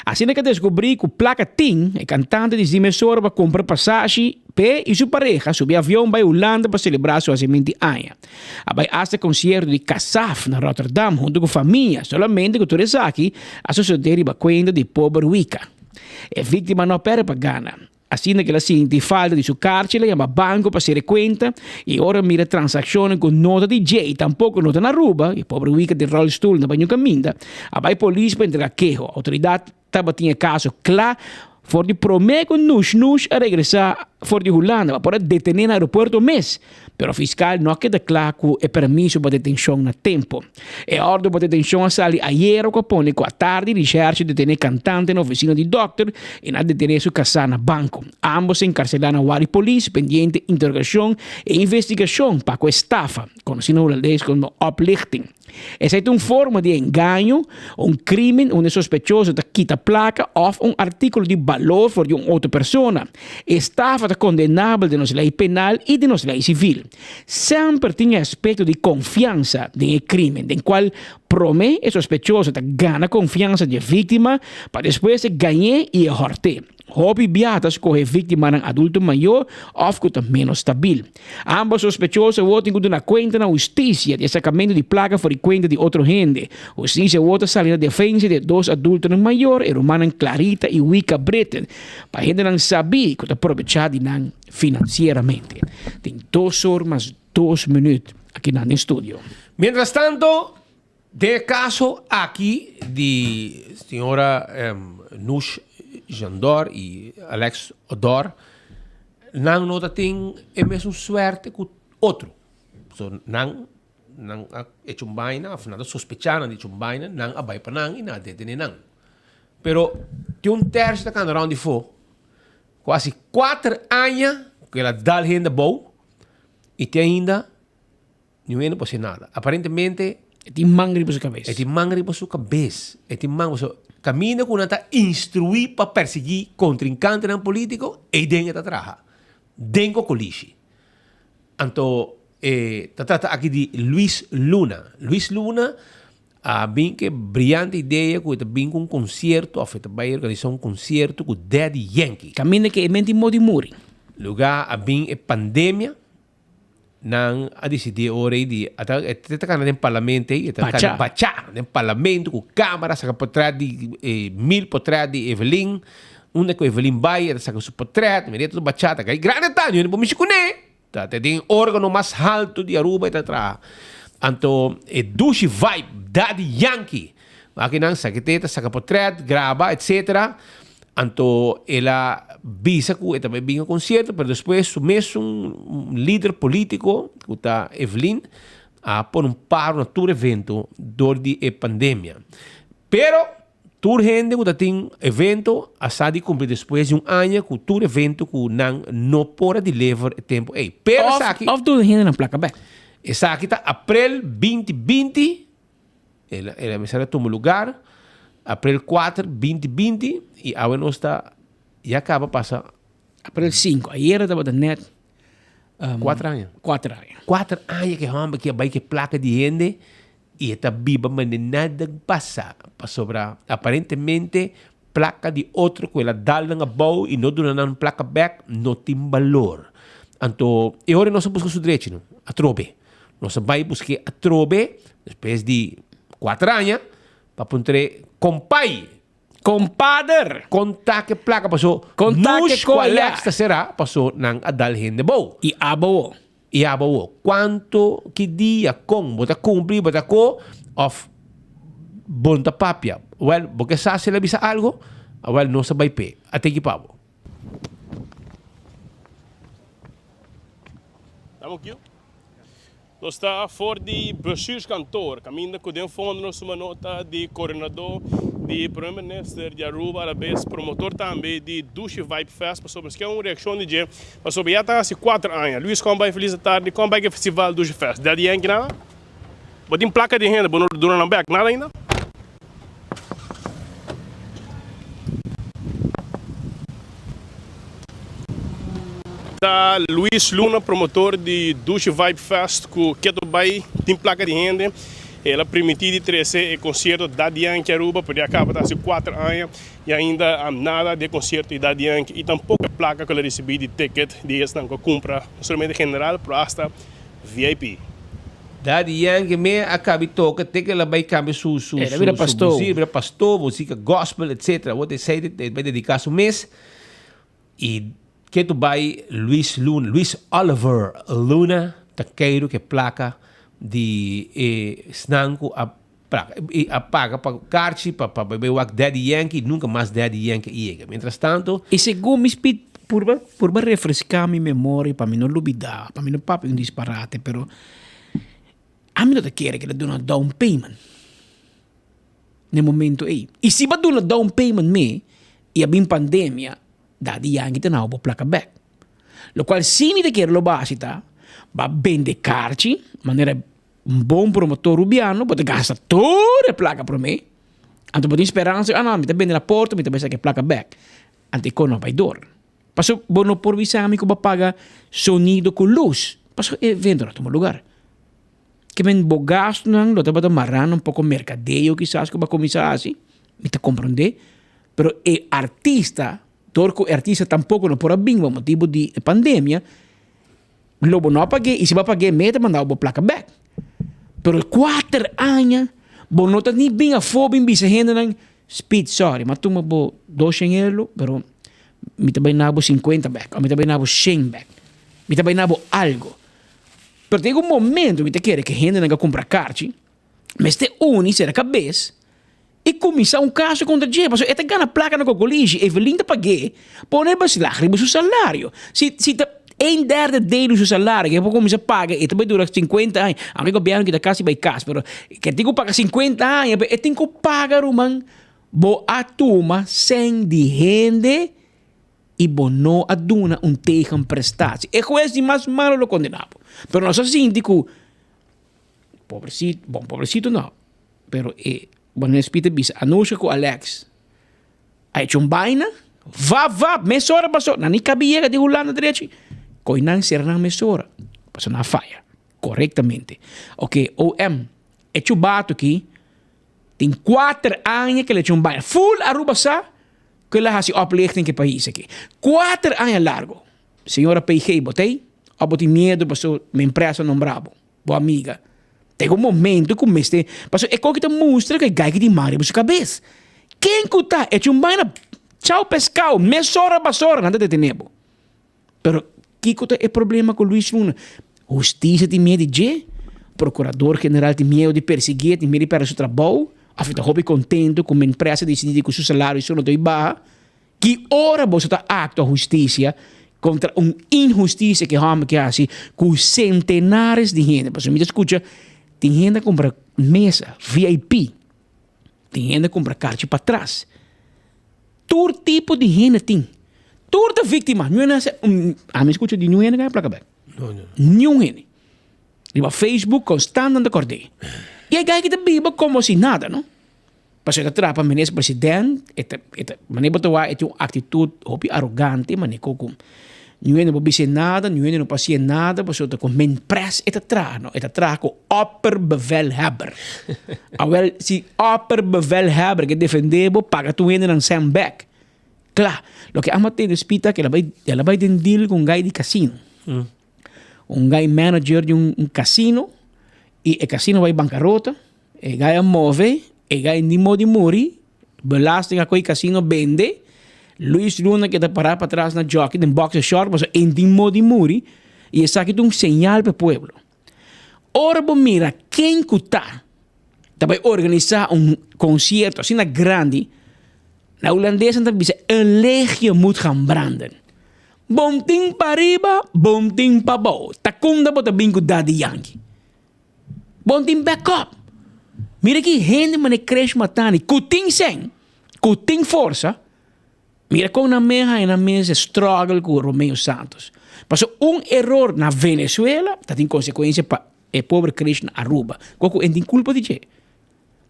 S15: Asina ku a deskubrí ku plaka tin, e kantante disí mesora pa kumpra pasashi p'e i su pareha subi avion bai Hulanda pa selebrá su hasimentu di aña. A bai asta konsierto di Kasaf na Rotterdam huntu ku famia, solamente ku tur esaki a sosodé riba kuenta di pober Wika. E víktima no a pèrdè pa gana. Asina ku el a sinti falta di su karchi el a yama banko pa sera e kuenta i ora mira transakshonnan ku no ta di dje i tampoko no ta na Aruba, e pober Wika den ròlstul na baño kaminda, a bai polis pa entregá keho. Outoridat tabatin e kaso kla for di promé ku Nush Nush a regresá for di Hulanda pa por a detené na aeropuerto mes, pero fiskal no a keda kla ku e permiso pa detenshon na tempu. E òrdu pa detenshon a sali ayera ku a pone ku atardi rishèrshi detené kantante na ofisina di dòkter i nan a detené su kasá na banko. Ámbos a enkarselá na wari polis pendiente interogashon i investigashon pa ku estafa, konosí na hulandes komo oplichting. Esei ta un forma di engaño, un crimen unda e sospechoso ta kita placa of un articulo di balor for di un otro persona. Estafa ta condenabel den nos ley penal y den nos ley civil. Semper tin e aspecto di confiansa den e crimen, den cual prome e sospechoso ta gana confiansa di e victima pa despues e gañ'é y e hort'é. Hopi biaha ta scoge victimanan adulto mayor of cu ta menos stabil. Ambos sospechoso awor tin ku duna kuenta na hustisia di e sakamentu di plaka for di kuenta di otro hende. Hustisia awor ta sali na defensa di e dos adultonan mayor, e rumannan Clarita i Wika Britten, pa hendenan sabí ku ta probechá di nan finansieramente. Tin dos or mas dos minüt akinan den studio.
S14: Mientras tanto, den e kaso aki di señora Nush Jandor i Alex Odor, nan no ta tin e mesun suerte ku otro. So nan nan a hecho un baina of nan ta sospecha nan di hecho un baina, nan a bai pa nan i nan a detene nan. Pero tin un tercio ta kanda rond di fo ku hasi kuater aña ku el a dal hende abou i te ainda Niun hende por haci nada. Aparentemente.
S15: E tin man riba su cabes.
S14: E tin man riba su cabes. E tin man pasobra caminda cu nan ta instrui pa persigui contrincantenan politico, eyden e ta traha. Den cocolishi. Anto e ta trata aki di Luis Luna. Luis Luna a bin cu e brillante idea cu e ta bin cu un concierto of e ta bay organisa un concierto cu Daddy Yankee.
S15: Caminda cu e menti modi muri.
S14: Lugar a bin e pandemia. Nan a disidí e ora ei di ata e ta kana den parlamento ei, e ta kana
S15: Bacha.
S14: bacha den parlamento ku kamera saka potret di e mil potret di Evelyn. Unda ku Evelyn bai e ta saka su potret, mira e ta tur bacha ta kai grandi ta, yo no por mishi kuné. Ta ta den organo mas haltu di Aruba e ta traha. Anto e dushi vibe Daddy Yankee. Aki nan saka te ta saka potret, graba etcetera. Anto el a bisa ku e ta bai bin e konsierto pero despues su mesun lider politiko ku ta Evelyn a pone un paro na tur evento dor di e pandemia. Pero tur hende ku ta tin evento a sa di kumpli despues di un aña ku tur evento ku nan no por a deliver e tempu ei. Pero
S15: Of
S14: esaki
S15: of duna hende nan plaka bek.
S14: Esaki ta aprel binti binti El el a mester a tuma lugar april kuater binti binti i awe nos ta ya kaba pasa.
S15: April sinku, ayera tabata net
S14: Kuater aña.
S15: Kuater aña.
S14: Kuater aña ku e hòmber ki a bai ku e plaka di hende i e ta biba manera nada pasa pasobra aparentemente plaka di otro ku el a dal nan abou i no duna nan plaka bèk no tin balor. Anto e ora nos a buska su drechi no atrobe. Nos a bai busk'é atrobe despues di kuater aña pa puntr'é, Kompai!
S15: Kompader!
S14: Konta ke plaka paso
S15: Konta ke
S14: Nush ku
S15: koya!
S14: Alex ta será paso nan a dal hende bou.
S15: I abo wo.
S14: I abo wo. Kuantu, ki dia, kon bo ta kumpli, bo ta ko òf bo no ta papia? Wèl, bo ke sa si el a bisa algu? Awèl, nos a bai p'e. A teki pa bo.
S4: Tamo kiu? Nos ta for di bestuurskantoor, kaminda ku den fondo nos tuma nota di koordinadó di Prome Minister di Aruba, alabes promotor tambe di Dushi Vibe Fest, pasobra nos ke un reakshon di dje, pasobra ya ta hasi kuater aña. Luis, kon bai Feliz tardi, kon bai ku e festival Dushi Fest? Daddy Yankee nada? Bo tin plaka di hende, bo no duna nan bek nada ainda? Ta Luis Luna, promotor di Dushi Vibe Fest ku keto bai tin plaka di hende. El a primiti di trese e konsierto Daddy Yankee Aruba, pero ya kaba ta hasi kuater aña i ainda nada di e konsierto di Daddy Yankee i tampoko e plaka ku el a risibi di ticket di esnan ku a kumpra, no solamente general pero asta VIP.
S14: Daddy Yankee me a kabi toka te ke el a bai kambia su su
S15: El a bira
S14: su
S15: pastor.
S14: musika, bira pastor, musika gospel etc. Awor esei el bai dediká su mes i ke tu bai Luis Luna, Luis Oliver Luna ta keiru ke plaka di e esnan ku a plaka i a paga pa karchi pa pa bai wak Daddy Yankee nunka mas Daddy Yankee a yega. Mientras tanto.
S15: I segun mi spit purba purba refreská mi memoria pa mi no lubidá, pa mi no papia un disparate, pero ami no ta kere ku el a duna down payment na e momento ei. I si bo a duna down payment me i a bin pandemia, Daddy Yankee ta nau bo plaka bèk. Lokual si mi ta kere lo bo hasi ta, bo a bende karchi manera Un bon promotor rubiano bo ta gasta tur e plaka promé, anto bo tin speransa, ah no, mi ta bende na porto, mi ta bai saka e plaka bèk. Anto e kon no bai dor. Pasobra bo no por bisa mi ku bo a paga sonido ku lus, pasobra e evento no a tuma lugar. Ke men bo gastunan lo tabata mará na un poko merkadeo kisas ku bo a kuminsá hasi, mi ta komprondé, pero e artista, dor ku e artista tampoko no por a bin pa motibu di e pandemia, Lo bo no a pag'é i si bo a pag'é mei ta manda bo plaka bèk. Pero kuater aña bo no ta ni bin afó bin bisa hendenan, Speed sorry m'a tuma bo doshen euro pero mi ta bai na bo sinkuenta bèk òf mi ta bai na bo shen bèk. Mi ta bai na bo algo. Pero ta yega un momento mi ta kere ku hendenan ka kumpra karchi mester uni sera kabes i kuminsá un kaso kontra dje pasobra e ta gana plaka na kokolishi, Evelyn ta pag'é pone beslag riba su salario. Si si ta een derde deel di su salario ke por kuminsá paga e ta bai dura sinkuenta aña, aunke gobièrnu kita kasi bai kas pero ke tin ku paga sinkuenta aña pero e tin ku paga ruman bo a tuma sèn di hende i bo no a duna un tegenprestatie. E hues di mas malu lo kondena bo. Pero nos a sinti ku Pobrecito, bon pobrecito no, pero e bueno es Peter bisa Anusha cu Alex a hecho un baina, vap vap mesora paso nan ni cabi yega di Hulanda drechi, coy nan cera nan mesora, paso nan a faya corectamente. Ok OM e chubato aki tin cuater aña ke el hecho un baina, full Aruba sa cu el a haci oplichting ke pais aki, cuater aña largo. Señora PG bo ta ey? Of bo tin miedo paso mi empresa nombra bo, bo amiga. Te un momento ku mester, paso e koki ta mustra ku e gai ki tin man riba su kabes. Ken ku ta echa un baina, chao pescao, mesora basora nan ta detene bo. Pero kiko ta e problema ku Luis Luna? Hustisia tin miedu di dje? Prokurador general tin miedu di persiguié, tin miedu di pèrdè su trabou? Òf e ta hopi kontentu ku Minpresa disidí di ku su salario su no ta baha? Ki ora boso ta aktua hustisia kontra un inhustisia ku e hòmber ke hasi ku sentenares di hende? Pasobra mi ta skucha tin hende a kumpra mesa VIP, tin hende a kumpra karchi patras. Tur tipo di hende tin. Tur ta víktima. Niun hende a hasi, ami skucha di niun hende ku a plaka bèk. Niun hende. Riba Facebook konstant nan ta kòrd'é. I e guy ki ta biba komo si nada no. Pasobra e ta traha pa minister president, e ta, e ta, manera bo ta wak e tin un aktitut hopi arogante, manera ku ku niun hende no por bis'é nada, niun hende no por hasié nada, pasobra ta ku minpres e ta traha no, e ta traha ku opperbevelhebber. Awel, si opperbevelhebber ke defendé bo, paga tur hendenan sèn bèk. Kla, loke a mat'é despita ke el a bai, el a bai den deal ku un gai di kasino. Un gai manager di un kasino, i e kasino bai bankarota. E gai a move, e gai ni modi muri, belasting a koe casino bende, Luis Luna keda pará patras na jockey den boxer short pasobra e tin modi muri y esaki ta un señal pa e pueblo. Ora bo mira ken ku ta ta bai organisa un concierto asina grandi, na hulandes nan ta bisa een legio moet gaan branden. Bon tin pariba, bon tin pabou, ta kunda bo ta bin ku Daddy Yankee? Bon tin backup. Mira ki hende mane Krish Matani ku tin sen, ku tin forsa, mira kon nan mes haña nan mes e struggle ku Romeo Santos. Pasobra un eror na Venezuela ta tin konsekuensia pa e pober Krish na Aruba. Kua ku e tin kulpa di dje.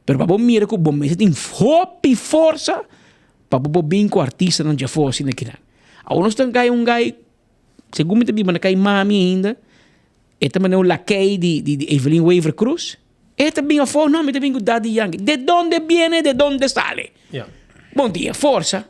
S15: Pero pa bo mira ku bo mester tin hopi forsa pa bo por bin ku artistanan djafó asina kinan. Awor nos ta gai un gai, segun mi ta biba na kai mami ainda, E ta manera un lakey di di di Evelyn Wever Croes. E ta bin afó, no, mi ta bin ku Daddy Yankee. De donde viene, de donde sale?
S4: Ja.
S15: Bon tin e forsa.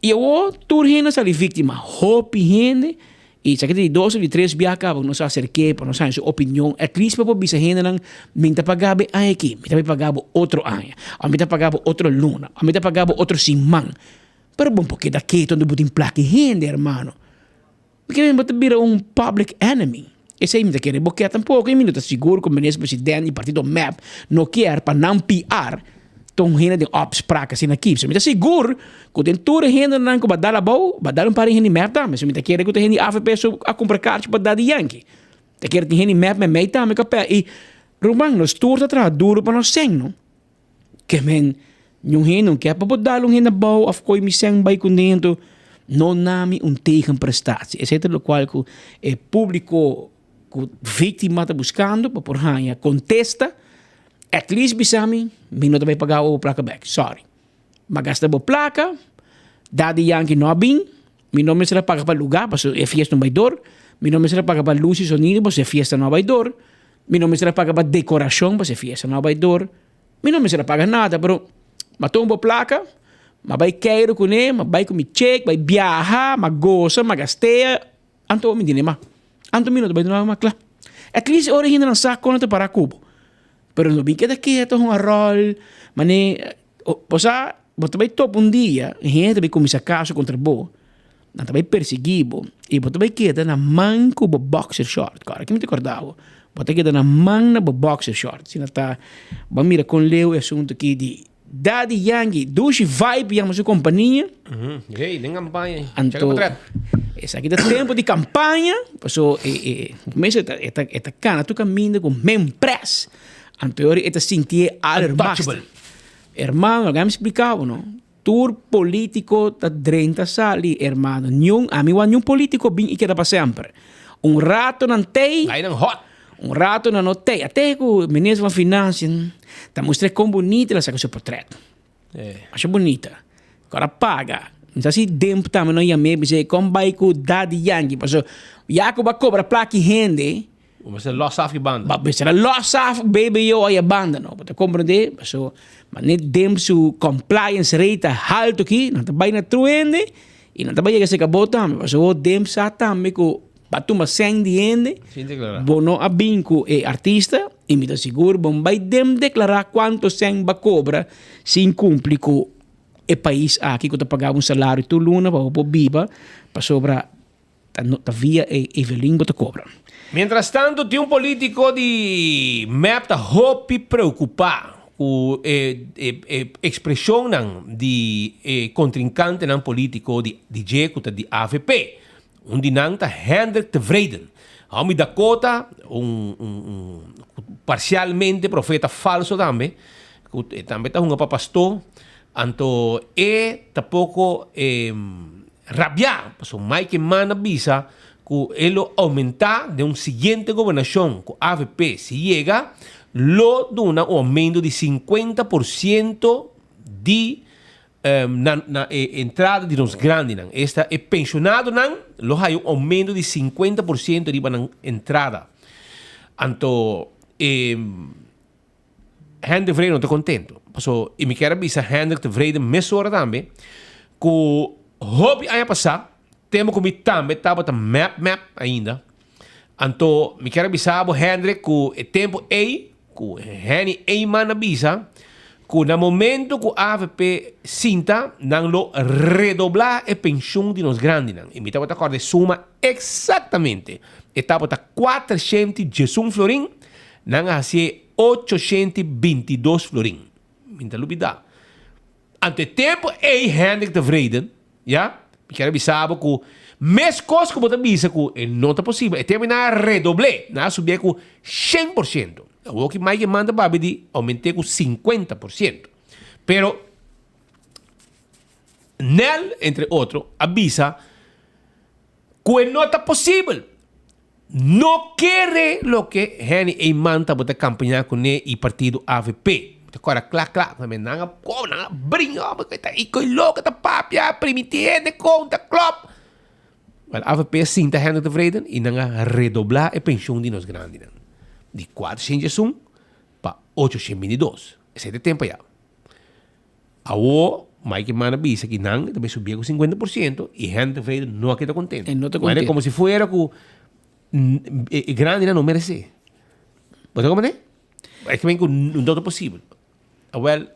S15: I awor tur hende a sali víktima. Hopi hende. I esaki ta di dos of di tres biaha kaba ku nos a aserk'é pa nos haña su opinion. At least pa por bisa hendenan, mi ta paga bo e aña aki, mi ta bai paga bo otro aña, òf mi ta paga bo otro luna, òf mi ta paga bo otro siman. Pero bo no por keda ketu unda bo tin plaka e hende, hermano. Porque bo ta bira un public enemy. Esey mi ta kere bo kier tampoco y mi no ta sigur cu minister president y partido mep no kier pa nan PR ta un hende den opspraak asina aki. So mi ta sigur cu den tur e hendenan cu ba dal abou, ba dal un par di hende mep tambe. So mi ta kere cu ta hende di avp so a cumpra kaartje pa Daddy Yankee. Ta kere tin hende mep met mij tambe cu a pè. Y ruman nos tur ta traha duro pa nos seng no. Ke men, niun hende no ke pa bo dal un hende abou of koe mi sèn bai kontentu. No nami un tegenprestatie. Esei ta lokual ku e públiko ku víktima ta buskando pa por haña kontesta. At least bisa mi, mi no ta bai paga bo plaka bèk. Sorry. Mi a gasta bo plaka, Daddy Yankee no a bin, mi no mester a paga pa lugá pasobra e fiesta no bai dor, mi no mester a paga pa lus i sonido pasobra e fiesta no a bai dor. Mi no mester a paga pa decoracion pa se fiesta no a bay door. Mi no mester a paga nada, pero m'a tuma bo placa, m'a bay keiro cune, m'a bay cu mi check, bay biaha, m'a goza, m'a gastea, anto mi dine mas. Anto mi no ta bay duna mas cla. At least e ora hendenan sa con nan ta para cu bo. Pero no bin keda keto hunga rol, mane, bo sa, bo ta bay topa un dia, hende ta bay cuminsa caso contra bo. Nan ta bai persiguí bo i bo ta bai keda na man ku bo boxer short. Kòrda ki mi ta kòrda bo. Bo ta keda na man na bo boxer short. Asina ta, bo a mira kon leu e asuntu aki di Daddy Yankee. Dushi Vibe yama su kompania.
S1: Hey, den kampaña.
S15: Anto, esaki ta tempu di kampaña. Paso e e mester e ta e ta e ta kana tur kaminda ku men pres. Anto e ora e ta sintié allermachtste.
S1: Untouchable.
S15: Hermano, laga mi splika bo no. Tur politico ta drenta sali hermano niun ami wak niun politico bin y keda pa semper un rato nan tey
S1: Ay nan hot.
S15: Un rato nan no tey ate cu minister van financiën ta mustra con bunita el a saca su portret masha bunita ora paga mi sa si demp tambe no yam'e bis'e con bay cu Daddy Yankee pasobra ya cu bo a cobra plaki hende.
S1: Bo mester los af ki banda.
S15: Bo mester a los af BBO aya banda no. Bo ta comprende? Paso mane dem su compliance rate ta halto aki, nan ta bay na tur hende y nan ta bay yega cerca bo tambe. Paso bo dem sa tambe cu. Ba tuma sèn di hende, bo no a bin ku e artista i mi ta sigur bo bai dem deklará kuantu sèn ba kobra sin kumpli ku e pais aki ku ta paga bo un salario tur luna pa bo por biba pasobra ta no ta via e Evelyn bo ta kobra.
S14: Mientras tanto tin un politico di mep ta hopi preocupa cu e e expresionnan di e contrincantenan politico di dje cu ta di avp. Un di nan ta Hendrik Tevreden. Homie Dakota, un un parcialmente profeta falso tambe, cu e tambe ta hunga pa pasto, anto e ta poco rabia, pasobra Mike Eman a bisa cu e lo aumenta den un siguiente gobernacion cu avp si yega, lo duna un aumento di 50% di na na e entrada di nos grandinan, esta e pensionadonan lo haya un aumento di 50% riba nan entrada. Anto e Hendrik Tevreden no ta contento. Paso y mi kier a bisa Hendrik Tevreden mesora tambe cu hopi aña pasa tempo cu mi tambe tabata mep mep ainda. Anto mi kier a bisa bo Hendrik cu e tempo ey cu Henny Eman a bisa cu na momento cu avp sinta nan lo redobla e pensioen di nos grandinan y mi tabata corda e suma exactamente e tabata 411 florin nan a hacié 822 florin mi ta lubida Anto e tempo ei Hendrik Tevreden, ya, mi kier a bisa bo ku meskos ku bo ta bisa ku e no ta posibel, e tempo ei nan a redobl'é, nan a subié ku 100%. Awor ki Mike Eman ta papia di oument'é ku 50%. Pero Nel, entre otro, a bisa ku e no ta posibel. No kere loke Henny Eman tabata kampañá kuné i partido avp. Mi ta kòrda kla kla ku nan a kòm, nan a bringa, homber ku ta iko i loko ta papia, primintí hende kon ta klòp. Wèl avp a sinta Hendrik Tevreden i nan a redoblá e penshon di nos grandinan di 401 pa 822. Esei ta e tempu ayá. Awo Mike Eman a bisa ki nan ta bay subi cu 50% y Henry Tevreden no a keda contento.
S15: E no ta
S14: Manera
S15: contento.
S14: como si fuera cu e grandinan no merece. Bo ta comprende? Es que cu no ta posibel. Awel,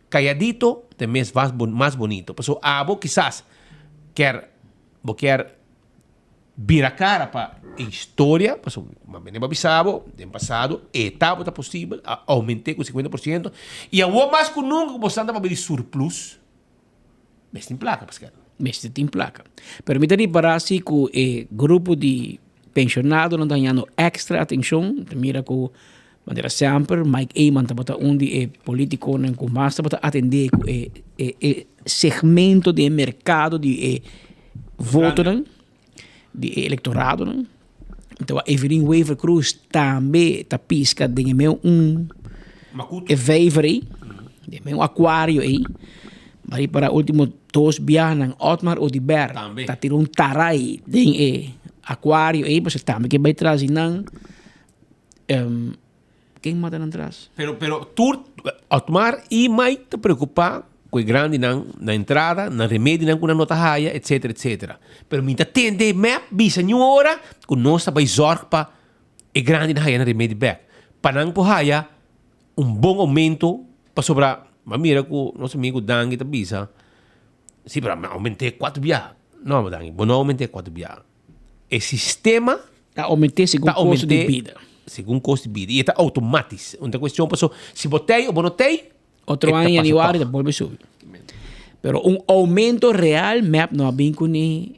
S14: calladito ta mes mas bonito. Pasobra abo kisas kier, bo kier Bira cara pa e historia, pasobra mi a bini pa bisa bo, den pasado e tabata posibel, a aument'é ku 50% i awor mas ku nunka ku bo santa papia di surplus, mester tin plaka pa skèrdè.
S15: Mester tin plaka. Pero mi ta ripará si ku e grupo di penshonadonan ta hañando èkstra atenshon, ta mira ku manera semper Mike Eman tabata un di e politikonan ku mas tabata atendé ku e e segmento di e merkado di e votonan. Di e electoradonan. Anto Evelyn Wever Croes tambe ta pisca den e meu un e vijver ei, den e meu acuario ei. Ma ripara ultimo dos biahanan Otmar Oduber ta tira un tarai den e acuario ei pasobra tambe ke bai tras di nan. Ken mata nan tras?
S14: Pero pero tur Otmar y Mike ta preocupa cu e grandinan na entrada, na remedinan cu nan no ta haya, etcetera, etcetera. Pero mi ta tende mep bisa niun ora cu nos ta bay zorg pa e grandinan haya nan remedi bek. Pa nan por haya un bon aumento pasobra mi a mira cu nos amigo Dangui ta bisa, si pero mi a aumente cuatro biaha. No, Dangui, bo no a aumente cuatro biaha. E sistema
S15: ta aument'é segun kosto di bida.
S14: Segun kosto di bida. I e ta outomátis. Un ta kuestion paso si bo tei o bo no tei.
S15: Otro aña yanüari ta bolbe subi. Pero un oumento real mep no a bin kuné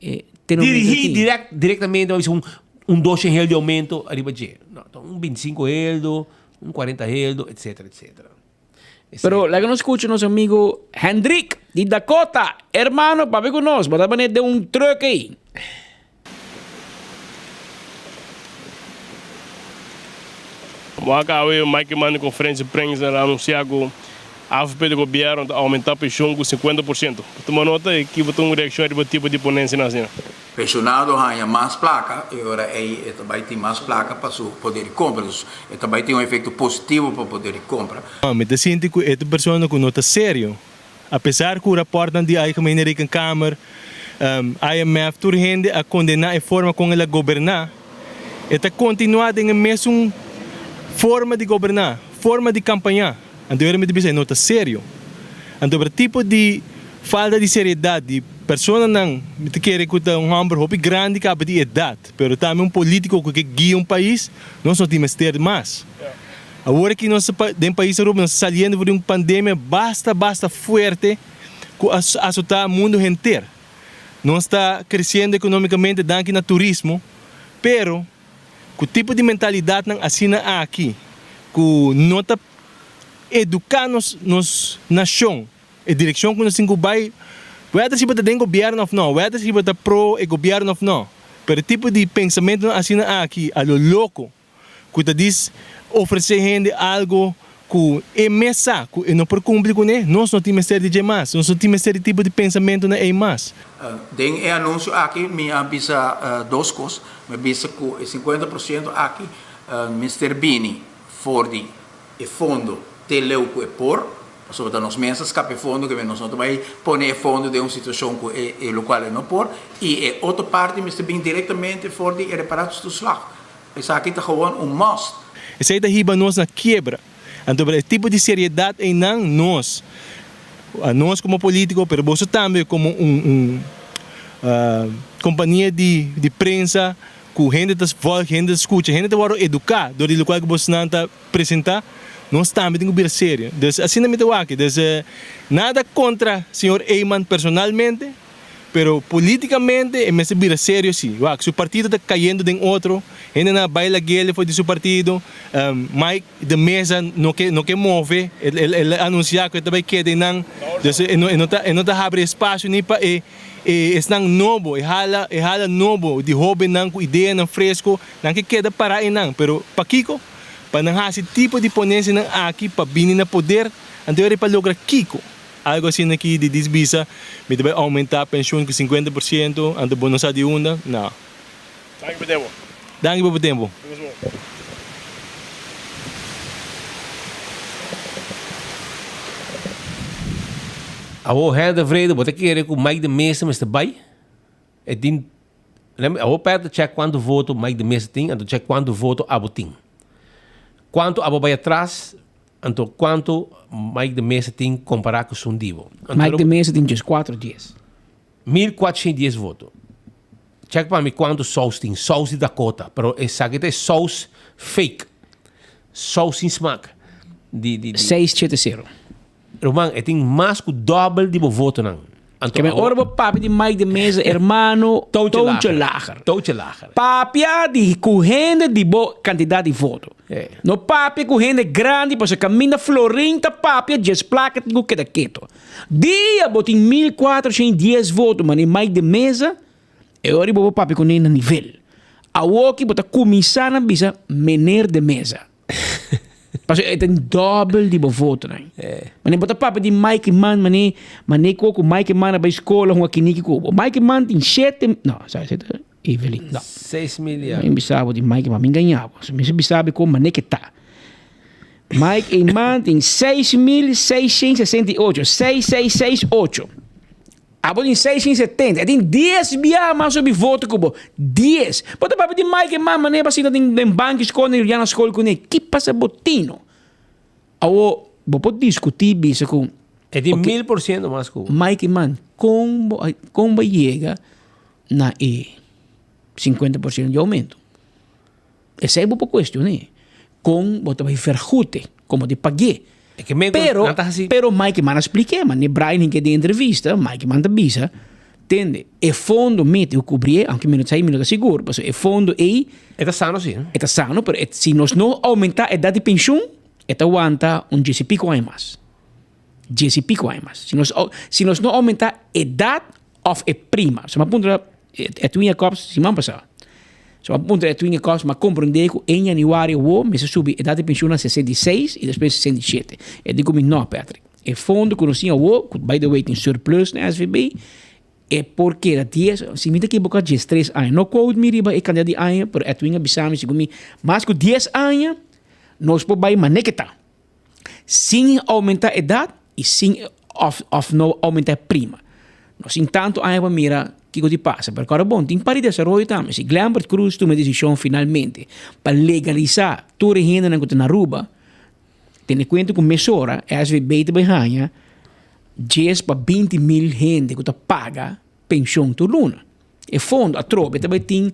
S15: te momento aki.
S14: Dirigí dirèkt direktamente a bisa un un doshen hel di oumento ariba dje. No, ta un bintisinko heldo, un kuarenta heldo, etsetera, etsetera.
S15: Pero laga nos scucha nos amigo Hendrik di Dakota. Hermano, papia cu nos. Bo ta bane den un truck ey.
S4: Wak awe Mike Eman den conferencia di prensa a anuncia cu avp di gobierno ta aumenta pensioen cu 50%. Bo tuma nota y kibo ta un reaccion riba tipo di ponencia nan asina?
S7: Pensionado haña mas plaka, e ora ei e ta bai tin mas plaka pa su poder di kompra. Dus e ta bai tin un efekto positivo pa poder di kompra.
S8: Mi ta sinti ku e ta un persona ku no ta serio. Apesar ku raportnan di Algemene Rekenkamer
S3: IMF, tur hende a kondená e forma kon el a goberná, e ta kontinuá den e mesun forma di goberná, forma di kampañá. Anto mi ta bisa e no ta serio. Anto pero tipo di falta di seriedat di personanan, mi ta kere ku ta un hòmber hopi grandi kaba di edat, pero tambe un polítiko ku ke guia un pais, nos no tin mester mas. Awor aki nos ta den pais Aruba nos ta saliendo for di un pandemia basta basta fuerte ku a asotá mundu henter. Nos ta kresiendo ekonomikamente danki na turismo, pero ku tipo di mentalidatnan asina aki ku no ta eduká nos nos nashon e direkshon ku nos tin ku bai, wèter si bo ta den gobièrnu òf nò, wèter si bo ta pro e gobièrnu òf nò, pero e tipo di pensamentunan asina aki a lo loko. ku ta dis ofresé hende algo ku e mes sa ku e no por kumpli kuné, nos no tin mester di dje mas. Nos no tin mester di tipo di pensamentunan ei mas.
S7: Den e anunsio aki mi a bisa dos kos. Mi a bisa ku e sinkuenta por siento aki mester bini for di e fondo te leu ku e por, pasobra ta nos mes a skapa e fondo, ke nos no ta bai pone e fondo den un situashon ku e lokual e no por. I e otro parti mester bini direktamente for di e reparatietoeslag. Esaki ta gewoon un must.
S3: Esei ta hiba nos na kiebra. Anto e tipo di seriedad einan nos, nos como politico, pero boso tambe como un un compania di di prensa cu hende ta volg, hende ta scucha, hende ta wordo educa door di locual cu bosonan ta presenta, nos tambe tin cu bira serio. Dus asina mi ta wak. Dus nada contra señor Eman personalmente. Pero politicamente e mester bira serio si. Wak, su partido ta cayendo den otro, hendenan a bay lagele for di su partido, Mike de Meza no ke no ke move, el el a anuncia cu e ta bay keda eynan, dus e no e no ta e no ta habri espacio ni pa e e esnan nobo, e hala e hala nobo di hobennan cu ideanan fresco, nan ke keda para eynan, pero pakico? Pa nan haci tipo di ponencianan aki pa bini na poder, anto e pa logra kico? Algo asina aki di dis bisa, mi ta bai aumenta pensioen ku 50%, anto bo no sa di unda? No.
S4: Danki pa tempo.
S3: Danki pa bo tempo.
S14: Awor Herder Vrede, bo ta kere ku Mike de Meza mester bai? E tin, awor Peter check kuantu voto Mike de Meza tin, anto check kuantu voto abo tin. Kuantu abo bai atras, Anto cuanto Mike de Meza tin compara cu sun dibo?
S15: Mike de Meza tin djes cuatro dies.
S14: 1410 voto. Check pa mi cuanto saus tin. Saus di Dakota. Pero esaki ta e saus fake. Saus sin smaak. Di, di, di.
S15: Seis chete sero.
S14: Ruman, e tin mas cu dobel di bo votonan. Anto
S15: Ke men ora bo papia di Mike de Meza, hermano,
S14: Touwtje
S15: touwtje lager.
S14: Touwtje lager.
S15: Papia di cu hende di bo cantidad di voto. No papia cu hende grandi pasobra caminda Florin ta papia djes placa tin cu keda keto. Dia bo tin 1410 voto mane Mike de Meza, e ora bo por papia cu ne na nivel. Awoki bo ta cuminsa na bisa meneer de Meza. Pasobra e ta dòbel di bo votonan. Mane bo ta papia di Mike Eman, mane, mane ku ku Mike Eman a bai skola hunga kiniki ku bo. Mike Eman tin shete, no, sa shete Evelyn, no.
S14: Seis mil ya.
S15: Mi bisa bo di Mike Eman, mi engaña bo. Mi bisa bo kon mane ke ta. Mike Eman tin 6668, 6668. Abo tin 670, e tin dies bia mas hopi voto ku bo. Dies! Bo ta papia di Mike e mama ne basina den den banki skol na Juliana skol kuné. Ki pasa bo tino? Awo bo por diskutí bisa ku.
S14: E tin 1000% mas ku bo.
S15: Mike e man, kon bo a kon bo a yega na e 50% di oumento? Esei bo por cuestion'é. Con bo ta bay vergoed'e? Como di pagu'é? Pero, pero Mike Eman a splik'é, mane Brian hinke den entrevista, Mike Eman ta bisa, tende, e fondo mete cu cubri'é, aunke mi no ta sa, mi no ta sigur, pasobra e fondo ei.
S14: E ta sano si.
S15: E ta sano, pero e, si nos no aumenta edad di pensioen, e ta wanta un dies y pico aña mas. Dies y pico aña mas. Si nos, si nos no aumenta edad of e prima. So mi a puntra Edwin Jacobs siman pasá. So mi a puntra Edwin Jacobs, mi a komprendé ku en yanüari awo mester subi edat di penshun na 66 i despues 67. E di ku mi no, Patrick. E fondo ku nos tin awo, ku by the way tin surplus na SVB, e por keda dies, si mi ta ekiboká diestres aña. No quote mi riba e kantidat di aña, pero Edwin a bisa mi segun mi mas ku dies aña nos por bai manera ke ta. Sin aumenta edat i sin of of no aumenta e prima. Nos tin tantu aña pa mira. Kiko di pasa. Pero kòrda bon, tin par di desaroyo tambe. Si Glenbert Croes tuma e desishon finalmente pa legalisá tur e hendenan ku ta na Aruba, tene kuenta ku mesora SVB ta bai haña dies pa 20 mil hende ku ta paga penshon tur luna. E fondo atrobe ta bai tin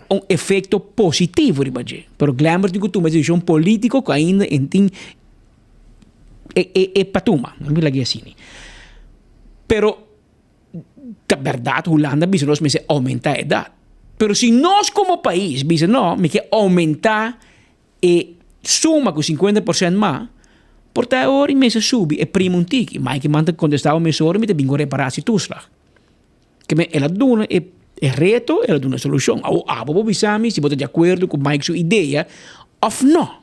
S15: un efekto positivo riba dje. Pero Glenbert tin ku tuma e desishon polítiko ku ainda e tin e pa tuma. Mi lag'é asina. Pero ta berdad Hulanda bisa nos mester aumenta edad. Pero si nos como pais bisa no, mi ke aumenta e suma cu 50% mas, por ta e ora y mester subi e prima un tiki. Mike Eman ta contesta mesora mi ta bin cu reparatie toeslag. Ke men el a duna e reto, el a duna e solucion. Awor abo por bisa mi si bo ta di acuerdo cu Mike su idea of no.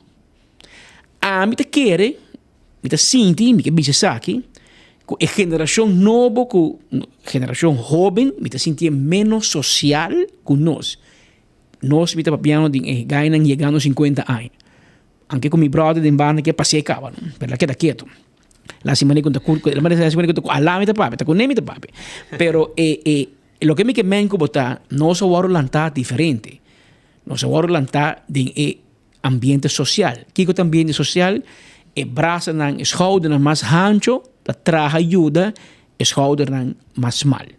S15: Ami ta kere Mi ta sinti, mi ke bisa esaki, ku e generashon nobo ku generashon hóben mi ta sintié ménos sosial ku nos. Nos mi ta papiando di e gainan yegando sinkuenta aña. Anke ku mi bròder den banda ke pas'é kaba no, pero el a keda ketu. La simane ku ta ku la simane ku ta ku Alá mi ta papia, ta kuné mi ta papia. Pero e e loke mi ke men ku bo ta, nos a wòrdu lantá diferente. Nos a wòrdu lantá den e Ambiente sosial. Kiko ta ambiente sosial? E brasanan, e schoudernan mas hancho ta traha yuda e schoudernan mas smal.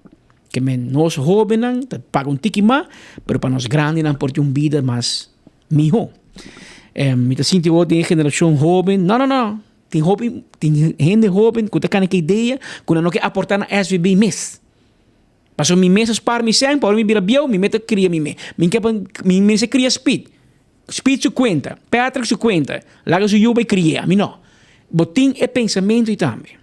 S15: Ke men nos hobennan ta paga un tiki mas, pero pa nos grandinan por tin un bida mas miho. Mi ta sinti awor den e generashon hoben, no no no, tin hopi, tin hende hoben ku ta kana ke idea ku nan no ke aporta na SVB mes. Pasobra mi mes a spar mi sèn, pa ora mi bira bieu, mi mes ta kria mi mes. Mi ke pa mi mester kria Speed. Speed su kuenta, Patrick su kuenta, laga su yu bai kri'é, ami no. Bo tin e pensamentu ei tambe.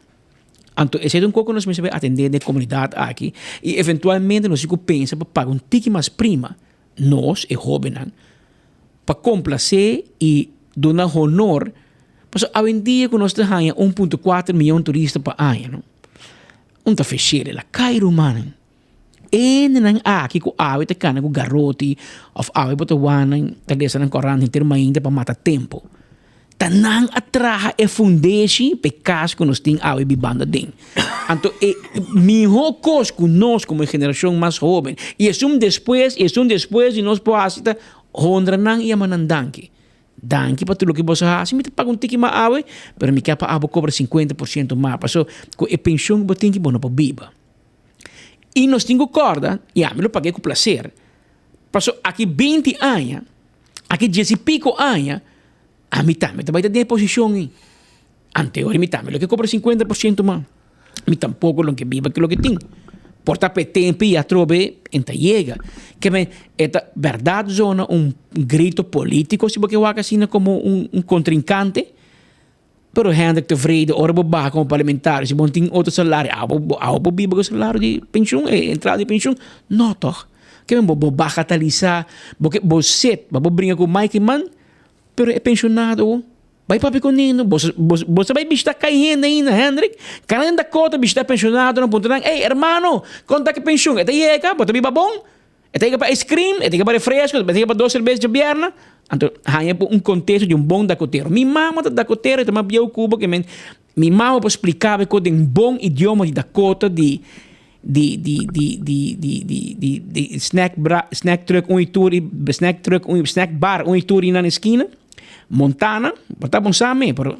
S15: Anto esei ta un kos ku nos mester bai atendé den e komunidat aki i eventualmente nos tin ku pensa pa paga un tiki mas prima, nos, e hóbennan, pa komplasé i duna honor, pasobra awendia ku nos ta haña un punto kuater mion turista pa aña, no. Un ta feshel el a kai rumannan. Hendenan aki ku awe ta kana ku garoti òf awe bo ta wak nan ta lesa nan korant henter mainta pa mata tempu. Ta nan a traha e fundeshi pa e kas ku nos tin awe bibando aden. Anto e mihó kos ku nos komo e generashon mas hóben i esun despues i esun despues di nos por hasi ta honra nan i yama nan danki. Danki pa tur loke boso hasi, mi ta paga un tiki mas awe, pero mi kier pa abo kobra sinkuenta por siento mas, paso ku e penshon ku bo tin ki bo no por biba. I nos tin ku kòrda, i ami lo pag'é ku plaser, paso aki binti aña, aki dies i piko aña, ami tambe ta bai ta den e posishon ei. Anteor mi tambe lo ke kobra sinkuenta por siento mas. Mi tampoko lo ke biba ku loke tin. Por ta pa e tempu i atrobe en ta yega. Ke men e ta bèrdat zona un grito polítiko si bo ke wak asina komo un kontrinkante, pero Hendrik Tevreden ora bo baha komo parlamentario si bo no tin otro salario abo bo abo por biba ku e salario di penshun e entrada di penshun? No tòg. Ke men bo bo bagatalisa bo ke bo sit bo bringa ku Mike Eman pero e penshonado Bai papia ku Nino, bo bo sa bai bishita kai hende ainda, Hendrik? Kana den Dakota bishita penshonadonan puntra nan, Ey, hermano, kon ta ki penshun? E ta yega? Bo ta biba bon? E ta yega pa ice cream? E ta yega pa refresco? E ta yega pa dos serbes djabièrnè? Anto haña un kontesto di un bon dakotero. Mi mama ta dakotero, e ta mas bieu ku bo ke men. Mi mama por splika bo e kos den bon idioma di Dakota di di di di di di di di di snack bra snack truck un i tur i snack truck un snack bar un i tur na eskina Montana bo ta bon sa me pero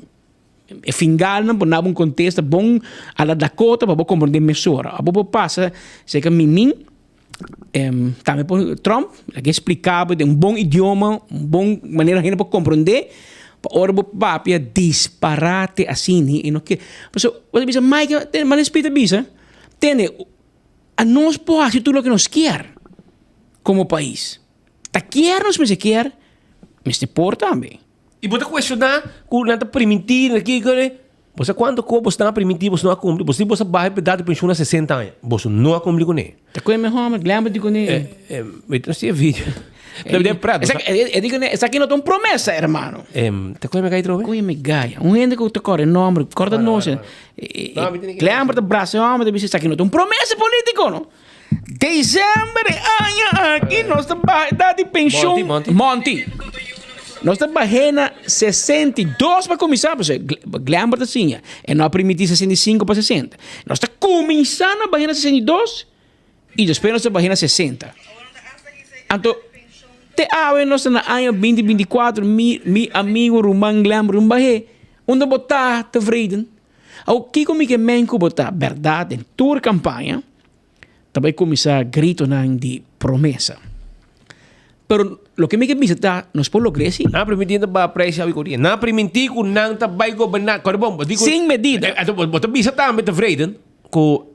S15: e fingalnan por naba un kontesta bon a la Dakota pa bo komprende mesora abo por pasa seka Mimin tambe por Trump laga e splika bo den un bon idioma un bon manera hende por komprende pa ora bo papia disparate asina e no ke pasobra bo ta bisa Mike mane Speed a bisa tende anos por hasi tur loke nos kier komo pais ta kier nos mester kier mester por tambe.
S14: I bo ta kuestioná ku nan ta primintí nan kiko. Bo sa kuantu kos bo sta primintí boso no a kumpli? Bo si boso a baha e edat di penshun na sesenta aña, boso no a kumpli kuné.
S15: Ta kue mi hòmber, Glenn di kuné.
S14: Mi ta siña video. Ta bini pret.
S15: E di kuné, esaki no ta un promesa, hermano.
S14: Ta kue mi gai trobe?
S15: Kue mi gai. Un hende ku ta kòrda e nòmber, kòrda nos. Glenn ta brasa e hòmber, ta bisa esaki no ta un promesa polítiko, no. December e aña aki nos ta baha edat di penshun.
S14: Monty, Monty.
S15: Monty. Nos ta bah'é na 62 pa kuminsá, pasobra Glenbert ta siña, e no a permití 65 pa 60. Nos ta kuminsá na bah'é na 62. I despues nos ta bahe na 60. Anto te awe nos ta na aña 2024 mi mi amigo ruman Glenn Brun bahe. Unda bo ta tevreden? Awor kiko mi ke men ku bo ta bèrdat den tur kampaña ta bai kuminsá gritonan di promesa. Pero loke mi ke bisa ta nos por logr'é si.
S14: Nan a primintí nan ta baha prijs awe ku dia. Nan a primintí ku nan ta bai goberná. Kòrda bon, bo di ku.
S15: Sin medida.
S14: Anto bo ta bisa tambe tevreden ku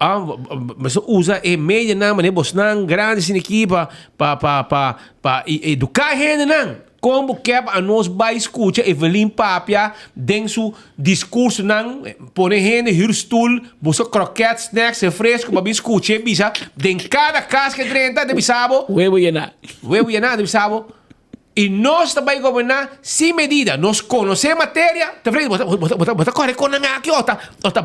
S14: mester usa e medianan manera bosnan grandi asina aki pa pa pa pa pa eduká hendenan. Kon bo ke pa anos bai skucha Evelyn papia den su diskursonan, pone hende hür stul, buska kroket, snacks, refresco pa bin skucha e bisa den kada kas ke drenta ta bisa bo.
S15: Webu yená.
S14: Webu yená ta bisa bo. I nos ta bai goberná sin medida. Nos konosé materia. Tevreden bo ta bo ta bo ta kore kon nan aki òf ta òf ta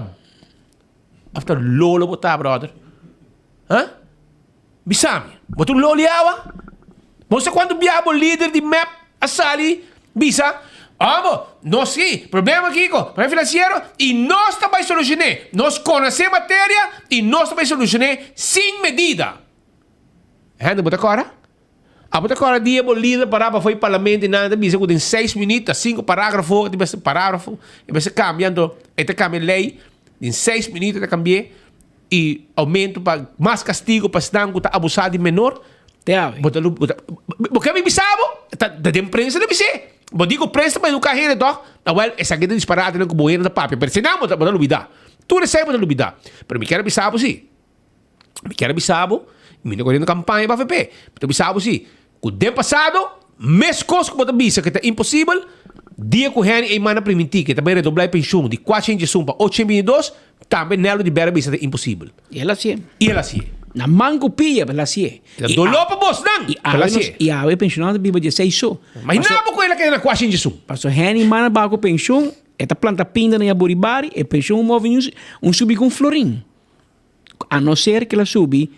S14: òf ta lolo bo ta bròder? Ha? Bisa mi, bo ta un loli awa? Bo sa kuantu biaha bo lider di mep a sali bisa, Amo, nos si, problema kiko? Problema finansiero i nos ta bai solushoné. Nos konosé materia i nos ta bai solushoné sin medida. Hende, bo ta kòrda? Abo ta kòrda dia bo lider pará pafó di parlamento i nan ta bisa ku den seis minüt ta sinku parágrafo, e ta bisa parágrafo, e mester kambia anto e ta kambia lei den seis minüt e ta kambi'é. I aumento pa mas castigo pa esnan cu ta abusa di menor.
S15: Te awe.
S14: Bo ta lu, bo ta, bo ke mi bisa bo? Ta, ta den prensa ta bis'é. Bo di cu prensa pa educa hende toch? Awel, esaki ta disparatenan cu bo hende ta papia, pero eseinan bo ta, bo ta lubida. Tur esei bo ta lubida. Pero mi kier a bisa bo si, mi kier a bisa bo, mi ta corriendo campaña pa avp, mi ta bisa bo si, Ku den pasado, meskos ku bo ta bisa ku ta imposibel, dia ku Henny Eman a primintí ku e ta bai redoblá e penshun di kuatshen djesun pa otshen bintidos, tambe Nello di Bera bisa ta imposibel.
S15: I el hasié.
S14: I el hasié.
S15: Na man ku pia, el hasié.
S14: E ta doló pa bosnan, pero el hasié.
S15: I awe e penshonado ta biba dieseis so.
S14: Imaginá bo ku el a keda na kuatshen djesun.
S15: Paso Henny Eman a baha ku penshun, e ta planta pinda na Yaburibari, e penshun move ni un subi ku un florin. A no ser ke la subi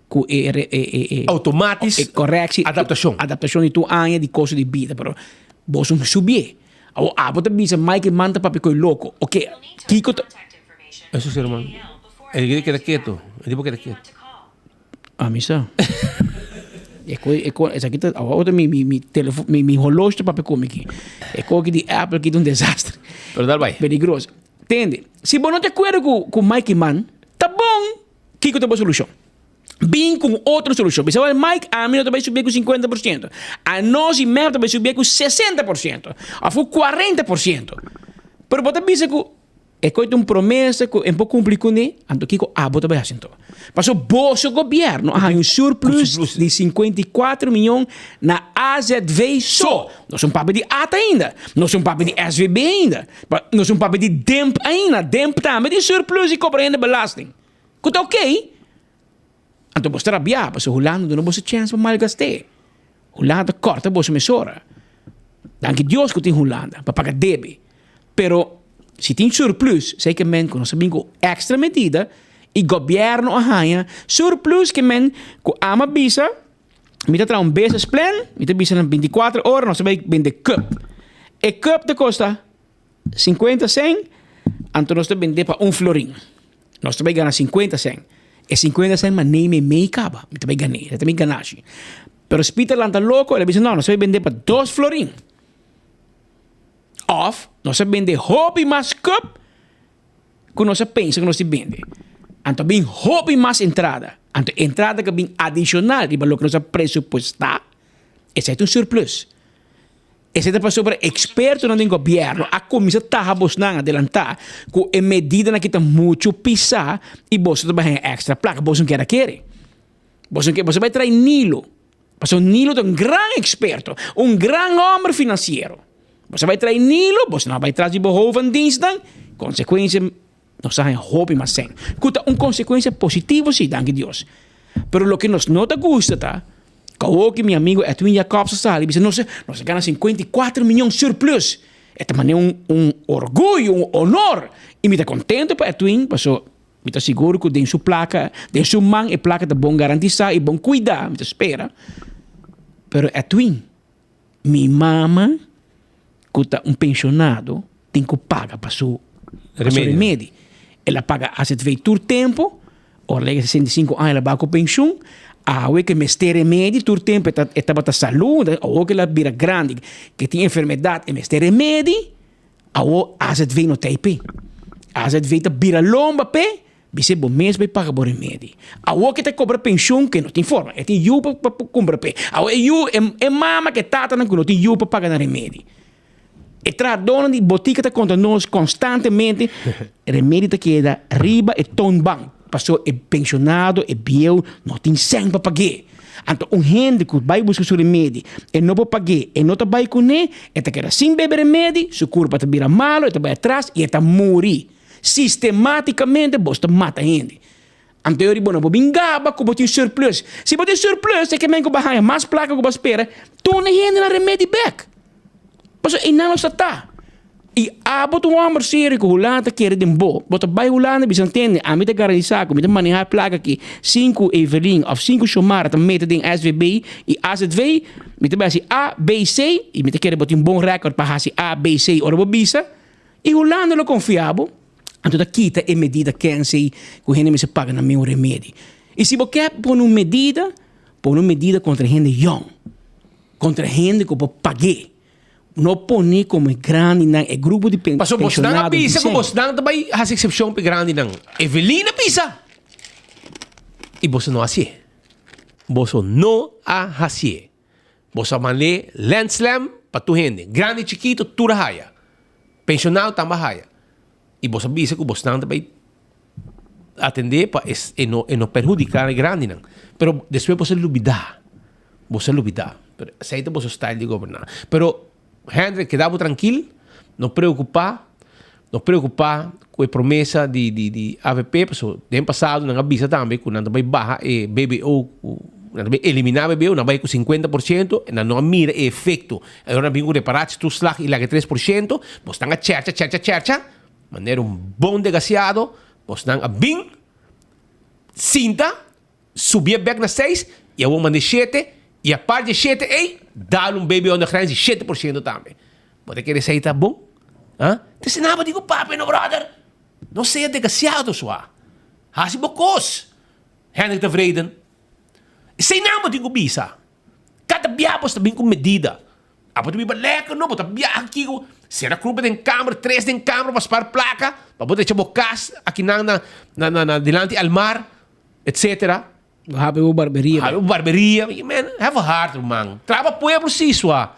S15: ku e e
S14: Automatis
S15: e koreksi
S14: adaptashon.
S15: Adaptashon di tur aña di kosto di bida pero bo sun subié. Awor abo ta bisa Mike Eman ta papia koe loko. Oke kiko ta.
S14: Eso si hermano. E di keda keto. E di bo keda keto.
S15: Ami sa. E koe e koe esaki ta awor mi mi mi telefon mi mi holoshi ta papia ku mi aki. E koe aki di Apple aki ta un desastre.
S14: Pero dal bai.
S15: Peligroso. Tende, si bo no ta akuerdo ku ku Mike Eman, ta bon! Kiko ta bo solushon? Bin ku un otro solushon. Bisa wèl Mike, ami no ta bai subié ku sinkuenta por siento. Anos i mep ta bai subié ku sesenta por siento òf ku kuarenta por siento. Pero bo ta bisa ku e koi ta un promesa ku e no por kumpli kuné, anto kiko abo ta bai hasi anto? Pasobra boso gobièrnu a haña un surplus di 54 mion na AZV so. Nos un papia di ata ainda. Nos un papia di SVB ainda. Nos un papia di DEMP ainda. DEMP tambe tin surplus i kobra hende belasting. Ku ta oké. Anto bos ta rabiá pasobra Hulanda duna boso chèns pa malgast'é. Hulanda ta kòrta boso mesora. Danki Dios ku tin Hulanda pa paga debe. Pero si tin surplus, esei ke men ku nos a bin ku èkstra medida i gobièrnu a haña surplus ke men ku ama bisa mi ta traha un business plan, mi ta bisa na bintikuater ora nos ta bai bende cup. E cup ta kosta 50 cent, anto nos ta bende pa un florin. Nos ta bai gana 50 cent. E 50 cent ma nei meimei kaba, mi ta bai gan'é, esei ta mi ganashi. Pero Speed a lanta loko, el a bisa no, nos ta bai bende pa dos florin. Òf nos a bende hopi mas cup ku nos a pensa ku nos tin bende. Anto a bin hopi mas entrada. Anto e entrada ku a bin adishonal riba loke nos a presupuestá, esei ta un surplus. Esei ta pasobra ekspertonan den gobièrnu a kuminsá taha bosnan adelantá ku e medidanan aki ta muchu pisá i boso ta bai haña èkstra plaka. Boso no kier a kere. Boso no kier, boso bai trae Nilo. Pasobra Nilo ta un gran eksperto, un gran hòmber finansiero. Boso bai trae Nilo, boso no a bai tras di bo hovendienstnan, konsekuensia nos a haña hopi mas sèn. Ku ta un konsekuensia positivo si, danki Dios. Pero loke nos no ta gusta ta, ku awor ki mi amigo Edwin Jacobs a sali bisa nos nos a gana 54 miyon surplus. E ta manera un un orguyo, un honor. I mi ta kontento pa Edwin, paso Mi ta sigur ku den su plaka, den su man e plaka ta bon garantisá i bon kuidá, mi ta spera. Pero Edwin, mi mama ku ta un penshonado tin ku paga pa su remedi. El a paga azv tur tempu. Ora lei 65 aña el a bai ku penshun, awe ku mester remedi tur tempu e ta e tabata salú, awor ku el a bira grandi ku tin enfermedat e mester remedi, awor AZV no ta ei p'e. AZV ta bira lomba p'e, bis'é bo mes bai paga bo remedi. Awor ku e ta kobra penshun ku no tin forma, e tin yu pa pa kumpra p'e. Awor e yu e mama ku e tatanan ku no tin yu pa paga nan remedi. E trahadónan di botika ta konta nos konstantemente, remedi ta keda riba e toonbank, pasobra e penshonado, e bieu, no tin sèn pa pag'é. Anto un hende ku bai buska su remedi, e no por pag'é, e no ta bai kuné, e ta keda sin bebe remedi, su kurpa ta bira malu, e ta bai atras i e ta muri. Sistemátikamente bos ta mata hende. Anto e ora bo no por bin gaba ku bo tin surplus. Si bo tin surplus, e ke men ku bo a haña mas plaka ku bo a spera, tuna e hendenan remedi bek. Pasobra einan lo sa ta. I abo ta un hòmber serio ku Hulanda ta kere den bo. Bo ta bai Hulanda bisa tende, ami ta garantisá ku mi ta manehá e plaka aki sin ku Evelyn òf sin ku Xiomara ta mete den SVB i AZV. Mi ta bai hasi A, B, C i mi ta kere bo tin bon rèkòrt pa hasi A, B, C ora bo bisa. I Hulanda lo konfia bo. Anto ta kita e medida kense ku hende mester paga nan meun remedi. I si bo ke pone un medida, pone un medida kontra hende yòn, kontra hende ku por pag'é. No pone komo e grandinan, e grupo di
S14: Pasobra bosnan a
S15: penshonado
S14: bisa ku
S15: disen.
S14: bosnan ta bai hasi eksepshon pa e grandinan. Evelyn a bisa! I boso no hasié. Boso no a hasié. Boso a mand'é landslam pa tur hende, grandi i chikitu, tur a haya. Penshonado tambe a haya. I boso a bisa ku bosnan ta bai atendé pa e no e no perhudiká e grandinan. Pero despues boso a lubidá, boso a lubidá. Pero esei ta boso style di goberná. Pero Hendrik, keda bo trankil, no preokupá, no preokupá ku e promesa di di di avp, pasobra den pasado nan a bisa tambe ku nan ta bai baha e BBO, ku nan ta bai eliminá BBO, nan bai ku 50%, nan no a mira e efekto. Awor nan bin ku reparatietoeslag i laga e 3%, bosnan a chèrcha, chèrcha, chèrcha, manera un bon degasiado, bosnan a bin sinta. Subié bek na seis y awor mand'é shete y apart dje shete ey dal un baby ondergrens di 7% tambe. Bo ta kere esey ta bon? Ha? Ta esei bo di ku papia no brother. No sea degasiado sua. Hasi bo kos. Hendrik Tevreden. Esei nan bo tin ku bisa. Kada bia bo sta bin ku medida. Abo ta biba lekker no, bo ta biaha kiko, sera krupa den kamer, tres den kamer pa spar plaka, pa bo drecha bo kas akinan na na na dilanti almar. Etcetera.
S15: Bo habi bo barberia.
S14: Habi bo barberia. Man, have a heart, ruman. Traha pa pueblo si, sua.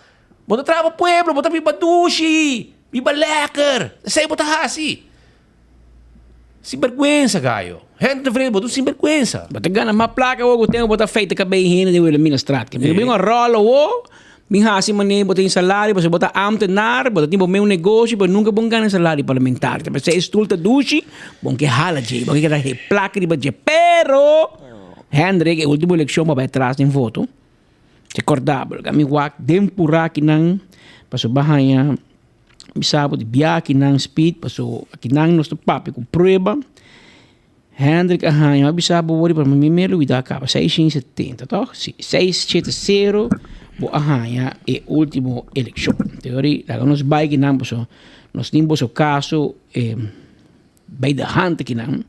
S14: Bo ta traha pa pueblo, bo ta biba dushi, biba lekker. Esei bo ta hasi. Sinbergüenza, gayo. Hende ta vrede, bo ta un sinbergüenza.
S15: Bo ta gana mas plaka awor ku tempu bo ta feita kabei hende den Wilhelminastraat. Mi bin un ròl awor, bin hasi manera bo tin salario, pasobra bo ta ambtenaar, bo ta tin bo mes un negoshi, pero nunka bo gana salario parlamentario. Ta p'esei e stul ta dushi, bo ke hala dje, bo ke keda he plaka riba dje. Pero, Hendrik, e ultimo elekshon bo a bai atras den voto. Te kòrda bo, mi wak den purá kinan, pasobra bo a haña mi sa bo di bia kinan speed, pasobra akinan nos ta papia ku prueba. Hendrik a haña, mi a bisa bo wor pero mi me lubida caba, 670 toch? Si, 670 bo a haña e ultimo eleccion. Teori, laga nos bai kinan paso nos tin boso caso eh, bij de hand kinan.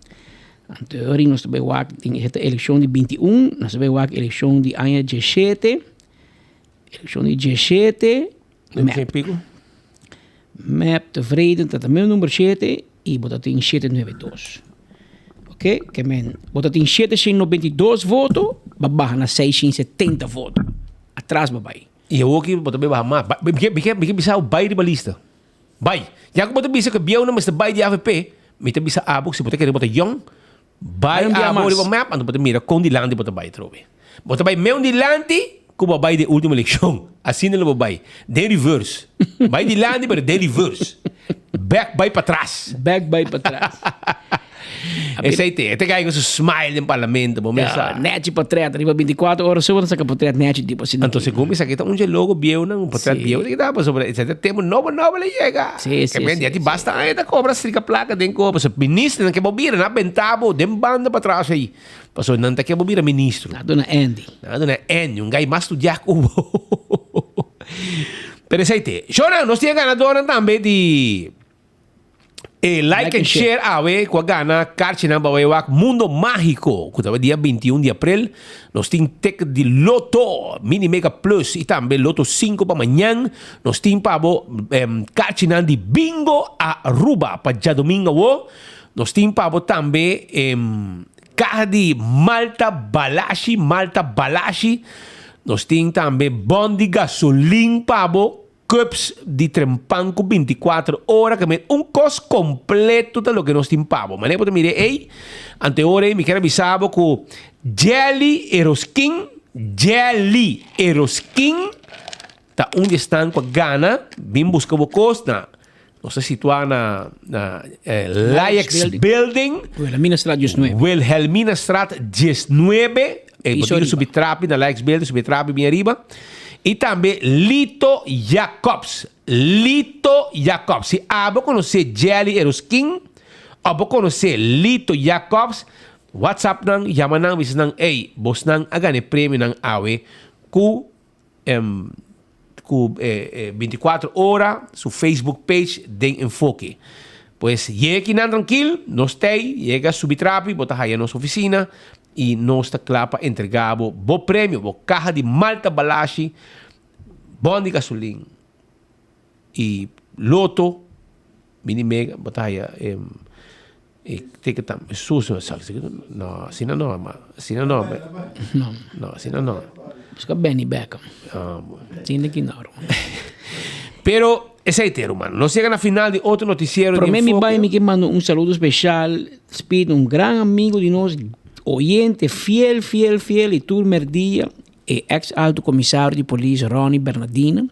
S15: Anteori nos ta bai wak den e eleccion di 21, nos ta bai wak eleccion di aña 17, eleccion di 17,
S14: Mep. Pico.
S15: Mep tevreden ta tambe number shete y bo ta tin shete nuebe dos. Ok, ke men bo ta tin shete shen noventa i dos voto, ba baha na seis shen setenta voto. Atras ba bai.
S14: Y awor ki bo ta bay baha mas. Mi ke mi ke mi ke bisa bo bay riba lista. Bay. Ya ku bo ta bisa ku bieunan mester bay di avp, mi ta bisa abo ku si bo ta kere bo ta yong, Bai
S15: Bai un bia
S14: abo
S15: mas.
S14: riba map, anto bo ta mira kon dilanti bo ta bai atrobe. Bo ta bai meun dilanti ku bo a bai den ultimo elekshon. Asina lo bo bai. Den reverse. Bai dilanti pero den reverse. Bek bai patras.
S15: Bek bai patras.
S14: Esei te. E ta kai ku su smile den parlamento. Bo mes sa.
S15: Ja, nechi portret. Riba 24 ora so bo ta saka portret nechi tipo asina.
S14: Anto segun mi sa ki ta un dje logo bieunan, un portret
S15: Sí.
S14: bieu ta kita pasobra esei ta tempu nobo nobo lo yega.
S15: Sí, sí,
S14: Ke men
S15: sí,
S14: dia ti
S15: sí.
S14: basta aña ta kobra strika plaka den koba. Pasobra ministernan ke bo bira nan a benta bo den banda patras ei. Pasobra nan ta ke bo bira ministro.
S15: Nan a duna Andy.
S14: Nan a duna Andy, un gai mas studiá ku bo. Pero esei te. Shownan, nos tin e ganadornan tambe di. E like and share awe ku a gana karchinan pa bai wak Mundo Mágico ku ta bai dia 21 di aprel. Nos tin ticket di Lotto, Mini Mega Plus i tambe Lotto 5 pa mañan. Nos tin pa bo karchinan di Bingo Aruba pa djadomingo awo. Nos tin pa bo tambe kaha di Malta Balashi, Malta Balashi. Nos tin tambe bon di gasolin pa bo. Cups di trempan cu binticuater ora ke men un cos completo ta loke nos tin pa bo. Manera bo ta mira ey, ante ora ey mi kier a bisa bo cu Jelly Eroskin, Jelly Eroskin ta un di esnan cu a gana bin busca bo cos na nos ta situa na na Laex Building.
S15: Wilhelminastraat 19.
S14: Wilhelminastraat 19. E bo tin subi trapi na Laex Building, subi trapi bien ariba. I tambe Lito Jacobs. Lito Jacobs. Si abo konosé Jelly Eroskin òf bo konosé Lito Jacobs, WhatsApp nan, yama nan, bisa nan, ey, bosnan a gana e premionan awe ku ku 24 ora su Facebook page den Enfoke. Pues yega kinan trankil, nos tei, yega subi trapi, bo ta haya nos oficina y nos ta kla pa entrega bo bo premio, bo caha di malta balashi, bon di gasolin y loto, mini mega, bo ta haya e ticket tam, sus, no, asina no, ma, asina no,
S15: No.
S14: no, asina no.
S15: Busca Benny Beckham. Sin ki naro.
S14: Pero esey te, ruman. Nos yega na final di otro noticiero di
S15: Prome mi
S14: Enfoke.
S15: bai mi ke manda un saludo special Speed, un gran amigo di nos, oyente fiel, fiel, fiel y tur merdia e ex alto comisario di polis Ronnie Bernardina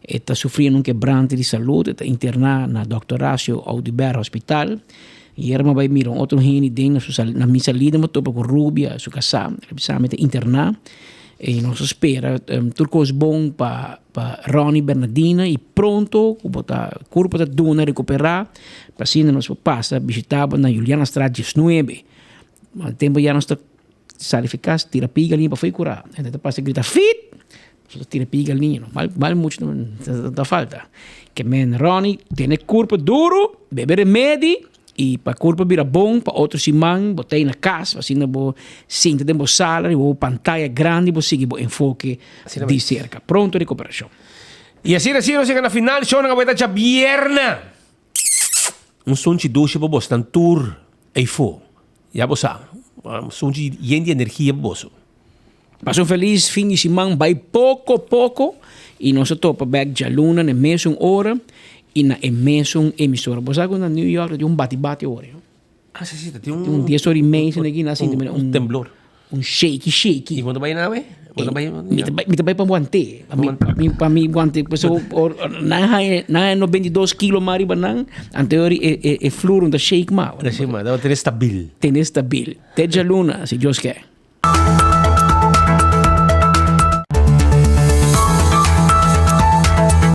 S15: e ta sufriendo un quebrante di salud, e ta interna na Dòkter Horacio Oduber Hospital. Ayer mi a bai mira un otro hende den na su sal, na mi salida mi a topa ku Rubia, su kasá, el a bisa mi ta interná i nos a spera tur kos bon pa pa Ronnie Bernardina i pronto ku bo ta kurpo ta duna rekuperá pa asina nos por pasa bishitá bo na Julianastraat diesnuebe. Al tempo ya nos ta sali fi kas tira pia galiña pa fo'i kurá, hende ta pasa grita fit! Nos ta tira pia galiña no mal mal mucho ta falta. Ke men Ronnie tene kurpo duru, bebe remedi i pa kurpo bira bon pa otro siman bo ta ei na kas pa asina bo sinta den bo sala riba bo pantaya grandi bo sigui bo enfoke di serka. Pronto rekuperashon.
S14: I asina asina nos yega na final shownan a weta djabièrnè. Un sunchi dushi pa bosnan tur eifó. Ya bo sa, un sunchi yen di energia pa boso.
S15: Pasa un felis fin di siman, bai poko poko i nos a topa bek djaluna na e mesun ora i na e mesun emisora. Bo sa ku na New York ta tin un bati bati ora.
S14: Ah si si, ta tin un.
S15: Tin un dies ora i mei esei aki nan a sinti manera
S14: un temblor.
S15: Un shaky shaky.
S14: I bo ta bai nawe? Bo ta bai?
S15: Mi ta bai, mi ta bai pa want'é. Pa mi, pa mi, pa mi want'é. Pasobra or nan haña, nan haña 92 kilo mas riba nan, anto e e e flur no ta shake mas.
S14: Ta shake mas, ta tene stabil.
S15: Tene stabil. Te djaluna, si Dios ke.